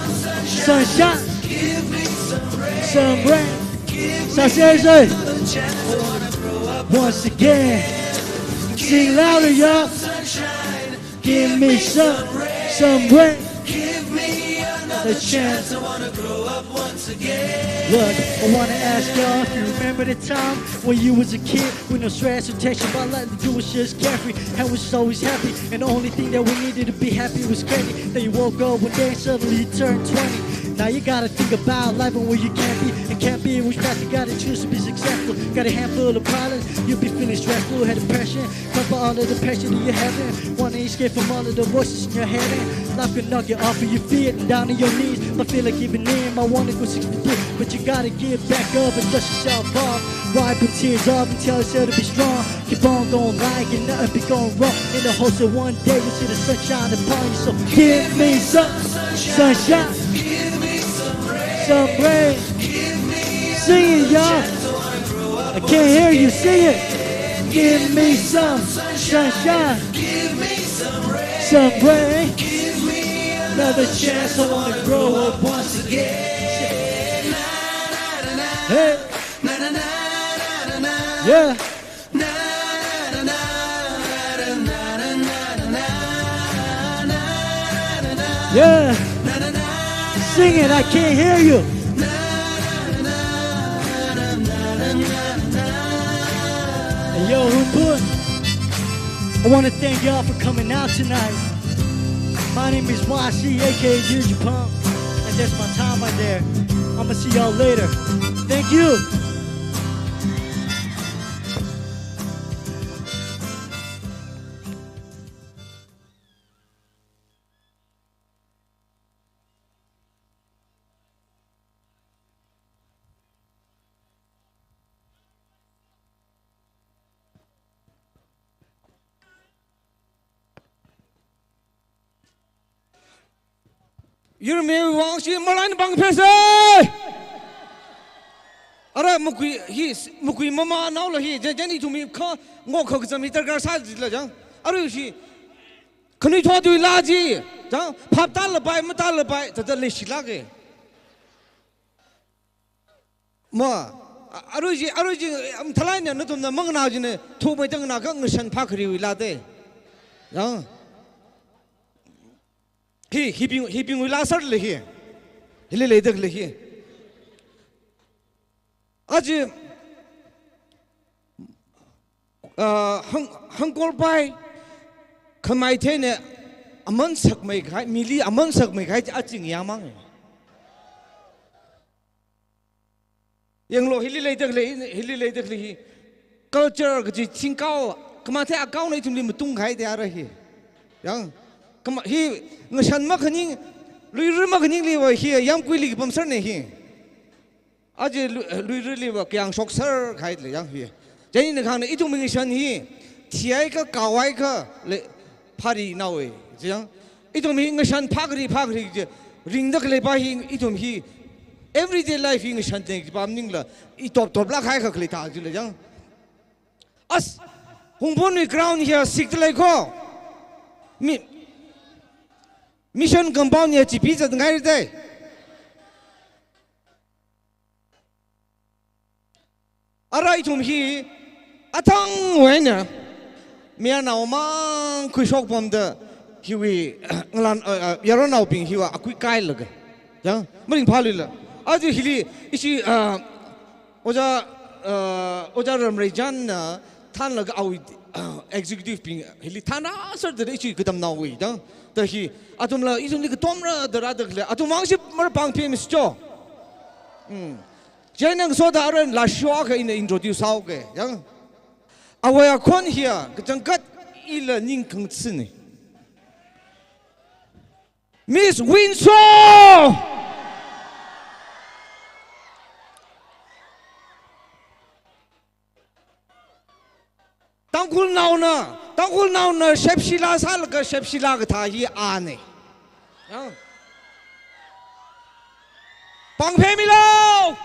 sunshine, some rain, some sunshine. Once again, sing louder, y'all. Give me some, some rain. Give me another chance. I wanna grow up once again. Look, I wanna ask y'all if you remember the time when you was a kid with no stress or tension about life. You was just carefree and was always happy. And the only thing that we needed to be happy was candy. Then you woke up one day and suddenly you turned twenty. Now you gotta think about life and where you can be and can't be. Which path you gotta choose to be successful. Got a handful of problems, you be feeling stressful, had depression. Cover all of the pressure that you're having. Wanna escape from all of the voices in your head. And life can knock you off of your feet and down on your knees. But feel like giving in. I wanna go six feet deep, but you gotta get back up and dust yourself off. Wipe your tears off and tell yourself to be strong. Keep on going like it, nothing be going wrong. In the hopes that one day you'll see the sunshine upon you. So give me some sunshine. Some rain. Sing it, y'all. I can't hear you. Sing it. Give me some sunshine. Some rain. Another chance, I wanna grow up once again. Hey. Yeah. Yeah. Sing it, I can't hear you. Hey, yo, Hunpun, I wanna thank y'all for coming out tonight. My name is Y C, A K A Yujipang, and that's my time right there. I'ma see y'all later. Thank you. Yurmei wangshi malaina pangphesei. Ara makui hi, makui mama naola hi, jen, jen ithum hi kha ngok kha kazam hi darkar sāzila jang. Ara hi khanuithotwui laa chi, jang, phap tālapai, matālapai, thāda leishilāke. Ma, a-, arui chi, arui chi, am, thalaina nathumna manganā china, thumeida nganākha ngashan phākhariwui laate. Jang. Hi, hibing, hibingwui laa sārle hi. Hili leidakle hi. Aja, ah, hang, hangkorpai, khamai theina, aman sakmei kahai, mili aman sakmei kahai, aching yangmang. Yanglu, hili leidakle, hili leidakle hi. Culture kaji thingkao, khamathei akaona ithumli matung kahai te ara hi. Jang, khama, hi ngashan makhaning, luira makhaningli va hi, yamkuili kapam sārne hi. Aja lu-, luirali va kayāng shokser kahaile jang hi. Chieina khangna ithum ngashan hi, thihaiakha, kaohaiakha, le, pharinaowe, jang. Ithum hi ngashan phākhari, phākhari je, ringda khaleipa hi, ithum hi, everyday life hi ngashan teng pa maningla, itop toplāk kahai khalei thā jile jang. As, Hungpungwui ground hiya sikda lei ko. Mi, mission compound hiya chipi zatngai rite. Ara ithum hi, athangwui eina, mayarnao mang khuishok pamda, hiwui, ngalan, uh, uh, yaronnaobing hiva akui kailaga. Jang, maringphāluila. Aja hili, ishi, uh, Ojā, uh, Ojā Ramreijanna, thānlaga awui, uh, executive bing, hili thānrāserda ishi katamnaowui, jang. Da hi, athumla, ithumli katomra, da rāda khalei, athum vangshi marapang phim ishi cho. Mm. Chieina ngasoda aruila lashio akha ina introduce sāuke. Yang. Awui akhon hiya, kachangkhat ila ning khangachee ni. Miss Winso! Tangkhulnaona, Tangkhulnaona shepshila sālaga shepshila kathā hi ana. Yang. Pāngphemilu!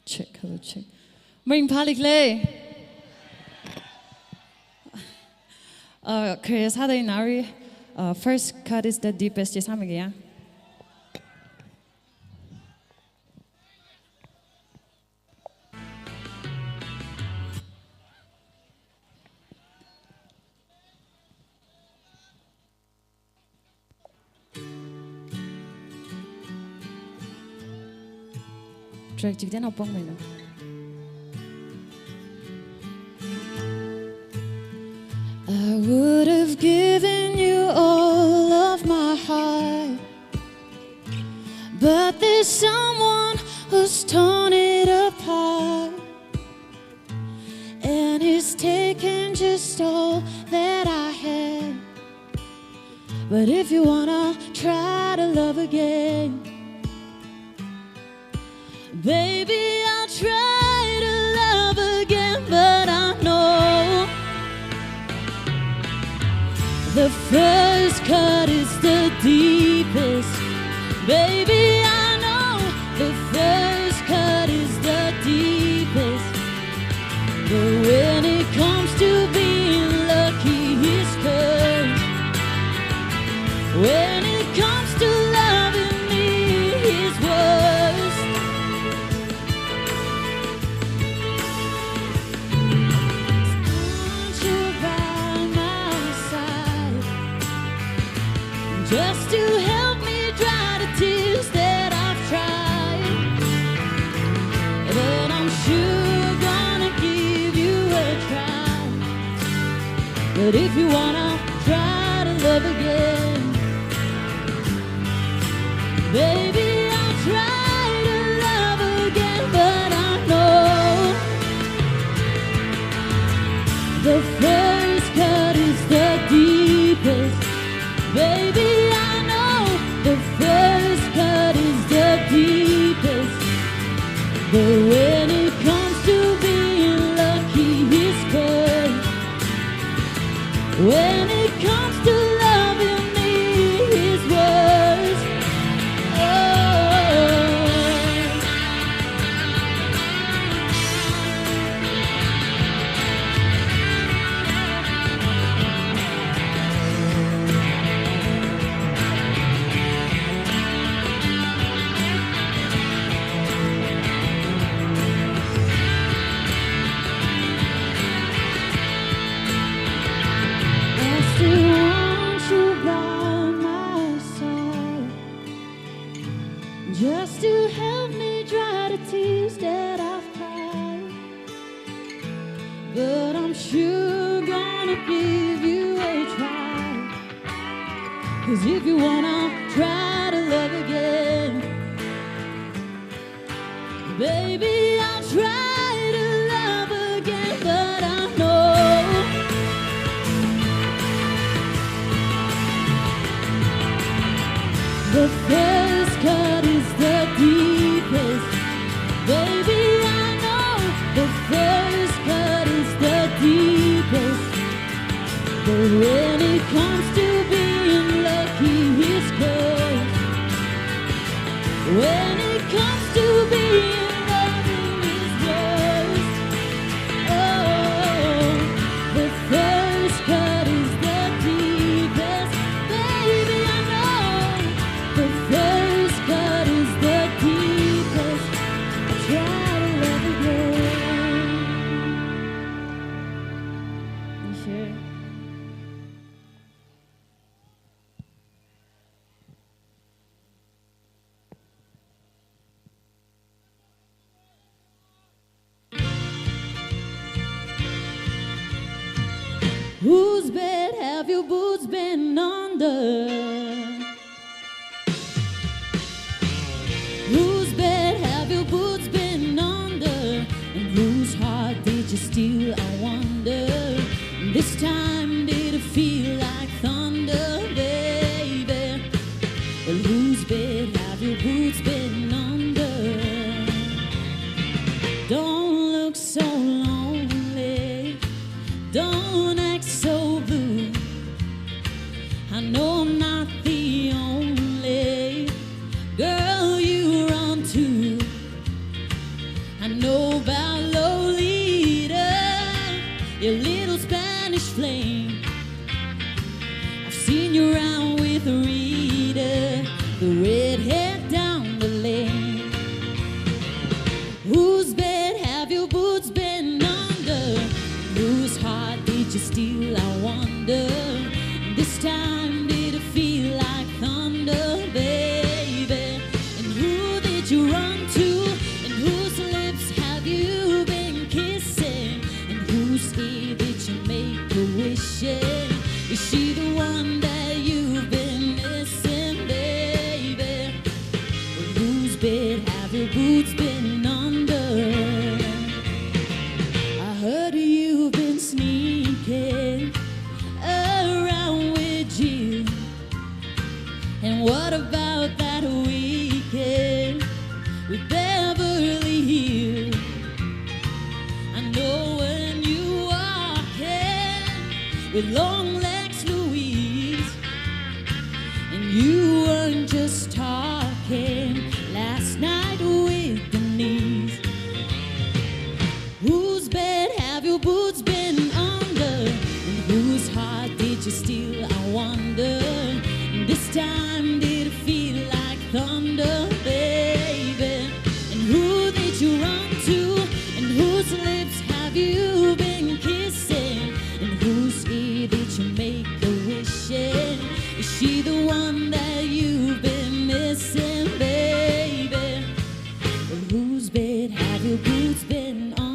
Check, hello, check. Maringphāli khalei. Uh, khare sāda ina arui, uh, first cut is the deepest chi sāmige ya. Track chikten apong mena. I would have given you all of my heart, but there's someone who's torn it apart, and he's taken just all that I had. But if you wanna try to love again, baby, I'll try to love again, but I know the first cut is the deepest. Baby, I know the first cut is the deepest. But when it comes to being lucky, he's cursed. When it comes to loving me, he's worse. Aren't you by my side? Just to help me dry the tears that I've cried. But I'm sure gonna give you a try. But if you wanna try to love again, baby, I'll try to love again, but I know the first cut is the deepest. Baby, I know the first cut is the deepest. But when it comes to being lucky, he's cursed. When it comes to loving me, he's worse. Oh. I still want you by my side, just to help me dry the tears that I've cried. But I'm sure gonna give you a try. 'Cause if you wanna try to love again, baby, I'll try to love again, but I know the first cut is the deepest. Baby, I know the first cut is the deepest. But when it comes to being lucky, he's cursed. When it comes to being loving, he's worse. Oh, the first cut is the deepest. Baby, I know the Whose bed have your boots been under? And whose heart did you steal, I wonder? This time did it feel like thunder, baby? Well, whose bed have your boots been under? Don't look so lonely. Don't act so blue. I know I'm not the only girl you run to. I know about Lolita, your little Spanish flame. I've seen you around with Rita, the redhead down the lane. Whose bed have your boots been under? Whose heart did you steal, I wonder? This time did it feel like thunder, baby? And who did you run to? And whose lips have you been kissing? And whose ear did you make a wishing? Is she the one that you've been missing, baby? Whose bed have your boots been under? I heard you've been sneaking around with Jill. And what about that weekend with Beverly Hills? I know when you walking with long legs Louise. And you weren't just talking last night with Denise. Whose bed have your boots been under? And whose heart did you steal, I wonder? This time did it feel like thunder, baby? And who did you run to? And whose lips have you been kissing? And whose ear did you make a wishing? Is she the one that you've been missing, baby? Whose bed have your boots been under?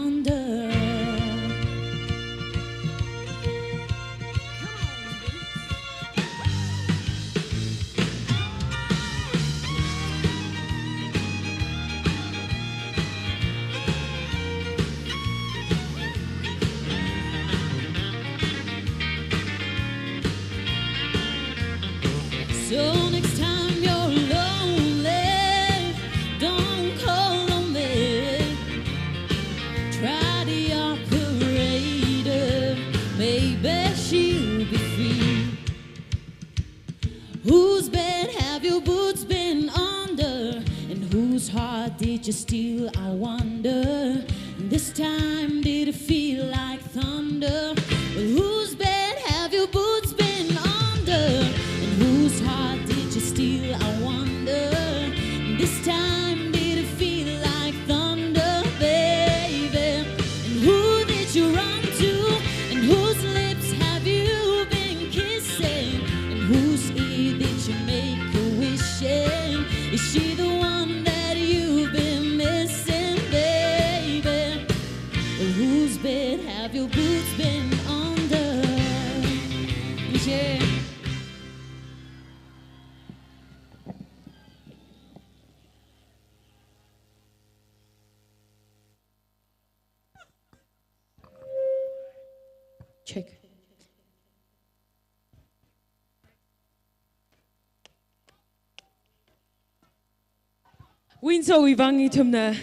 So next time you're lonely, don't call on me. Try the operator, maybe she'll be free. Whose bed have your boots been under? And whose heart did you steal, I wonder? This time did it feel like thunder? Well, whose bed have your boots been under? And whose heart did you steal, I wonder? This time did it feel like thunder, baby? And who did you run to? And whose lips have you been kissing? And whose ear did you make a wishing? Is she the one that you've been missing, baby? Whose bed have your boots been under? Yeah. Check. Winsowui vang ithumna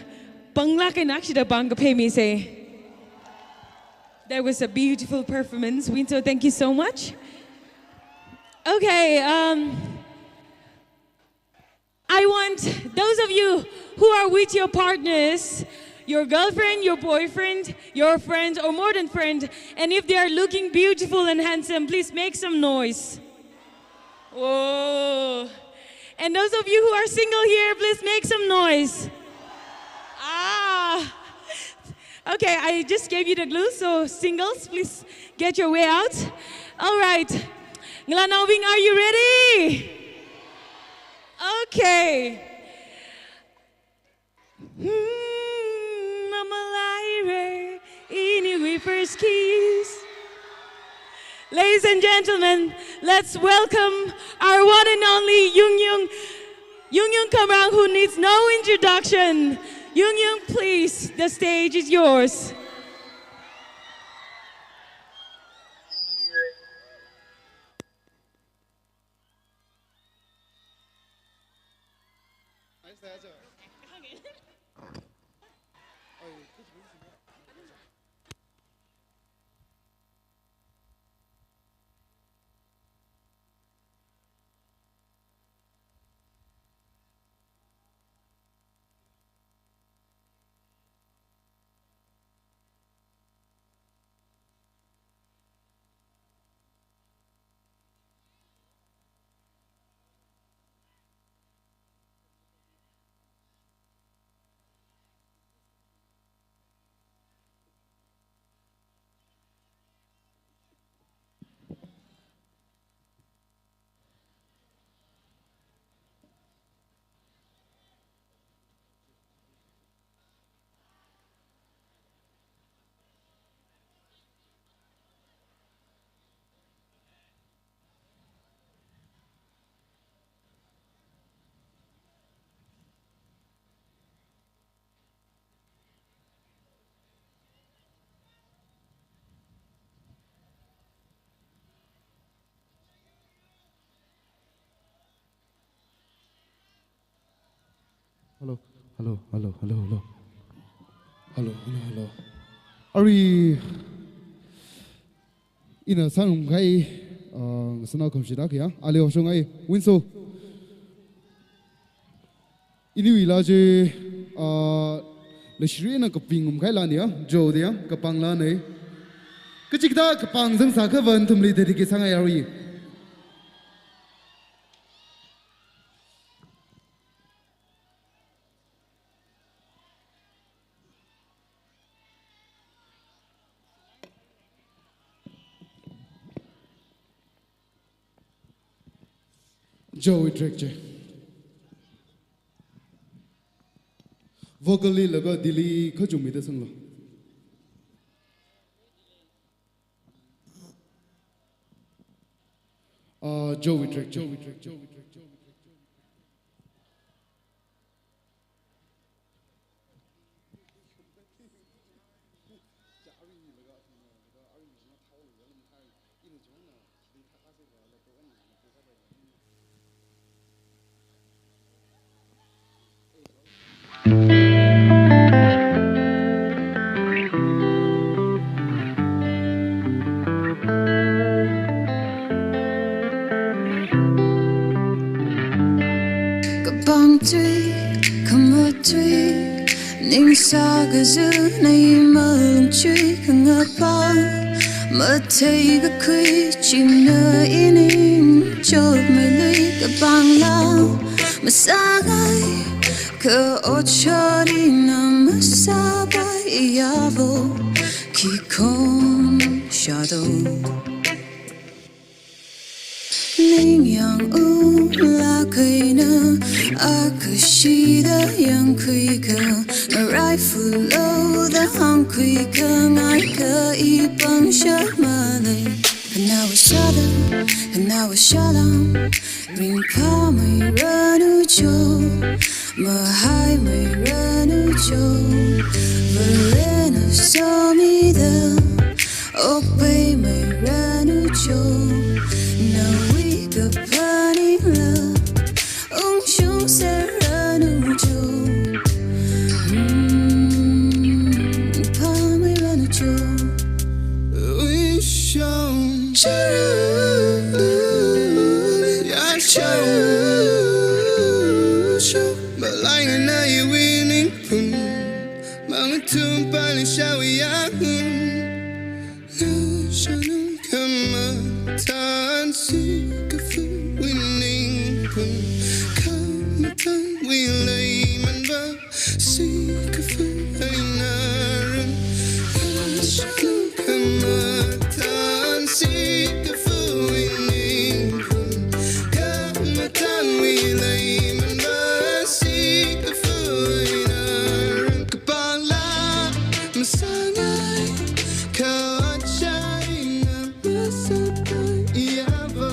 panglāk eina akshida pāng kaphei misa. That was a beautiful performance. Winso, thank you so much. Okay, um, I want those of you who are with your partners, your girlfriend, your boyfriend, your friend, or more than friend, and if they are looking beautiful and handsome, please make some noise. Oh. And those of you who are single here, please make some noise. Ah. Okay, I just gave you the clue, so singles, please get your way out. All right. Ngalānaobing, are you ready? Okay. Hmm, mamalaire, iniwui first kiss. Ladies and gentlemen, Let's welcome our one and only Yung Yung, Yung Yung Khamrang, who needs no introduction. Yung Yung, please, the stage is yours. Hello, hello, hello, hello, hello. Hello, hello, hello. Arui, ina sāngarumkahai, uh, ngasānao khamashit akha ya, ali oshungai, Winso. Iniwuila chi, uh, leishirina kapingngarumkahai lāna ya, Joe da ya, kapāng lāna. Kachikathā kapāng zangsā khavai nathumli dedicate sāngai arui. Joe wui track chi. Vocal li laga delay kachungmida sanglu. Uh, Joe wui track, Joe wui track, Joe wui track, Joe wui track. Kapāng tui, khamat tui, ningsā kazā nei malung chui khangapa, mathei kakhui china ining chok mai lui kapāng lau, masāngai ka ochori na masāpai iyavo, khi khon shadow. Ningyāng ula kaina, akashida yangkhuika, rifle loda hāngkhuika, ngaika ipāng shamalei. Khanaowa shāda, khanaowa shālam, ringphāmeiranu cho. Mahaimeiranu cho, Varena somida, okpaimeiranu cho, nawui kaphaning la, ungshung serranu cho, mm, phameiranu cho. Ungshung serranu cho, Malainganā iwui ningkhun, mangathum pali shāwui yāngun. Ngashanung khamatan sikafuwui ningkhun, khamatanwui leiman va sikafu eina ran. Ngashanung khamatan sikafuwui ningkhun, khamatanwui leiman va sikafu eina ran. Kapāng la masāngai, kachaina masāpai iyavo,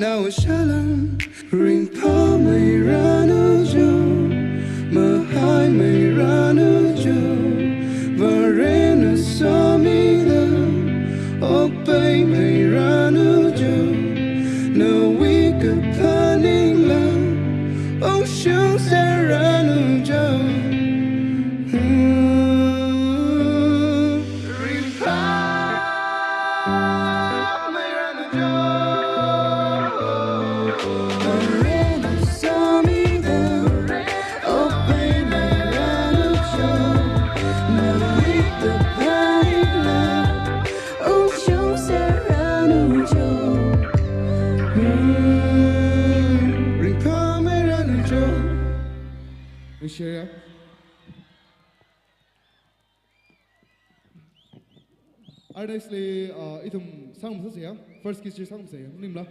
Yaoshalan, ringphāmeiranu jo, mahaimeiranu jo, Varena sāmida, okpaimeiranu jo, nawui kaphaningla, ungshungserranu jo. Share. Artist li, uh, ithum sangam sāsa ya. First kiss chi sangam sāsa ya. Maningla.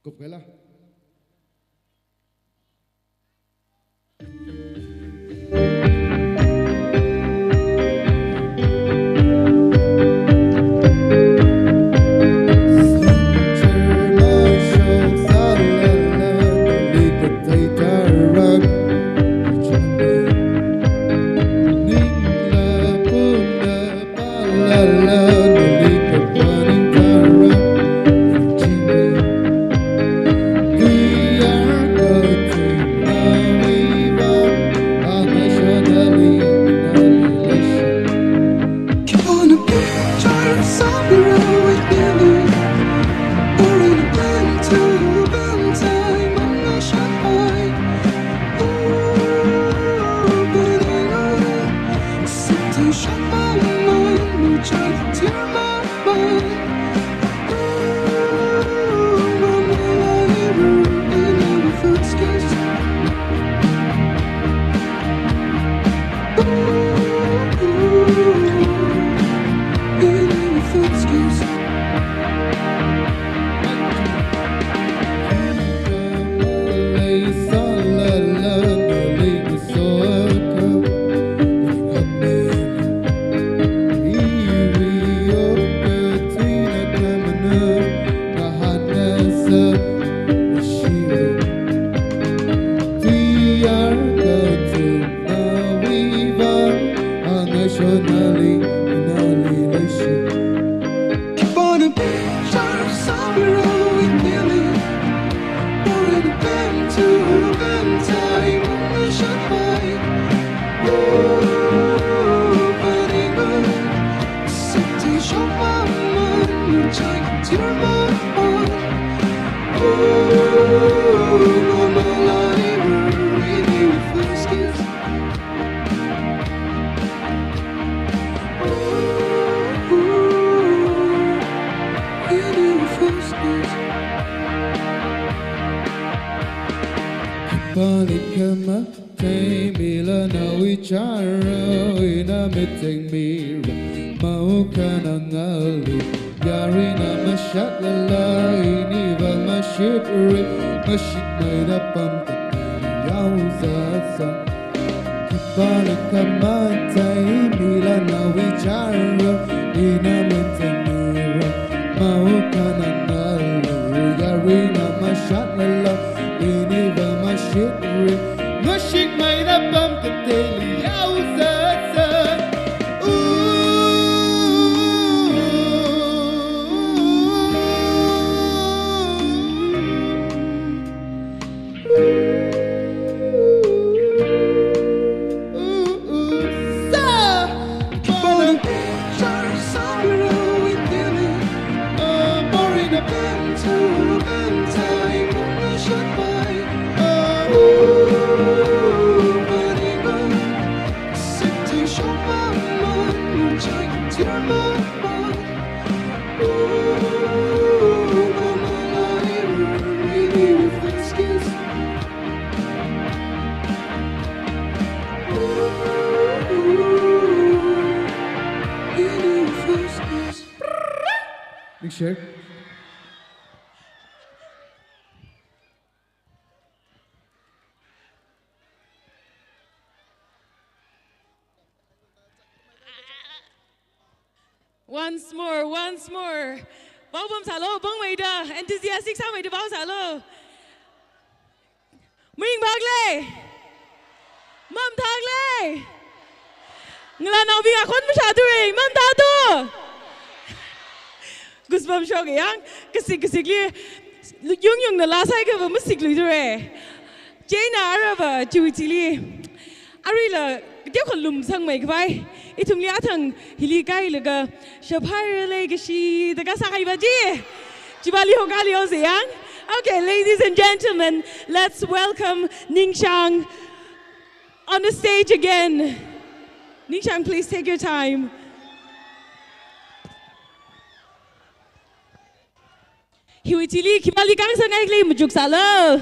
Kup kaila. Pali kama taimila nawui chara, ina miteng mira, mau kana ngalu, yarina mashatlala, iniva mashitri, mashitmeida pamkatei yaosāsa. Pali kama taimila nawui chara, ina miteng mira, mau kana ngalu, yarina mashatlala, iniva mashitri, mashitmeida pamkatei yaosāsa. Ooh. Once more, once more. Pao pamsālu, pāngmeida, enthusiastic sāmeida pao sālu. Maringphālei. Mathālei. Ngalānaobing akhon mashāthurai, mathāthu. Goosebumps shoka yang, kasik kasikli, yung yungna laa sāhaiakhava masikluithurai. Chieina arava chiwui thili, aruila, teokha lumsangmeikhavai, ithumli athang hili kailaga, shaphaira leikashi, da kasāhaiva chi. Chipāli hongkali haosa yang. Okay, ladies and gentlemen, let's welcome Ningshang on the stage again. Ningshang, please take your time. Hiwui thili khipāli kangsanghai khala machuk sālu.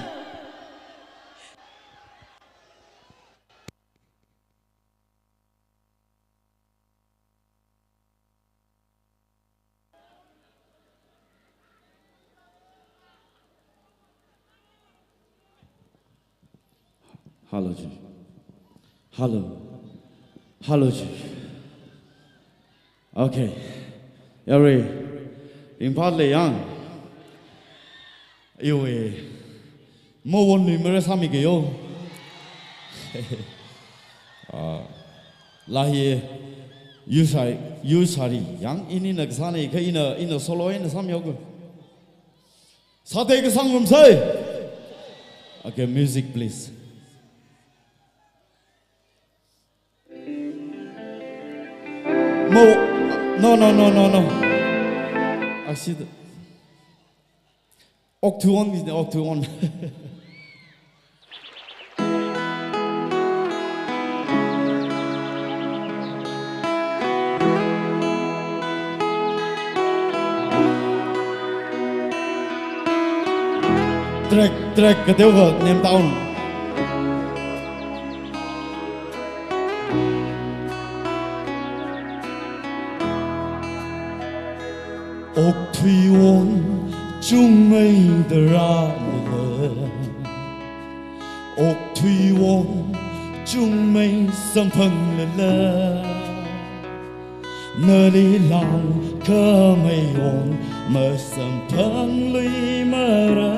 Hello, ji. Hello. Hello, ji. Okay. Yarui. Ringphālei yang. Iwe. Mawonluimara sāmikeyo. Ah, laa hi, yusai, yusari yang inina kasāna, kha ina, ina solo eina sāmihaoga. Sāda kasang ngarumsei. Okay, music please. Mo, no, no, no, no, no. Ashi, okthuiwon, okthuiwon. Track, track kateokha nem down. Okthuiwon chungmeida rālala, okthuiwon chungmei samphanglala, nali langkhamei won masamphangluimara,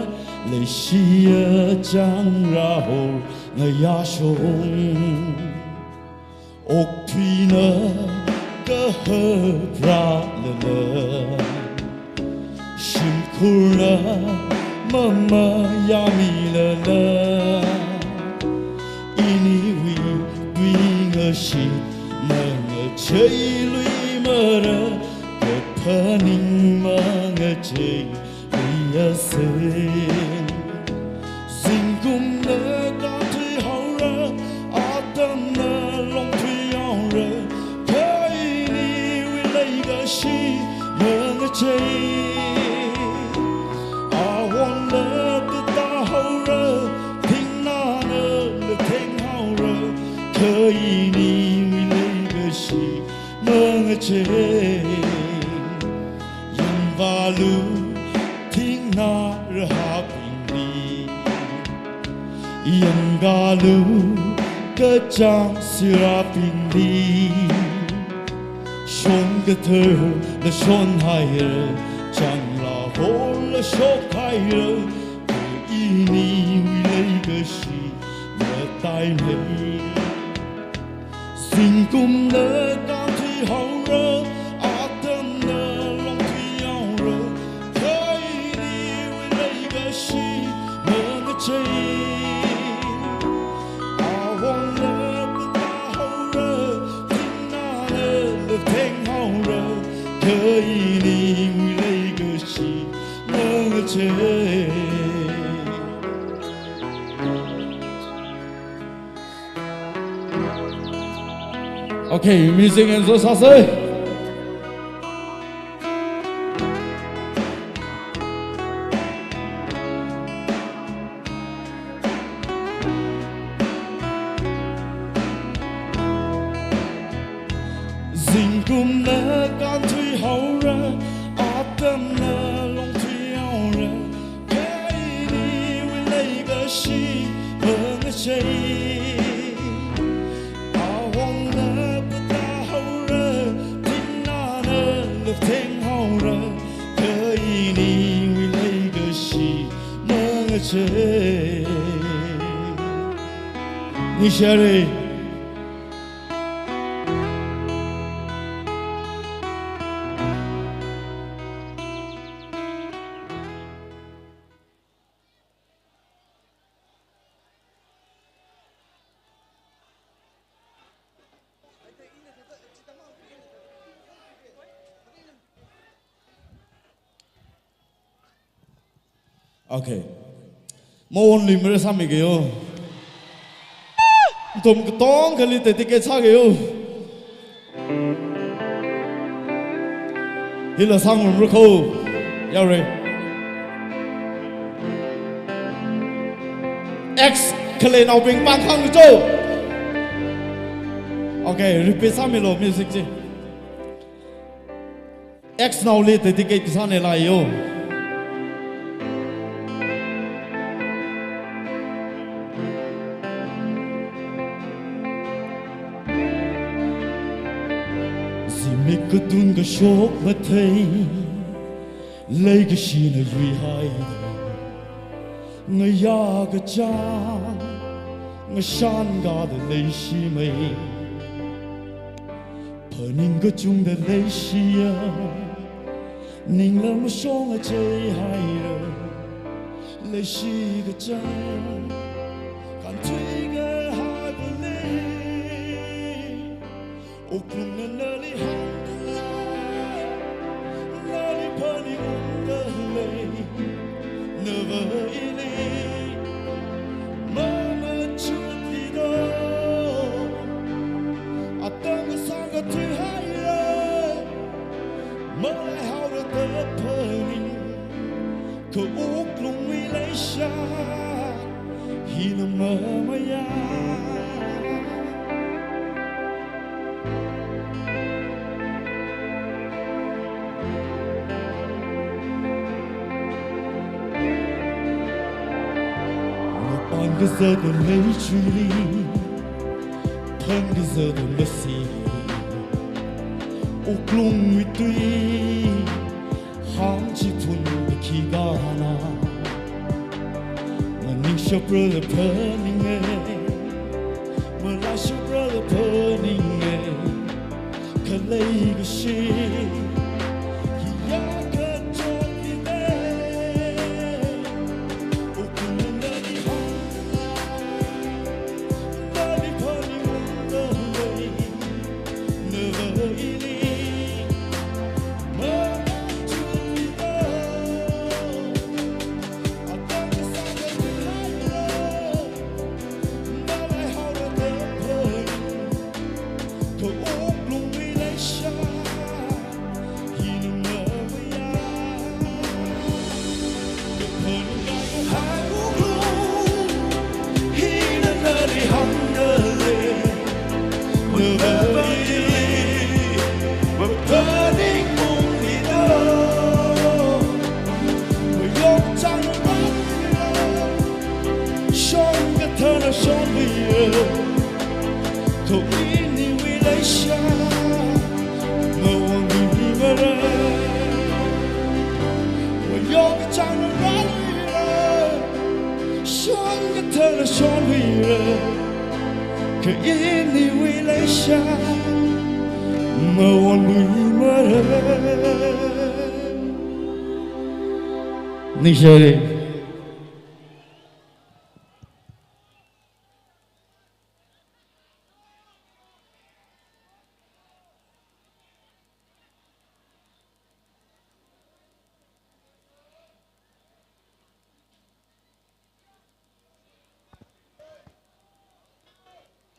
leishiya chang Rahul ngayā shong. Okthuina kahap rālala, shimkhurna mamayāmilala, iniwui tuingashit mangacheiluimara, kaphaning mangachei Yasen. Zingkumna kānthuihaora, atamna longthuihaora, kha iniwui leikashi mangachei. Awonla katāhaora, thingnānala thenghaora, kha iniwui leikashi mangachei. Yangvālu thingnā rahābingli, yangvālu kachāng sirābingli. Shon katharla shonhaira, chāng Rahulla shokhaira, kha iniwui leikashi mataimei. Zingkumna kānthuihaora, atamna longthuihaora, kha iniwui leikashi mangachei. Awonla katāhaora, thingnānala thenghaora, kha iniwui leikashi mangachei. Okay, music enjoy sāsei. Zingkumna kānthuihaora, atamna longthuihaora, kha iniwui leikashi mangachei. Awonla katāhaora, thingnānala Iniwui leikashi mangachei. Ningshire. Okay. Maonli mara sāmikeyo. Nathum katongali dedicate sākeyo. Hila sāngarumra kho. Yaore. Ex khaleinaobing pāng khangcho. Okay, repeat sāmilo music chi. Ex naoli dedicate kasāne laiyo. Zimik katun kashok mathei, leikashina yuihai. Ngayā kachāng, ngashan kada leishimei. Phaning kachungda leishiya, ningla mashong achei haira. Leishi kachāng, kanthui kahaiva lei. Wuklungna nali hāngda lei, nali phaningungda lei, nava ili mamachutlido. Atang kasang kathui haira, malaihaora da phaning, kha wuklungwui leisha hina mamayā. Mapān kazata leichuili, phan kazata masi, wuklungwui tui hāngchithun khi kāna. Maningshaprala phaninge, malaishaprala phaninge, khalei kashi hiya kachotmide. Wuklungna nali hāngda lei, nali phaningungda lei, nava ili mamachutlido. Atang kasang kathui haira, malaihaora da phaning, kha wuklungwui leisha hina mamayā. Phaning kahai wuklung hina nali hāngda lei, nava ili maphaningungmida. Mayok chang rāra, shon kathāna shonluira, kha iniwui leisha mawonglui mara. Mayok chang rāra, shon kathāna shonluira, kha iniwui leisha mawonglui mara. Ningshire.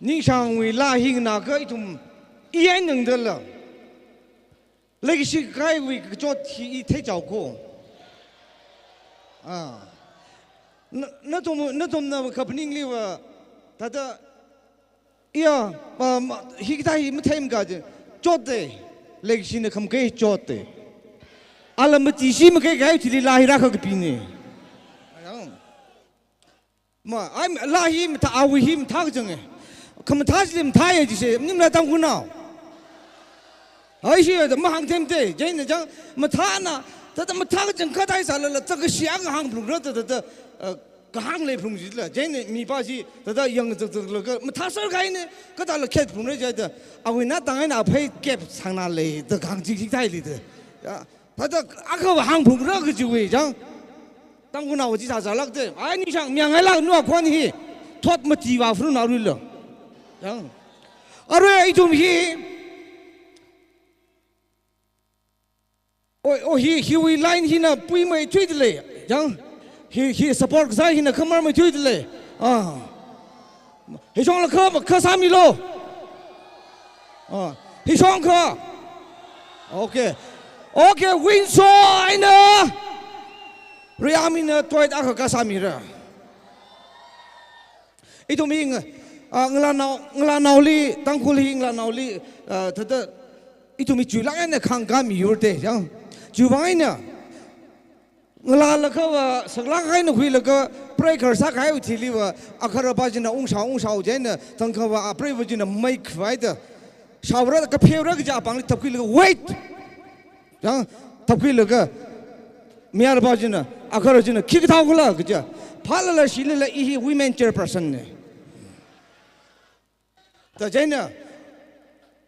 Ningshāngwui laa hi nganākha ithum i eina nangdala, leikashi kahaiwui kachot hi i theichao kho. Ah. Na, nathum, nathumna kaphaningliva, thāda, iya, pa, ma, hikathā hi matheimaka je, chotte, leikashina khamakei chotte. Ala matishi makei kahai thili laa hi rākakapine. Ayang. Ma, ai, laa hi mathā, awui hi mathā kachānge. Khamathā chili mathāya jise, maningla tamkhuinao. Ai, shida mahāngtheimate, chieina chang, mathāna, Thāda mathā kachangkhat haisālala, thāda kashi akha hāngphalungra thāda, thāda, uh, kahāng leiphalung jila. Chieina mipā chi thāda yangzakzaklaga mathāser kahaina, kathāla khetphalungra jida. Awui nathang eina aphei kep sāngnā lei, da kahāng chikchik thāli da. Ya, thāda akhava hāngphalungra kajiwui, chang. Tangkhulnao chi sāsālākda. Ai, nishang miyangailāk nu akhon hi. Thot mati vāphalungra aruila. Chang. Arui ithum hi. O, o, hi, hiwui line hina puimeithuidalei. Chang, hi, hi support kasā hina khamarmeithuidalei. Ah. Hishongla kha, kha sāmilu. Ah. Hishong kha. Okay. Okay, Windsor eina Riyam mina toit akha kasāmira. Ithum hi nga-, ah, ngalānao, ngalānaoli, Tangkhul hi ngalānaoli, ah, thāda, ithum hi chuilāk eina khāngkāmiyur te, chang. Chiwuivang eina, ngalālakhava, saklāk eina khuilaga, preikhar sākahaiwui thiliva, agahara pā china ungshao, ungshao chieina, thangkhava, apreiva china mei khavai da. Shaora, kapheora kaja apāngli thapkhuilaga, wait! Chang, thapkhuilaga, mayarpā china, agahara china, khikha thao khala kaja. Phālala shilala i hi women chairperson na. Da chieina,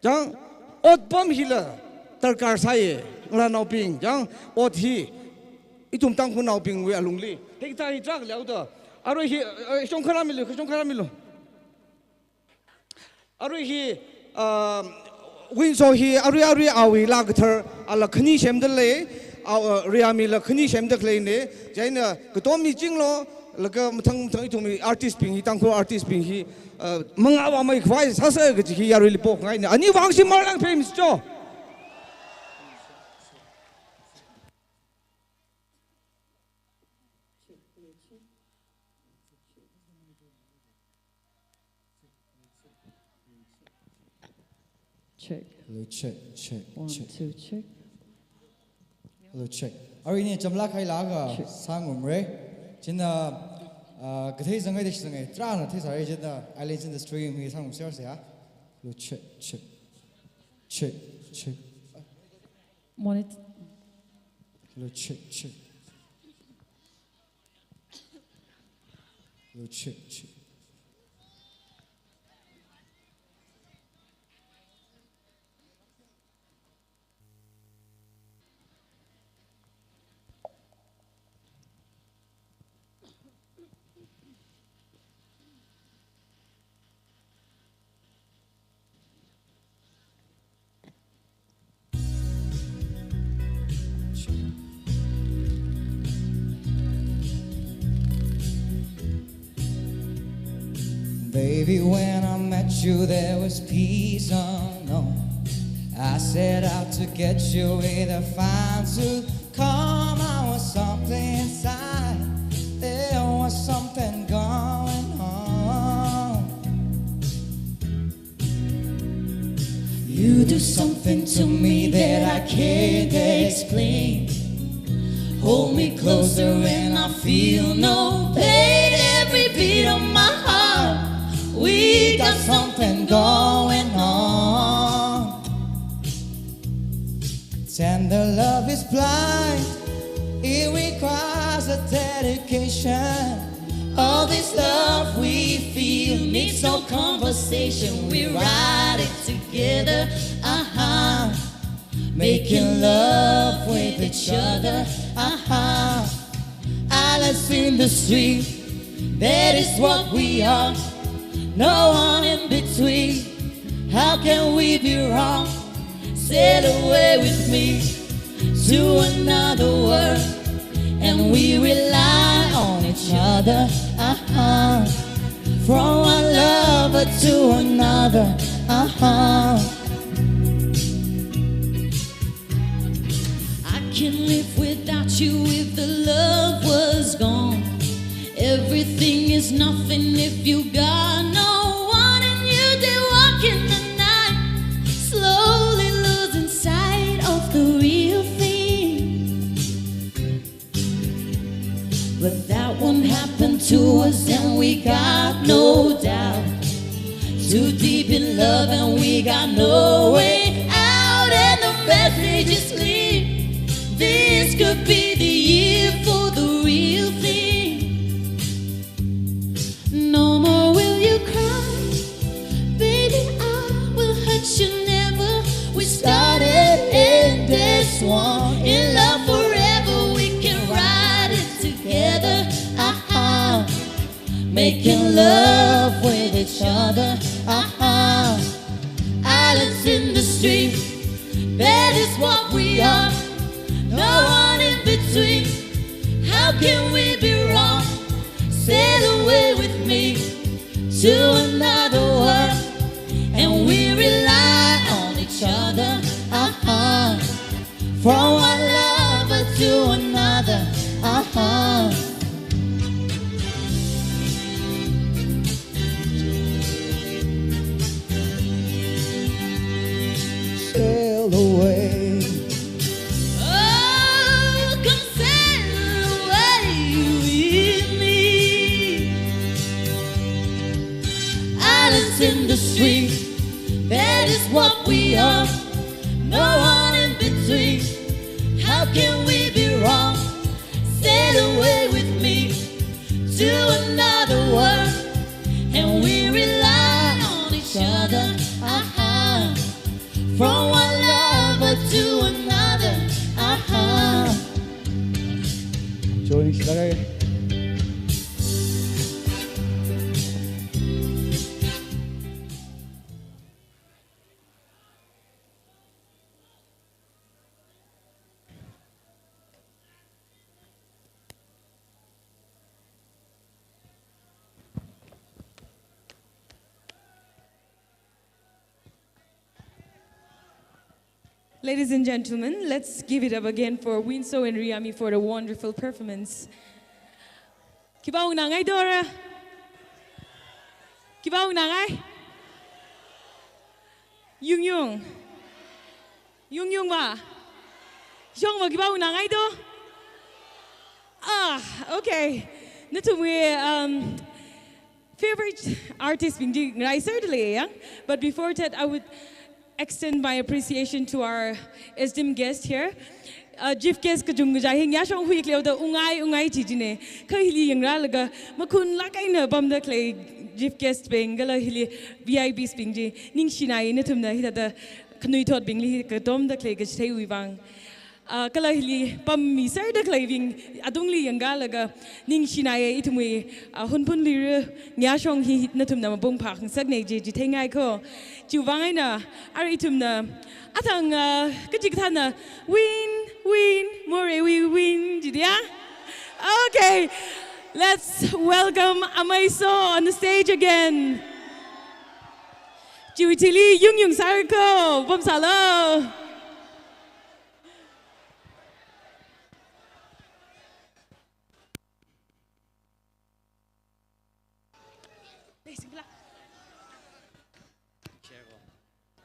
chang, otpam hila darkar sāya, ngalānaobing, chang, ot hi, ithum Tangkhulnaobingwui alungli. Hikathā hi tarākha leoda. Arui hi, eh, shongkharāmilu, shongkharāmilu. Arui hi, ah, Windsor hi arui arui awui laa kathar ala khani semdalei, ah, Riyam mila khani semda khaleina, chieina katom michinglu, laga mathang mathang ithumwui artistbing hi, Tangkhul artistbing hi, ah, mangā vāmei khavai sāsa kaji hi yaruili pokngaina. Aniwui vang shimānlang phei miss cho. Check. Hello, check, check, one, check. Two, check. Hello, check. Arui ina chamlāk kahai laga check. Sāngarumra. China, ah, kathei zangai da shi zangai. Tarāna theisāra china. Island Industry mi sāngarumsera ya. Hello, check, check. Check, check. Monitor. Hello, check, check. Hello, check, check. Baby, when I met you, there was peace unknown. I set out to get you with a fine tooth comb. I was something inside. There was something going on. You do something to me that I can't explain. Hold me closer and I feel no pain. Every beat of my heart, we got something going on. Tender love is blind, it requires a dedication. All this love we feel needs no conversation. We ride it together, uh-huh. Making love with each other, uh-huh. Islands in the stream, that is what we are. No one in between, how can we be wrong? Sail away with me to another world, and we rely on each other, uh-huh. From one lover to another, uh-huh. I can't live without you if the love was gone. Everything is nothing if you got no one, and you did walk in the night, slowly losing sight of the real thing. But that won't happen to us, and we got no doubt. Too deep in love, and we got no way out, and the message is clear. This could be the year for the real thing. No more will you cry, baby, I will hurt you never. We started and there's one in love forever. We can ride it together. Aha. Making love with each other. Aha. Islands in the stream. That is what we are. No one in between. How can we be wrong? Sail away with me to another world. And we rely on each other. Aha. From one lover to another. Aha. Sail away. Oh, come sail away with me. Islands in the stream, that is what we are. No one in between. How can we be wrong? Sail away with me to another world, and we rely on each other. Aha. From one lover to another. Aha. Joining Chicago. Ladies and gentlemen, let's give it up again for Winso and Riyami for the wonderful performance. Khipā ungnāngai dora? Khipā ungnāngai? Yung yung. Yung yung va. Shong va khipā ungnāngai do? Ah, okay. Nathumwui, um, favorite artist bing chi ngaraiserda lei yang. But before that, I would extend my appreciation to our esteemed guest here. Uh, chief guest kachungkha hi ngasong huikleoda ungngai ungngai chi chine. Kha hili yangrālaga makhunlāk eina pamda khalei chief guest bing kala hili V I Ps bing chi ningshinai, nathumna hithāda khanuithotbingli katomda khalei kachitheiwui vang. Ah, kala hili pammiserda khaleibing atungli yangkālaga ningshinaiye. Ithumwui, ah, Hunphunli ri ngasong hi nathumna mapung phākhangasakne chi chitheingai ko. Chiwui vang eina arui ithumna athang, ah, kachikathāna win, win, moreiwui win chi dia. Okay, let's welcome Amei So on the stage again. Chiwui thili yung yung sāra ko, pamsālu.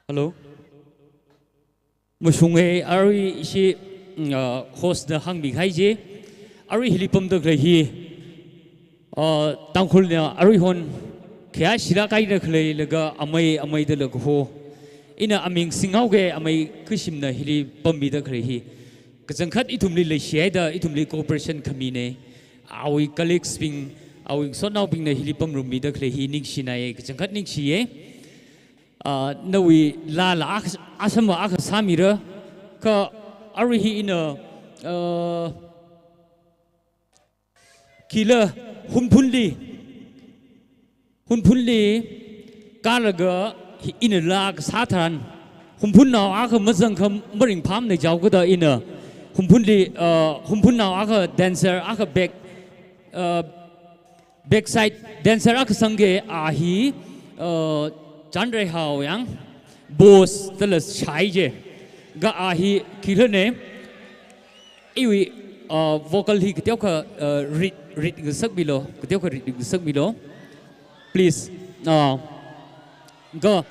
Hello. Mashunge, arui ishi, mm, uh, host na hāngmikahai chi. Arui hili pamda khalei hi, uh, Tangkhulna aruihon khayā shilāk eina khaleilaga amei, ameida lakaho. Ina aming singhaoke, amei Kashimna hili pammida khalei hi. Kachangkhat ithumli leishihaida, ithumli cooperation khamine. Awui colleagues bing, awui sotnaobingna hili pamrummida khalei hi ningshinaiye, kachangkhat ningshiye. Ah, nawui laala akha, asam akha sāmira, kha arui hi ina, ah, khila Hunphunli, Hunphunli kālaga hi ina laa kasā tharan, Hunphunnao akha mazangkha maringphāmane jihaokada ina Hunphunli, ah, Hunphunnao akha dancer akha back, ah, backside dancer akha sangke, a hi, uh, Chanreihao yang, boss dala shai je. Kha a hi khilane, iwui, uh, vocal hi kateokha, uh, rit, rit ngasakmilu, kateokha rit ngasakmilu. Please. Uh, kha.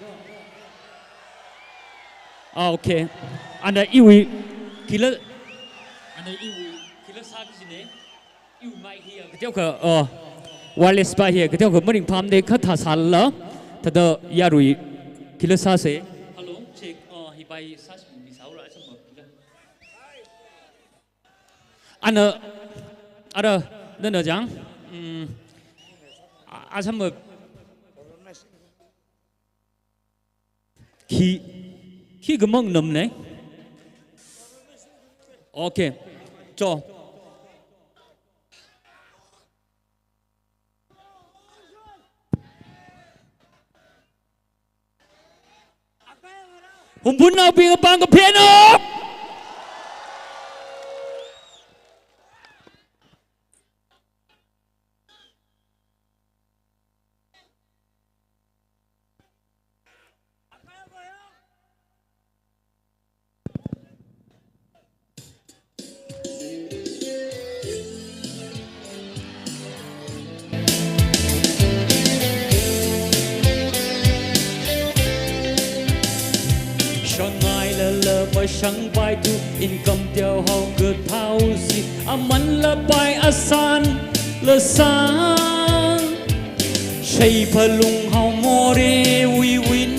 Ah, okay. Ana iwui khila, ana iwui khila sā kajine. Iwui mic hi kateokha, oh, wireless pa hi kateokha maringphāmane, kha thāsālala, thāda yarui khila sāse. Hello, check. Oh, hi pai sāmi sāura chama khila. Ana, ara, nana jang. Mm. A-, asam khi, khi kamang nam ne. Okay. Cho. Humpun naobing apam kaphena. Shangai lala mashangpai tu income teo hao kathao si aman lapai asan lasan. Shei phalung hao more wui win.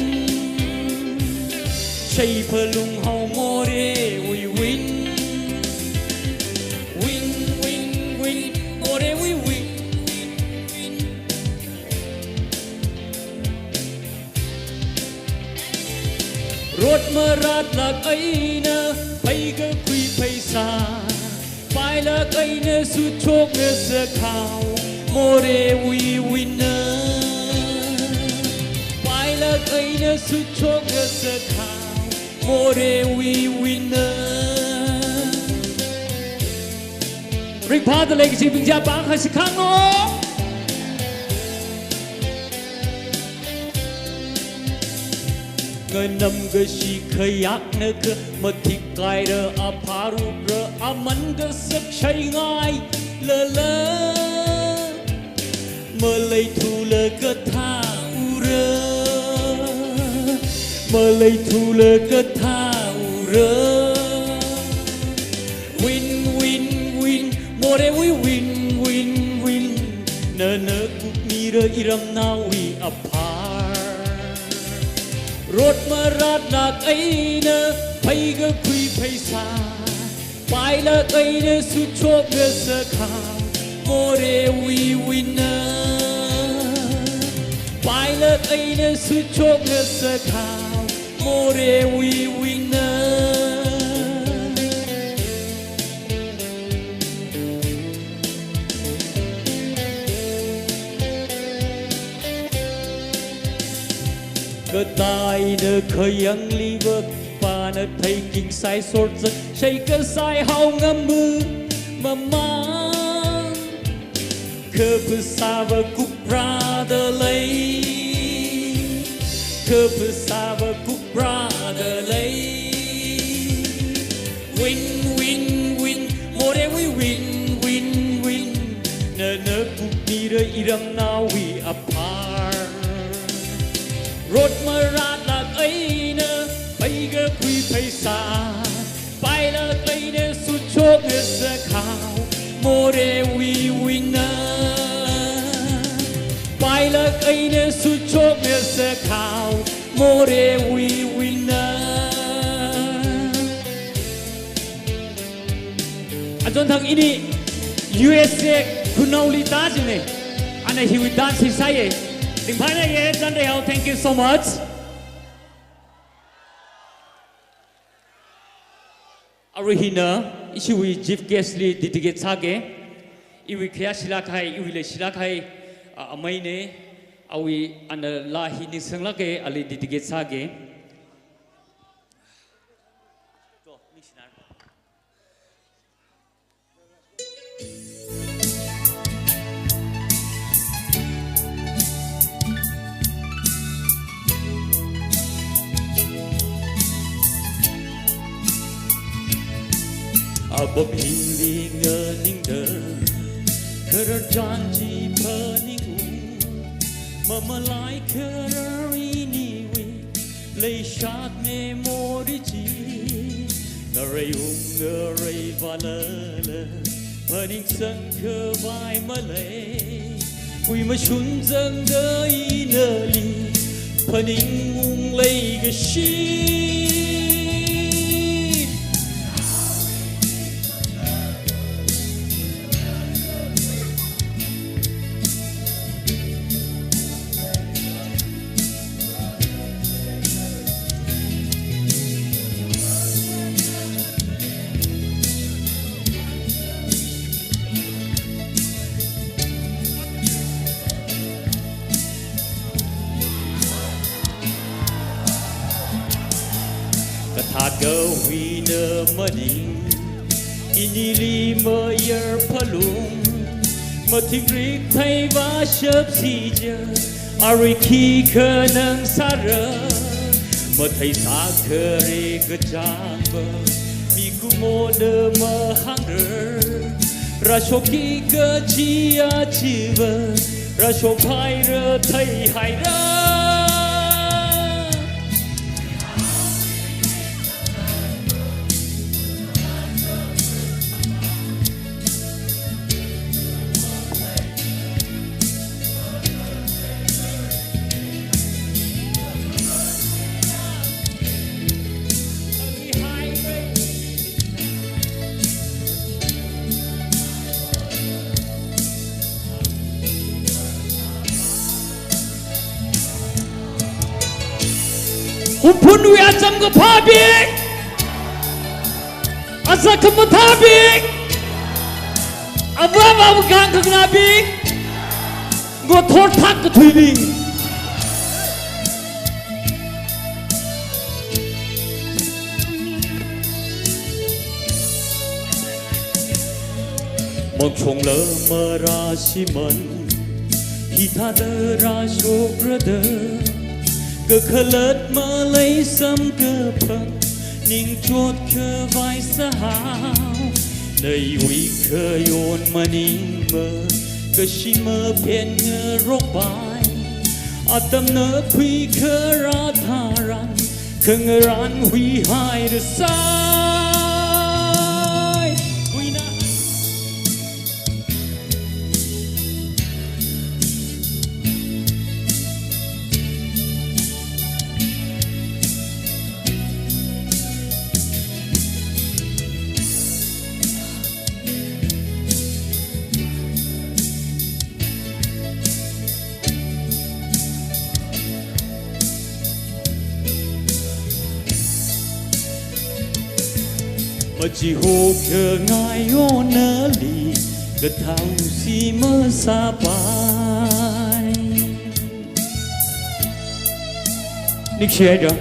Shei phalung hao more wui win. Win, win, win, more wui win. Rot maratlak eina, phei kakhui pheisā. Pailak eina suchok ngasak hao, more wui win na. Pailak eina suchok ngasak hao, more wui win na. Ringphāda leikashibing chi pākhashi khanglo. Nganam kashi khayakna kha mathik kaira apharura aman kasak shaingai lala. Maleithula kathāura. Maleithula kathāura. Win, win, win, more wui win, win, win. Nana kukmira iramnaowui aphar. Rot maratlak eina, phei kakhui pheisā. Pailak eina suchok ngasak hao, more wui win na. Pailak eina suchok ngasak hao, more wui win na. Kataina khayang liva pana theiking sai sorza, shei kasai hao ngamu mamang. Kha phasāva kuprāda lei. Kha phasāva kuprāda lei. Win, win, win, more wui win, win, win. Nana kukmira iramnaowui aphar. Rot maratlak eina, phei kakhui pheisā. Pailak eina suchok ngasak hao, more wui win na. Pailak eina suchok ngasak hao, more wui win na. Achonthang ini U S A khunaoli tāching ne. Ana hiwui dance sāye. Ringphānaye, Chandrihao, thank you so much. Arui hina, ishiwui chief guest li dedicate sāge. Iwui khayā shilāk kahai, iwui leishilāk kahai, a, amei ne. Awui ana laa hi ningsanglāke, ali dedicate sāge. Apam hili nganingda, kharar chān chi phaningu, mamalai kharar iniwui, leishak memory chi, ngareiung ngarei vālala, phaningsang khavai malei, kuimashun zangda inali, phaningung leikashi. Kahuina maning, inili mayar phalung, mathingrik theiva shapsi ja, arui khikha nang sāra, mathei sākhare kachangva, mikumona mahangra, rāshokki kachi achiva, rāshok haira theihaira. Kumphunwui acham kaphābing, azak khamathābing, avā avāwui kang khanganābing, ngathor thak kathuibing. Mangshongla marāshimān, hithāda rāshokrada, kakhalat malei samkaphang, ningchot khavai sāhao, naiwui khayon maningma, kashi maphen ngarokpai, atamna khuikharā tharan, khangarān huihaira sai. Huina. Machihokhangai onali, kathao si masāpai. Ningshiya.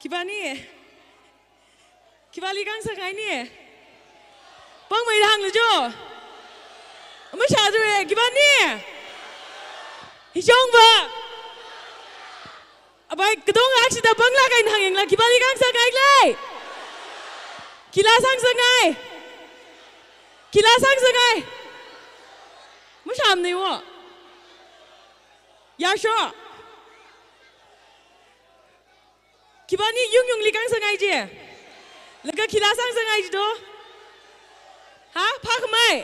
Khipāna? Khipāli kangsak ngaina? Pāngmeida hānglu jo. Mashāthura, khipāna? Hichongva. Abai, katonga akshida pānglāk eina hāngyangla, khipāli kangsak ngailei? Khila sangsak ngai? Khila sangsak ngai? Mashāmana wo. Yāsho. Khipāna Yungyungli kangsak ngai chi? Laga khila sangsak ngai chi do? Ha? Phākhamei?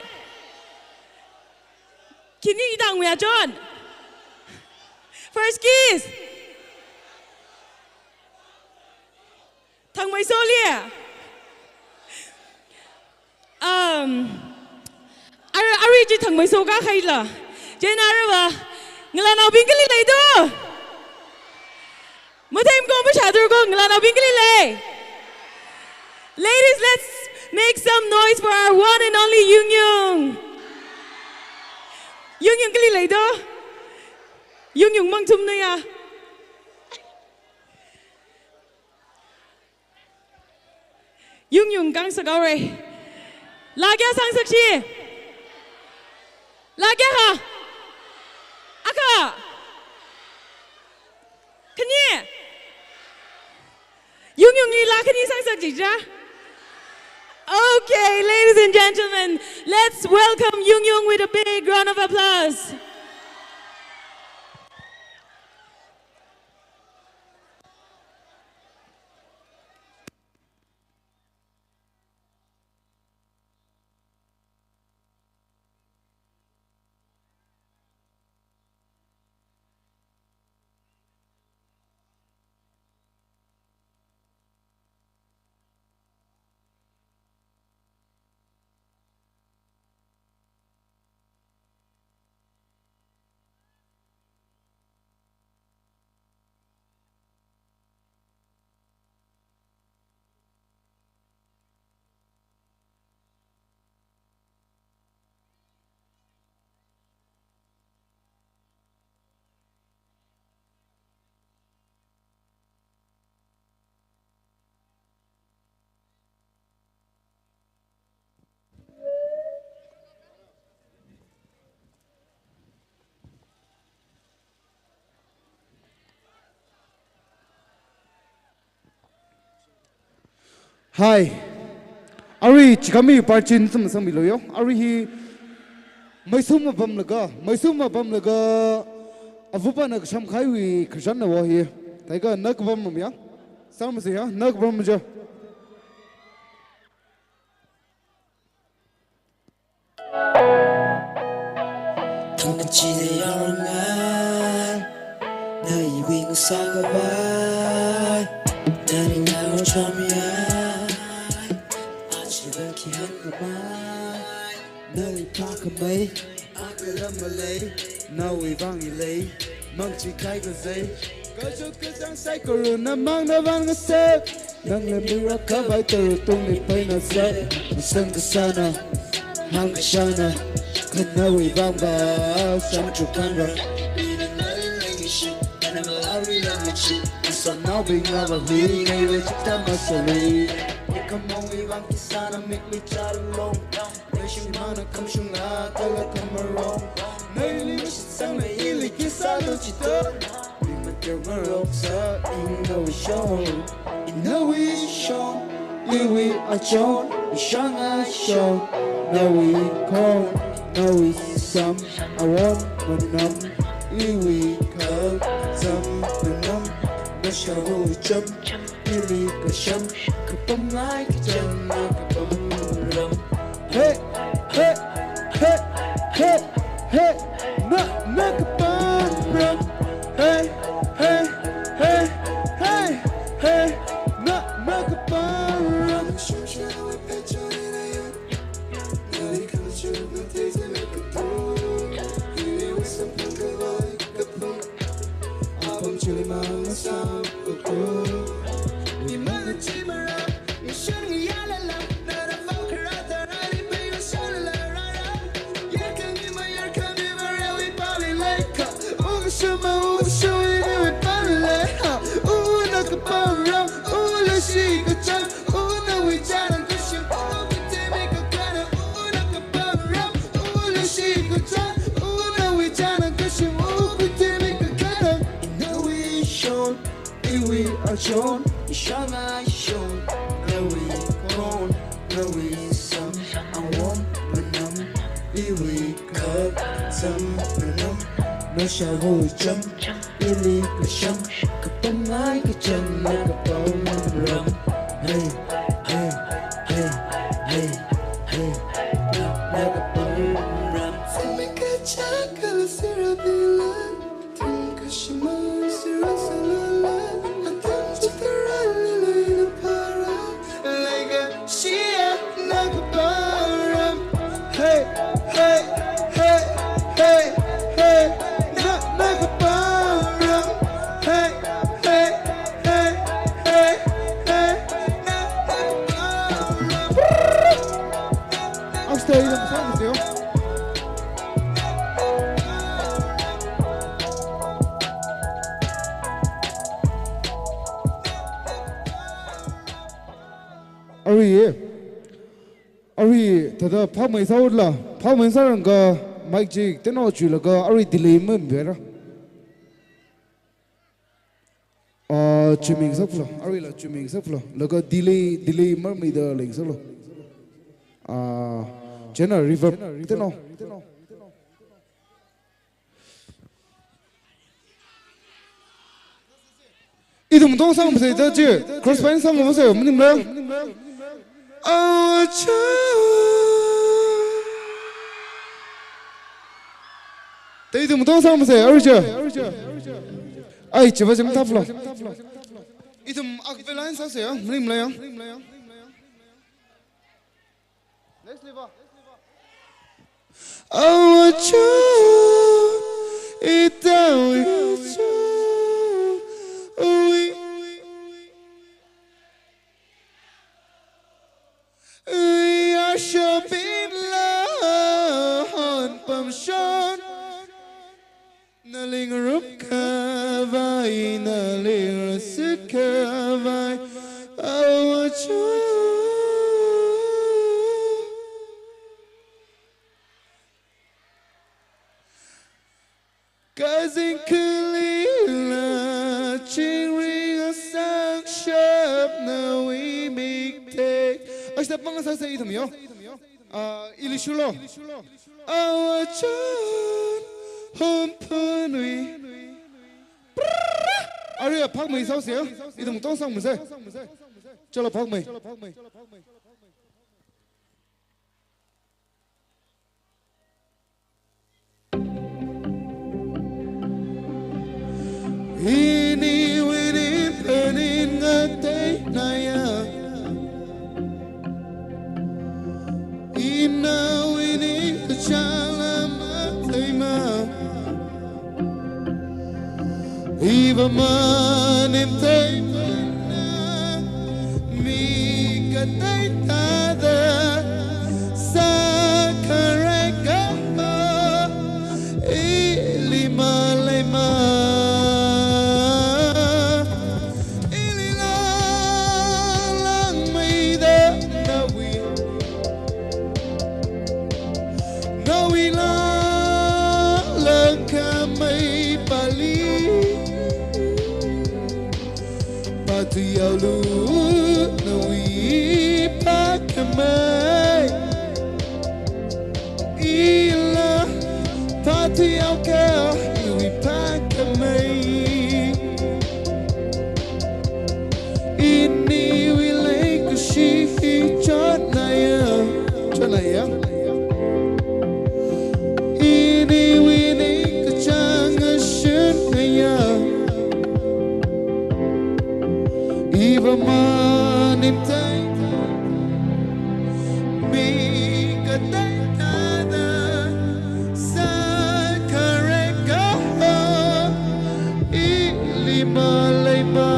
Khina itang maya chon? First kiss. Thangmeisoli. Um, ar-, arui chi Thangmeiso kahaila. Chieina aruiva, ngalānaobing kali lei do? Matheimana ko, mashāthura ko, ngalānaobing kali lei? Ladies, let's make some noise for our one and only Yungyung. Yungyung kali lei do? Yungyung mang thumna ya. Yungyung kangsak haora. Laa kayā sangsak chi? Laa kayā ha? Lakh ani sangsak jicha? Okay, ladies and gentlemen, let's welcome Yung Yung with a big round of applause. Hi. Arui chikami parchin sum sangmilu yo. Arui hi maisum apamlaga, maisum apamlaga, avupana kashamkhaiwui kashanna wo hi. Theiakha na kapam mamiya. Sangmasi ya, na kapam ja. Thangkachida yarongai, na iwui ngasākhavai, na ningyāng chāmyai, aja khi hāngkhavai, nali phākhamei, akha lam malei, nawui vang i lei, mangchi khai kazei, kachot kachāng saikorana mangna vang ngasep. Nangli mirakhavai tara tungli phaina sep. Ngasang kasāna, hāng kashāna, kha nawui vangva, shang chukhanra. Ngasānaobingva hui ngaiwui chitā masāli. Ikamongwui vang kisāna mikli chalong. Nashimana khamshunga kala khamarong. Nali mashitsangla ili kisāna chito. Mimateo ngaroksa inawui shon. Inawui shon. Iwui achon. Ishānga shon. Nawui khon. Nawui sam. Awon manam. Iwui khal. Sam manam. Nashāwui cham. Ili kasham, kapamngai kachang, na kapam ram. Hey, hey, hey, hey, hey, na, na kapam ram. Hey, hey, hey, hey, hey, na, na kapam ram. Apam chili mang masam kuku. Ni mana chi mara, ni shang ni yalala, nara fau karata rari bai wa shalala rara. Yarkang ni ma yarkang ni ma rawi pali laika. Uga shuma, uga shuma, ni wi pali lai ha. U na kapam ram, u la shi kachang. Unawui chānang kashim, u kutemi kakana. Una kapam ram, u la shi kachang. Unawui chānang kashim, u kutemi kakana. Inawui shon, iwui achon, ishānga shon. Nawui khon, nawui sam, awon manam, iwui khal, sam manam. Nashāwui cham, ili kasham, kapamngai kachang, na kapam ram. Hey, hey, hey, hey, hey, na, na kapam ram. Simi kachang kala sirabila, tung kashima sirasalala, atam chitara lila ina para. Laga shia na kapam ram. Hey, hey, hey, hey, hey. Na, na kapam ram. Hey, hey, hey, hey, hey. Na, na kapam ram. Upstage, sangmasi yo. Arui, arui, thāda phāmei sāhaola, phāmei sārangkha, mic chi teno chuilaga, arui delay mamipaira. Ah, Chiming saklo, aruila chiming saklo. Laga delay, delay marmeida leng saklo. Ah, chieina reverb teno. Ithum tong sangmasei da chi, cross point sangmasei, maningla. Acha. Te ithum tong sangmasei, aruicha. Ai, chiva jim thaplo. Ithum akve line sāsei ya, maningla ya. Next level. Awachu, itawi chu, ui. Ui, ashapin la hon pamshon. Naling rup khavai, naling sik khavai, awachu. Kazing khalila, chingri asang shap nawi mikte. Ashap mang sāsei ithum yo. Ah, ili shulo. Awachun humpunwi. Aruiya phakmei sāsei ya. Ithum tong sangmasei. Chalo phakmei. Ini winin panin ngatei naya. Ina winin kachala matei ma. Iva manin tei mana, mi katei tada, sākharei kaho, ili maleima. Ili langlang meida nawi. Nawi langlang khamei pali. Patu yaolu nawi phakhamei. Ila patu yaokha iwui phakhamei. Iniwui leikashi hi chotnaya, chotnaya. Iniwui ningkachāng ashun ngaya. Iva manin tei, mi katei tada, sākharei kaho, ili maleima.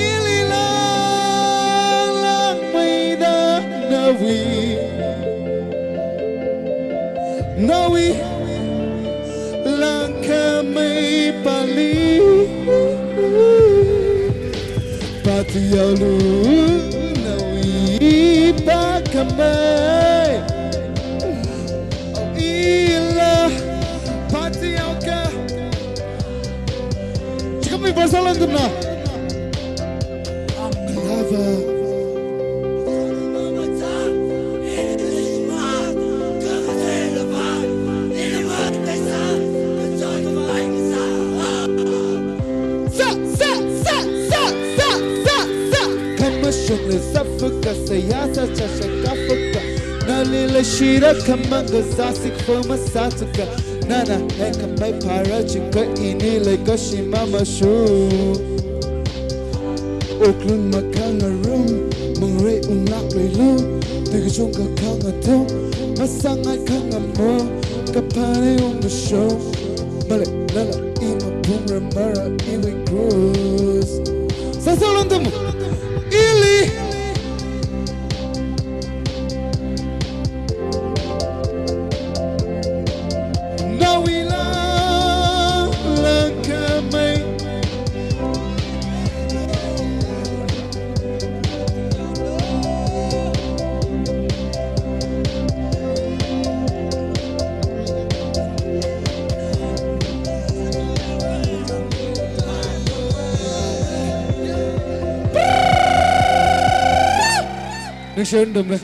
Ili langlang meida nawi. Nawi langkhamei pali. Patu yaolu nawi phakhamei. Ila patu yaokha. Chikami verse lan tumna. Lava. Sa, sa, sa. Khamashung le safuka, saya sa cha shakafuka. Nali le shira khamanga zasik fama satuka. Nana hekhamei phara chika ini leikashi mamashu. Wuklung makhanga rum, mangre unglak leilu, tuikachung kakhanga thong, masangai khanga mo, kaphane ungkashong, male lala ima phungra mara iwui krus. Sāsei lan tum, ili. Nawi langlang khamei. Ningshi ungdamlu.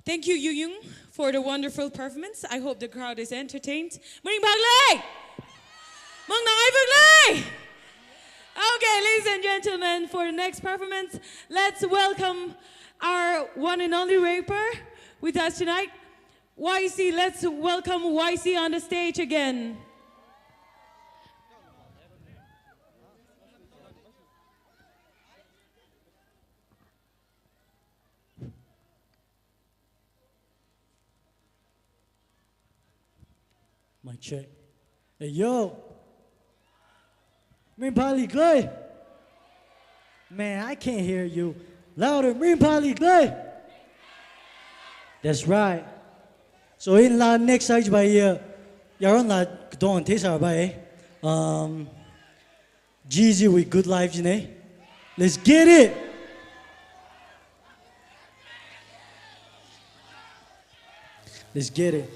Thank you, Yu Yung, for the wonderful performance. I hope the crowd is entertained. Maringphālei! Mangnāngaiphālei! Okay, ladies and gentlemen, for the next performance, let's welcome our one and only rapper with us tonight, Y C. Let's welcome Y C on the stage again. Mic check. Hey, yo. Maringphālikhala? Man, I can't hear you. Louder, Maringphālikhala? That's right. So in la next stage by here, yaron la kdong tesa by. Um, Jeezy with Good Life, you know? Let's get it! Let's get it.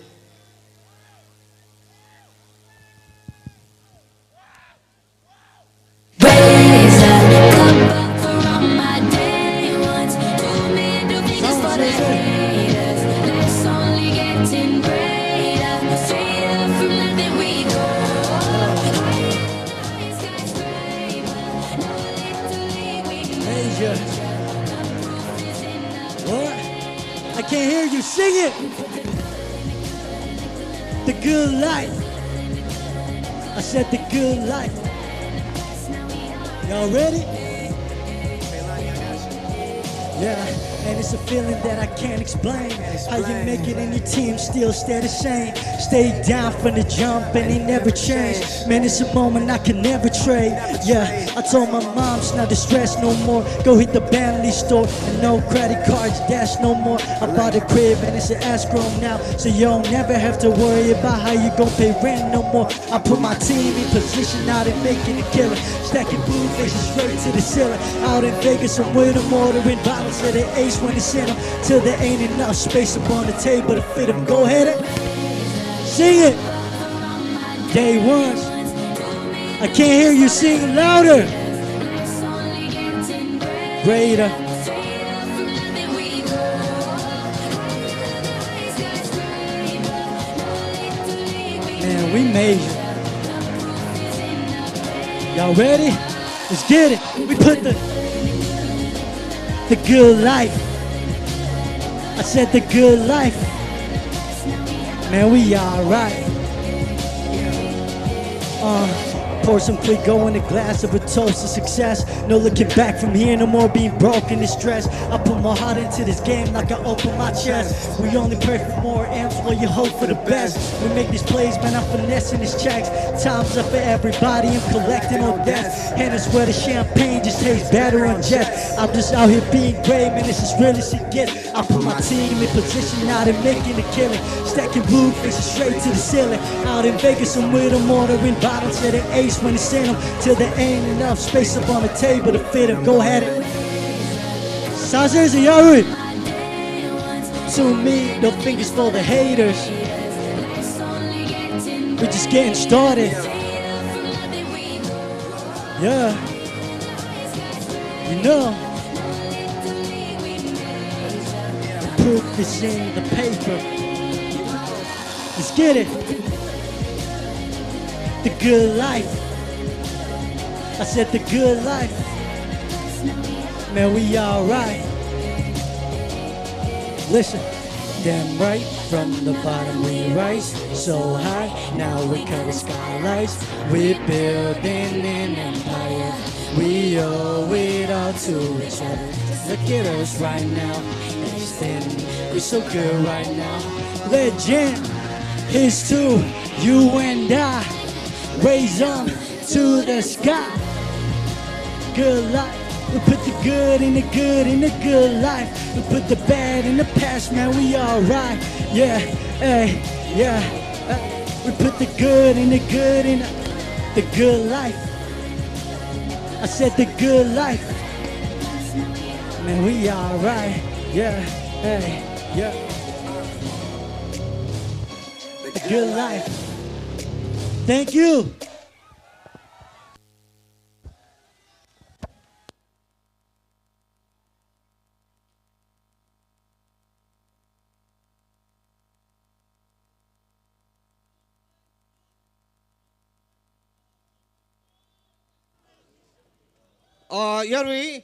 Major. What? I can't hear you. Sing it. The good life. I said the good life. Y'all ready? Yeah, and it's a feeling that I can't explain. How you make it and your team still stay the same. Stay down from the jump and it never changed. Man, it's a moment I can never trade. Yeah, I told my moms not to stress no more. Go hit the Bentley store and no credit cards, dash no more. I bought a crib and it's an escrow now. So you don't never have to worry about how you gon' pay rent no more. I put my team in position, now they making a killing. Stacking blue faces straight to the ceiling. Out in Vegas, I'm with 'em, ordering bottles of the ace when it's in 'em. Till there ain't enough space upon the table to fit 'em. Go ahead and sing it. Day one. I can't hear you, sing louder. Greater. Man, we made it. Y'all ready? Let's get it. We put the the good life. I said the good life. Man, we alright. Uh, pour some Clicquot in a glass of a toast to success. No looking back from here, no more being broke and distressed. I put my heart into this game like I open my chest. We only pray for more M's while you hope for the best. We make these plays, man, I'm finessing these checks. Time's up for everybody, I'm collecting all debts. And I swear the champagne just tastes better on jet. I'm just out here being great, man, this is real as it gets. I put my team in position, now they making a killing. Stacking blue faces straight to the ceiling. Out in Vegas, I'm with 'em, ordering bottles of the ace when it's in 'em. Till there ain't enough space up on the table to fit 'em. Go ahead and Sazers Yarui. To me, no fingers for the haters. We're just getting started. Yeah. You know. The proof is in the paper. Let's get it. The good life. I said the good life. Man, we alright. Listen. Damn right, from the bottom we rise so high. Now we cover skylines. We building an empire. We owe it all to each other. Look at us right now. Extending. We so good right now. Legend. Here's to you and I. Raise on to the sky. Good life. We put the good in the good in the good life. We put the bad in the past, man, we alright. Yeah, hey, yeah. Uh, we put the good in the good in the, the good life. I said the good life. And we are right, yeah, hey, yeah. Good life. Thank you. Ah, yarui,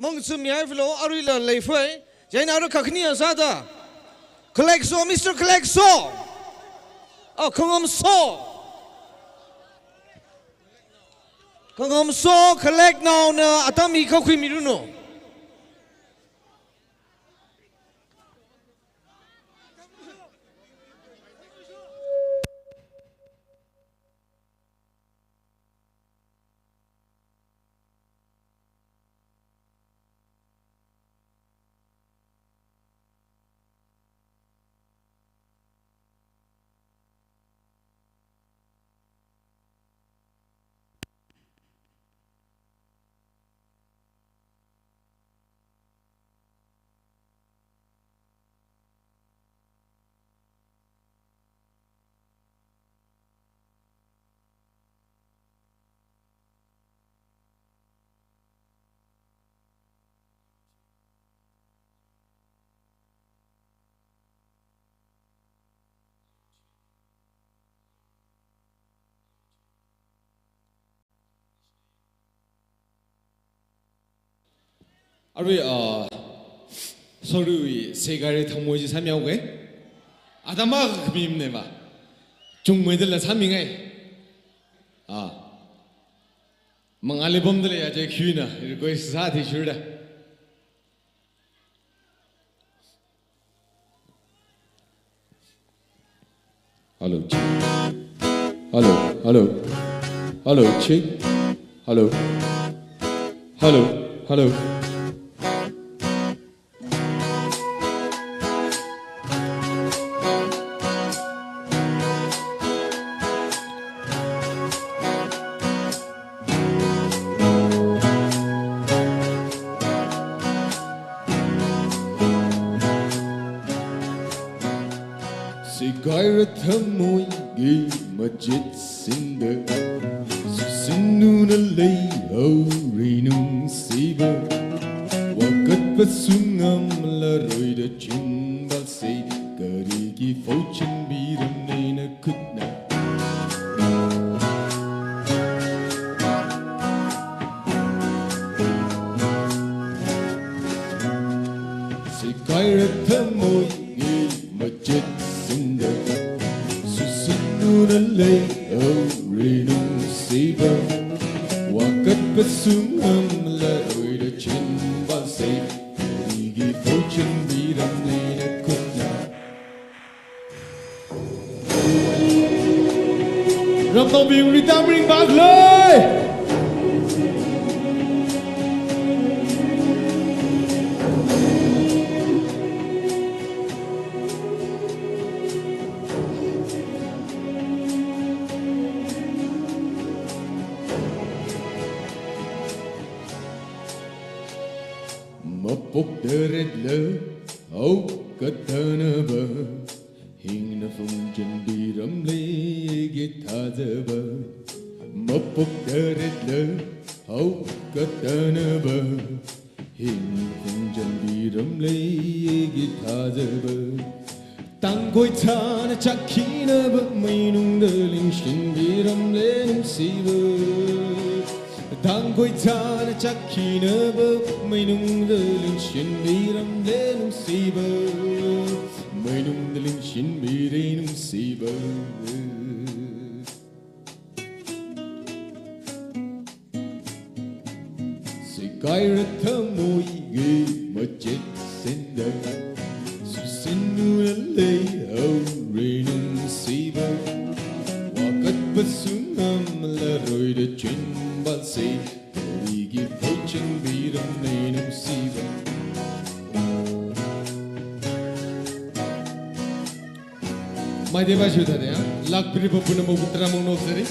mangchum yai filo, aruila leifai, jaina aru kakhnia sāda. Kalekso, Mister Kalekso. Oh, Khangamso. Khangamso, Kaleknaona, atam hi kakhui miranu. Arui, ah, Soruiwui Seigaira Thamoi chi sāmihaoke. Atam akha khami maningmana. Chungmeidala sāmingai. Ah. Mangāli pamdalei aja khuina request sāthui shurda. Hello, check. Hello, hello. Hello, check. Hello. Hello, hello. Seigaira thamoiwui machit singda, susinuna leihaora nungsiva. Wakatpa sungamlaroida chinvālsa, kariki fochin biramne nakhutna. Seigaira thamoiwui machit singda, susinuna leihaora nungsiva. Wakatpa sungamlaroida chinvālsa, kariki fochin biramne nakhutna. Ramnaobing ritam ringphālei. Mapok taretla haokathānava, hina phungchan biramle kaji thāzāva. Mapok taretla haokathānava, hina phungchan biramle kaji thāzāva. Tangkhoi thāna chakhinava, meinungda lingshin biramle nungsiva. Tangkhoi thāna chakhinava, meinungda lingshin biramle nungsiva. Meinungda lingshin bire nungsiva. Seigaira thamoiwui machit singda, susinuna leihaora nungsiva. Wakatpa sungamlaroida chinvālsa, kariki fochin biramne nungsiva. Maitei vāshu thāda ya, lākpiriva punamokhatra mangnokseri.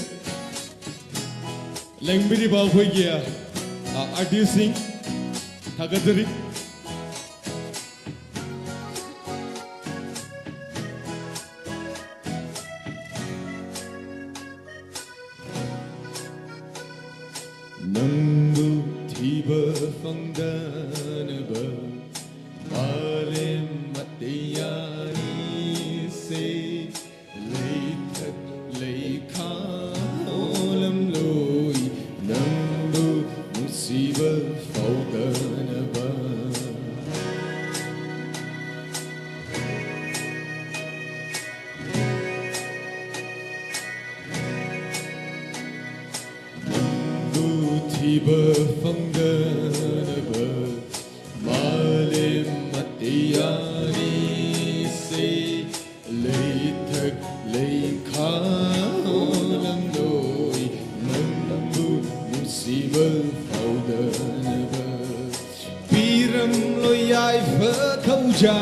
Lengpiriva hoikia, ah, artist sing, thakazari. Nangbu thiba phangdanaba, malem mateyani se, leithak leikha olamloi, nangbu nungsiba phangdanaba. Nangbu thiba phangdanaba, malem mateyani se, leithak leikha olamloi, nangbu nungsiba phangdanaba. Piramlui yaifa thaoja,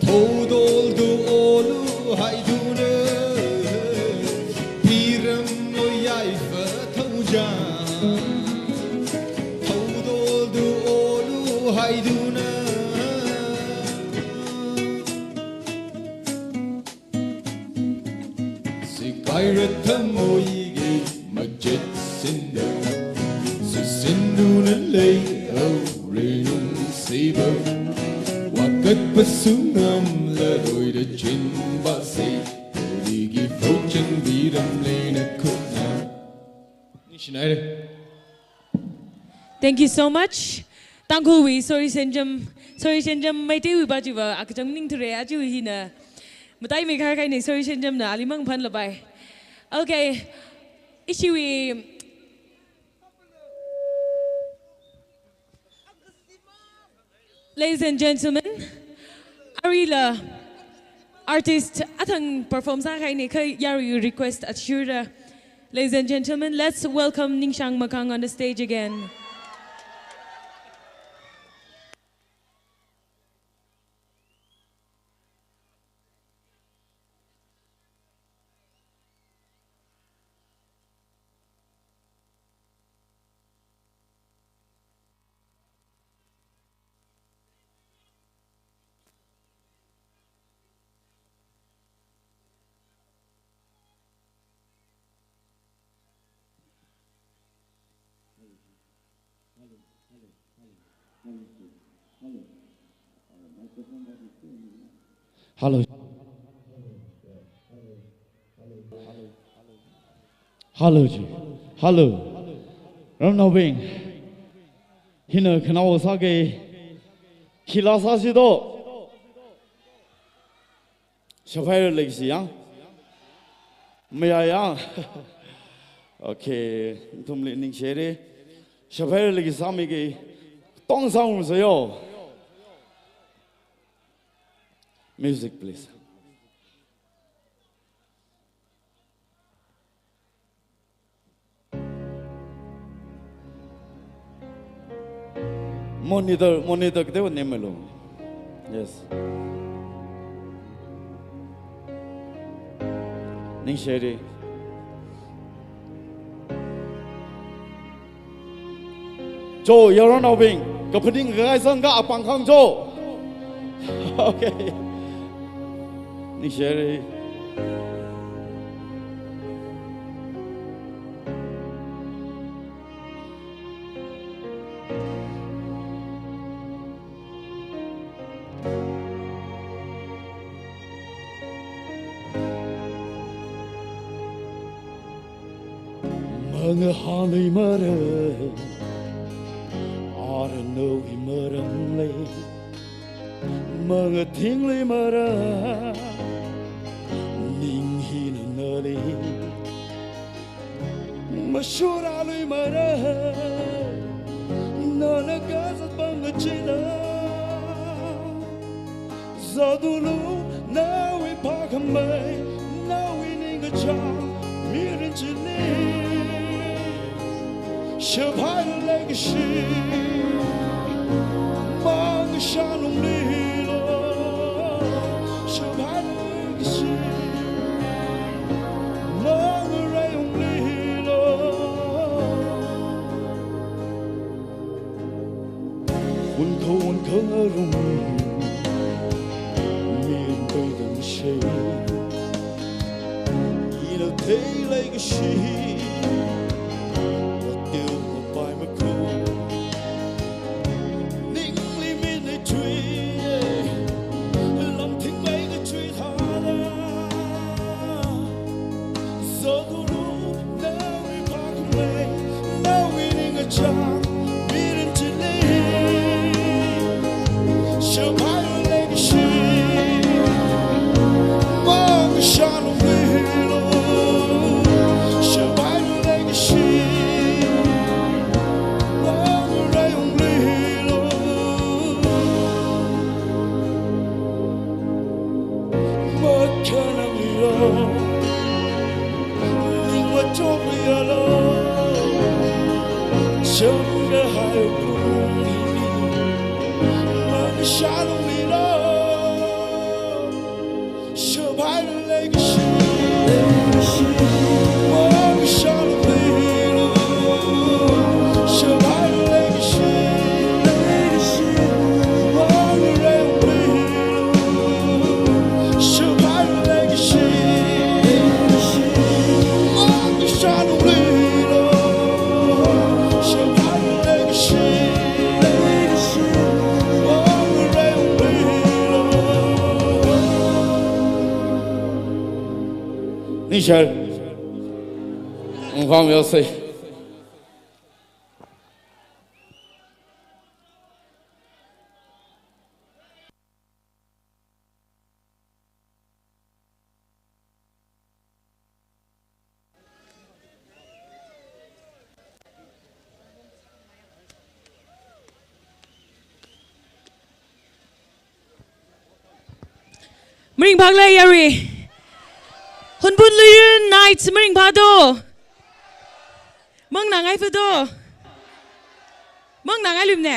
thaodoldu olu haiduna. Piramlui yaifa thaoja, thaodoldu olu haiduna. Sikai rathamoigi machetsinda, sisinduna lei aure nungsiba. Wakatpa sungamlaroida chinba se, ligi fochin biram leina khutna. Ningshinaire. Thank you so much. Tangkhulwui Sori Senjam, Sori Senjam Meiteiwui bajiva akachang ningthure ajiwui hina. Matai mi kharkaine Sori Senjamna alimang phanlapai. Okay. Ishiwui Ladies and gentlemen, aruila artist athang perform sākahaine kha yarui request athishurda. Ladies and gentlemen, let's welcome Ningshang Makang on the stage again. Hello. Hello ji. Hello. Ramnaobing. Hina khanao sāke. Khila sāsi do. Shaphai leisi yang. Maya yang. Okay, ithumli ningshire. Shaphai leisi sāmiki. Tong sound sayo. Music, please. Monitor, monitor, kateowa nemlu. Yes. Ningshire. Jo, yaronnaobing, kaphaning kahai sangka apāng khang jo. Okay. Ningshire. Mangahānlui maram, arui nawui maram lei. Mangathingli maram, ning hina nali. Mashurālui maram, nana kazat pangkachida. Zatulu, nawui phākhamei, nawui ningkachāng mirin chili. Shaphai leikashi, mangashanungli lo. Shaphai leikashi, mangaraiungli lo. Wunkhon wunkhon arum, mirin peidam shei. Ina theilei kashi, Nishar. Nifang yosei. Maringphālei yarui. Hunphun Luiyun Knights maringphā do. Mangnāngai phā do. Mangnāngai lumne.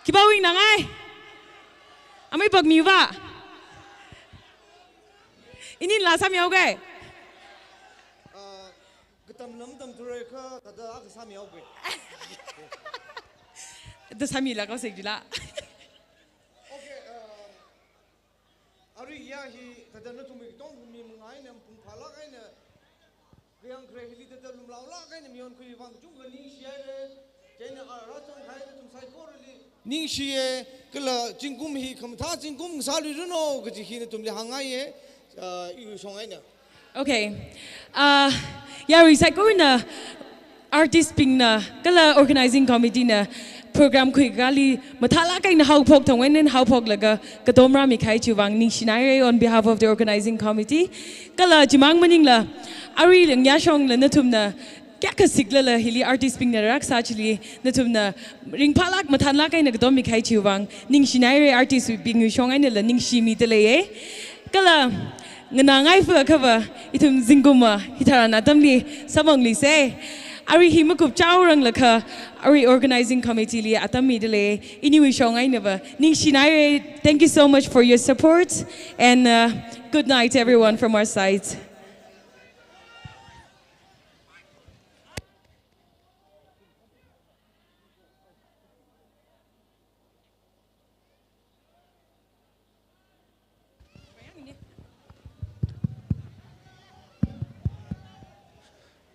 Khipāwui nganāngai. Amei pakmi va. Inila sāmihaoke. Ah, katamlam tamthurai kha, thāda akha sāmihaoke. Da sāmilāka sāki jila. Okay, ah, arui ya hi, thāda nathumwui katonga mi mangai nam pung phalak ai na. Kayāng kharei hili thāda lumlaolak ai na mion khui vang kachungkha ningshihaire. Chieina, ah, rāzang kahai nathum saikorali ningshiye, kala zingkum hi khamathā zingkum sāluiranu kaji hi nathumli hāngngaiye, ah, iwui shong eina. Okay. Ah, yarui saikorana artist bingna, kala organizing committee na program khuikahai mathālak eina haophok thang eina haophoklaga katom rāmi kahai chiwui vang ningshinaire on behalf of the organizing committee. Kala chimang maningla, arui lengya shongla nathumna kayākha siklala hili artist bingna rākasā chili nathumna ringphālak mathālak eina katom mi kahai chiwui vang ningshinaire, artist bingwui shong einala ningshimida leiye. Kala nganāngai phā kha va, ithum zingkumva hitharan atamli samphangluise. Arui hi makup chaoranglakha, arui organizing committee li atam mida lei, iniwui shong eina va ningshinaire. Thank you so much for your support and, uh, good night everyone from our side.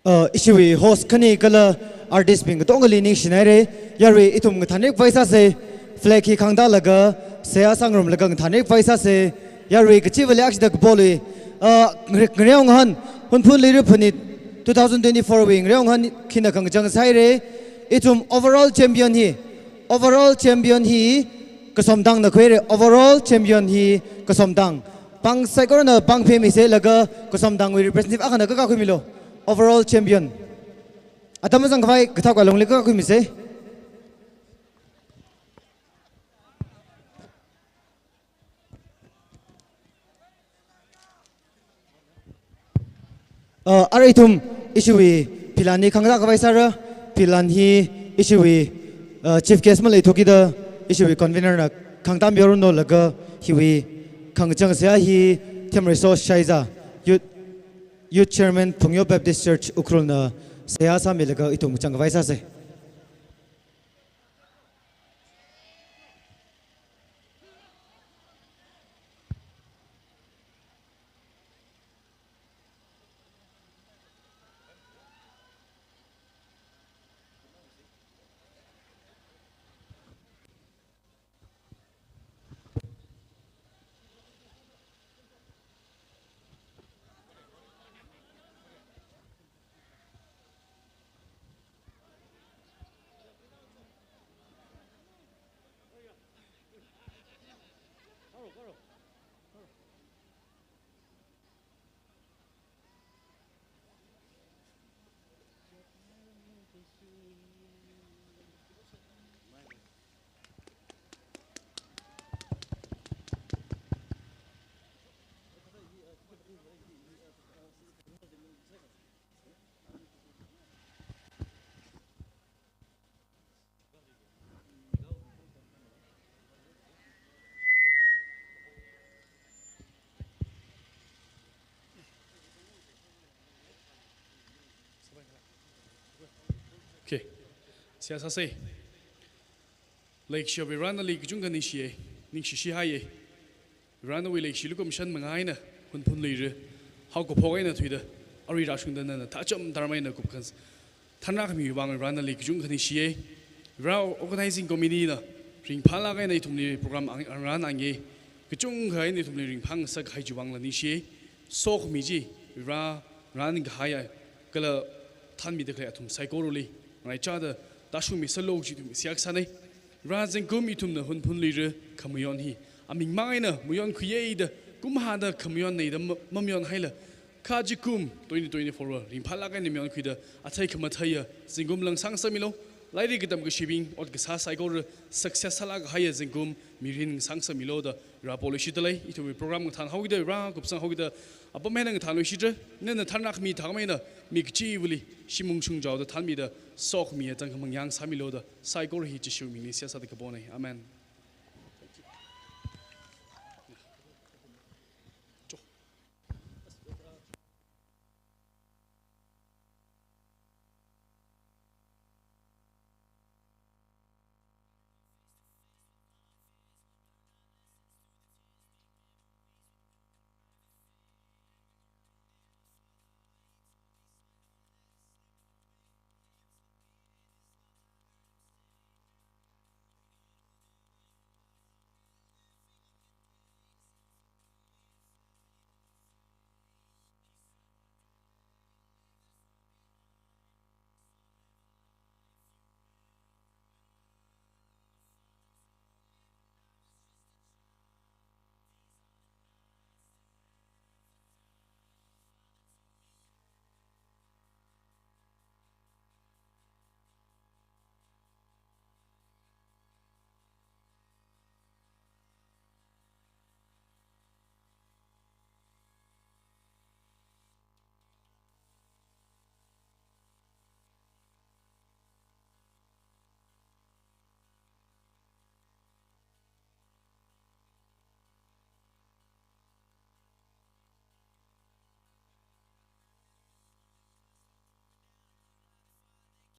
Uh, ishiwui host khani kala artist bing katongali ningshinaire. Yarui ithum ngathānrik khavai sāse. Flag hi khangtalaga, seihā sāngarumlaga ngathānrik khavai sāse. Yarui kachivali akshida kapolui. Uh, ngare-, ngareonghan, Hunphun Luira Phanit two thousand twenty-four wui ngareonghan khina khangachang sāhaire. Ithum overall champion hi, overall champion hi Kasomtangna khuire, overall champion hi Kasomtang. Pāng saikorana pāng phemise laga Kasomtangwui representative akhana kakā khuimilu. Overall champion. Atam mazang khavai kathā kalungli kakā khuimise. Uh, arui ithum ishiwui philan hi khangtā khavai sāra, philan hi ishiwui, uh, chief guest maleithukida ishiwui convener na khangtā mioranu laga hiwui khangachang seihā hi Themreiso Shaiza, youth, youth chairman Phungyo Baptist Church Ukhrul na seihā sāmilaga ithum chang khavai sāse. Okay. Seihā sāsa. Leikashiya Vare, Varena nali kachungkha ningshiya, ningshishi haiya. Vare, nawui leikashi lukhamashan manga eina hunphun luira. Haokaphok eina thuida, arui rāshungda nana thācham tharmai eina kupkhan thanrākhami vang Varena nali kachungkha ningshiya. Vare, organizing committee na ringphālāk eina ithumli program ang, ang rāngai. Kachungkha eina ithumli ringphāngasak kahai chiwui vangla ningshiya. Sokhami chi, Vare, rāningkahaiya, kala thanmida khalei athum saikorali ngaraichāda tāshungmiserlu kaji ithum seihā kasāna. Vare, zingkum ithumna hunphun luira, khamayon hi aming mang eina mayonkhuiya da, kumhāda khamayon nei da ma-, mamayonhaila, kha zingkum twenty twenty-four va ringphālāk eina mayonkhuida, athei khamatheiya zingkum lāngsāngasakmilu. Lairik katam kashibing, ot kasā saikora success sālāk kahaiya zingkum mirin ngasāngasakmilu da Vare poluishitdalei. Ithumwui program ngathānhaokida, Vare kupsanghaokida, apam eina ngathānluishitra. Nana thanrākhami thākmei eina mi kachivali shim ungshungchaoda thanmida, sokhamiya tangkhamang yang sāmilu da, saikora hi Jishu mingli seihā sāda kapona. Amen.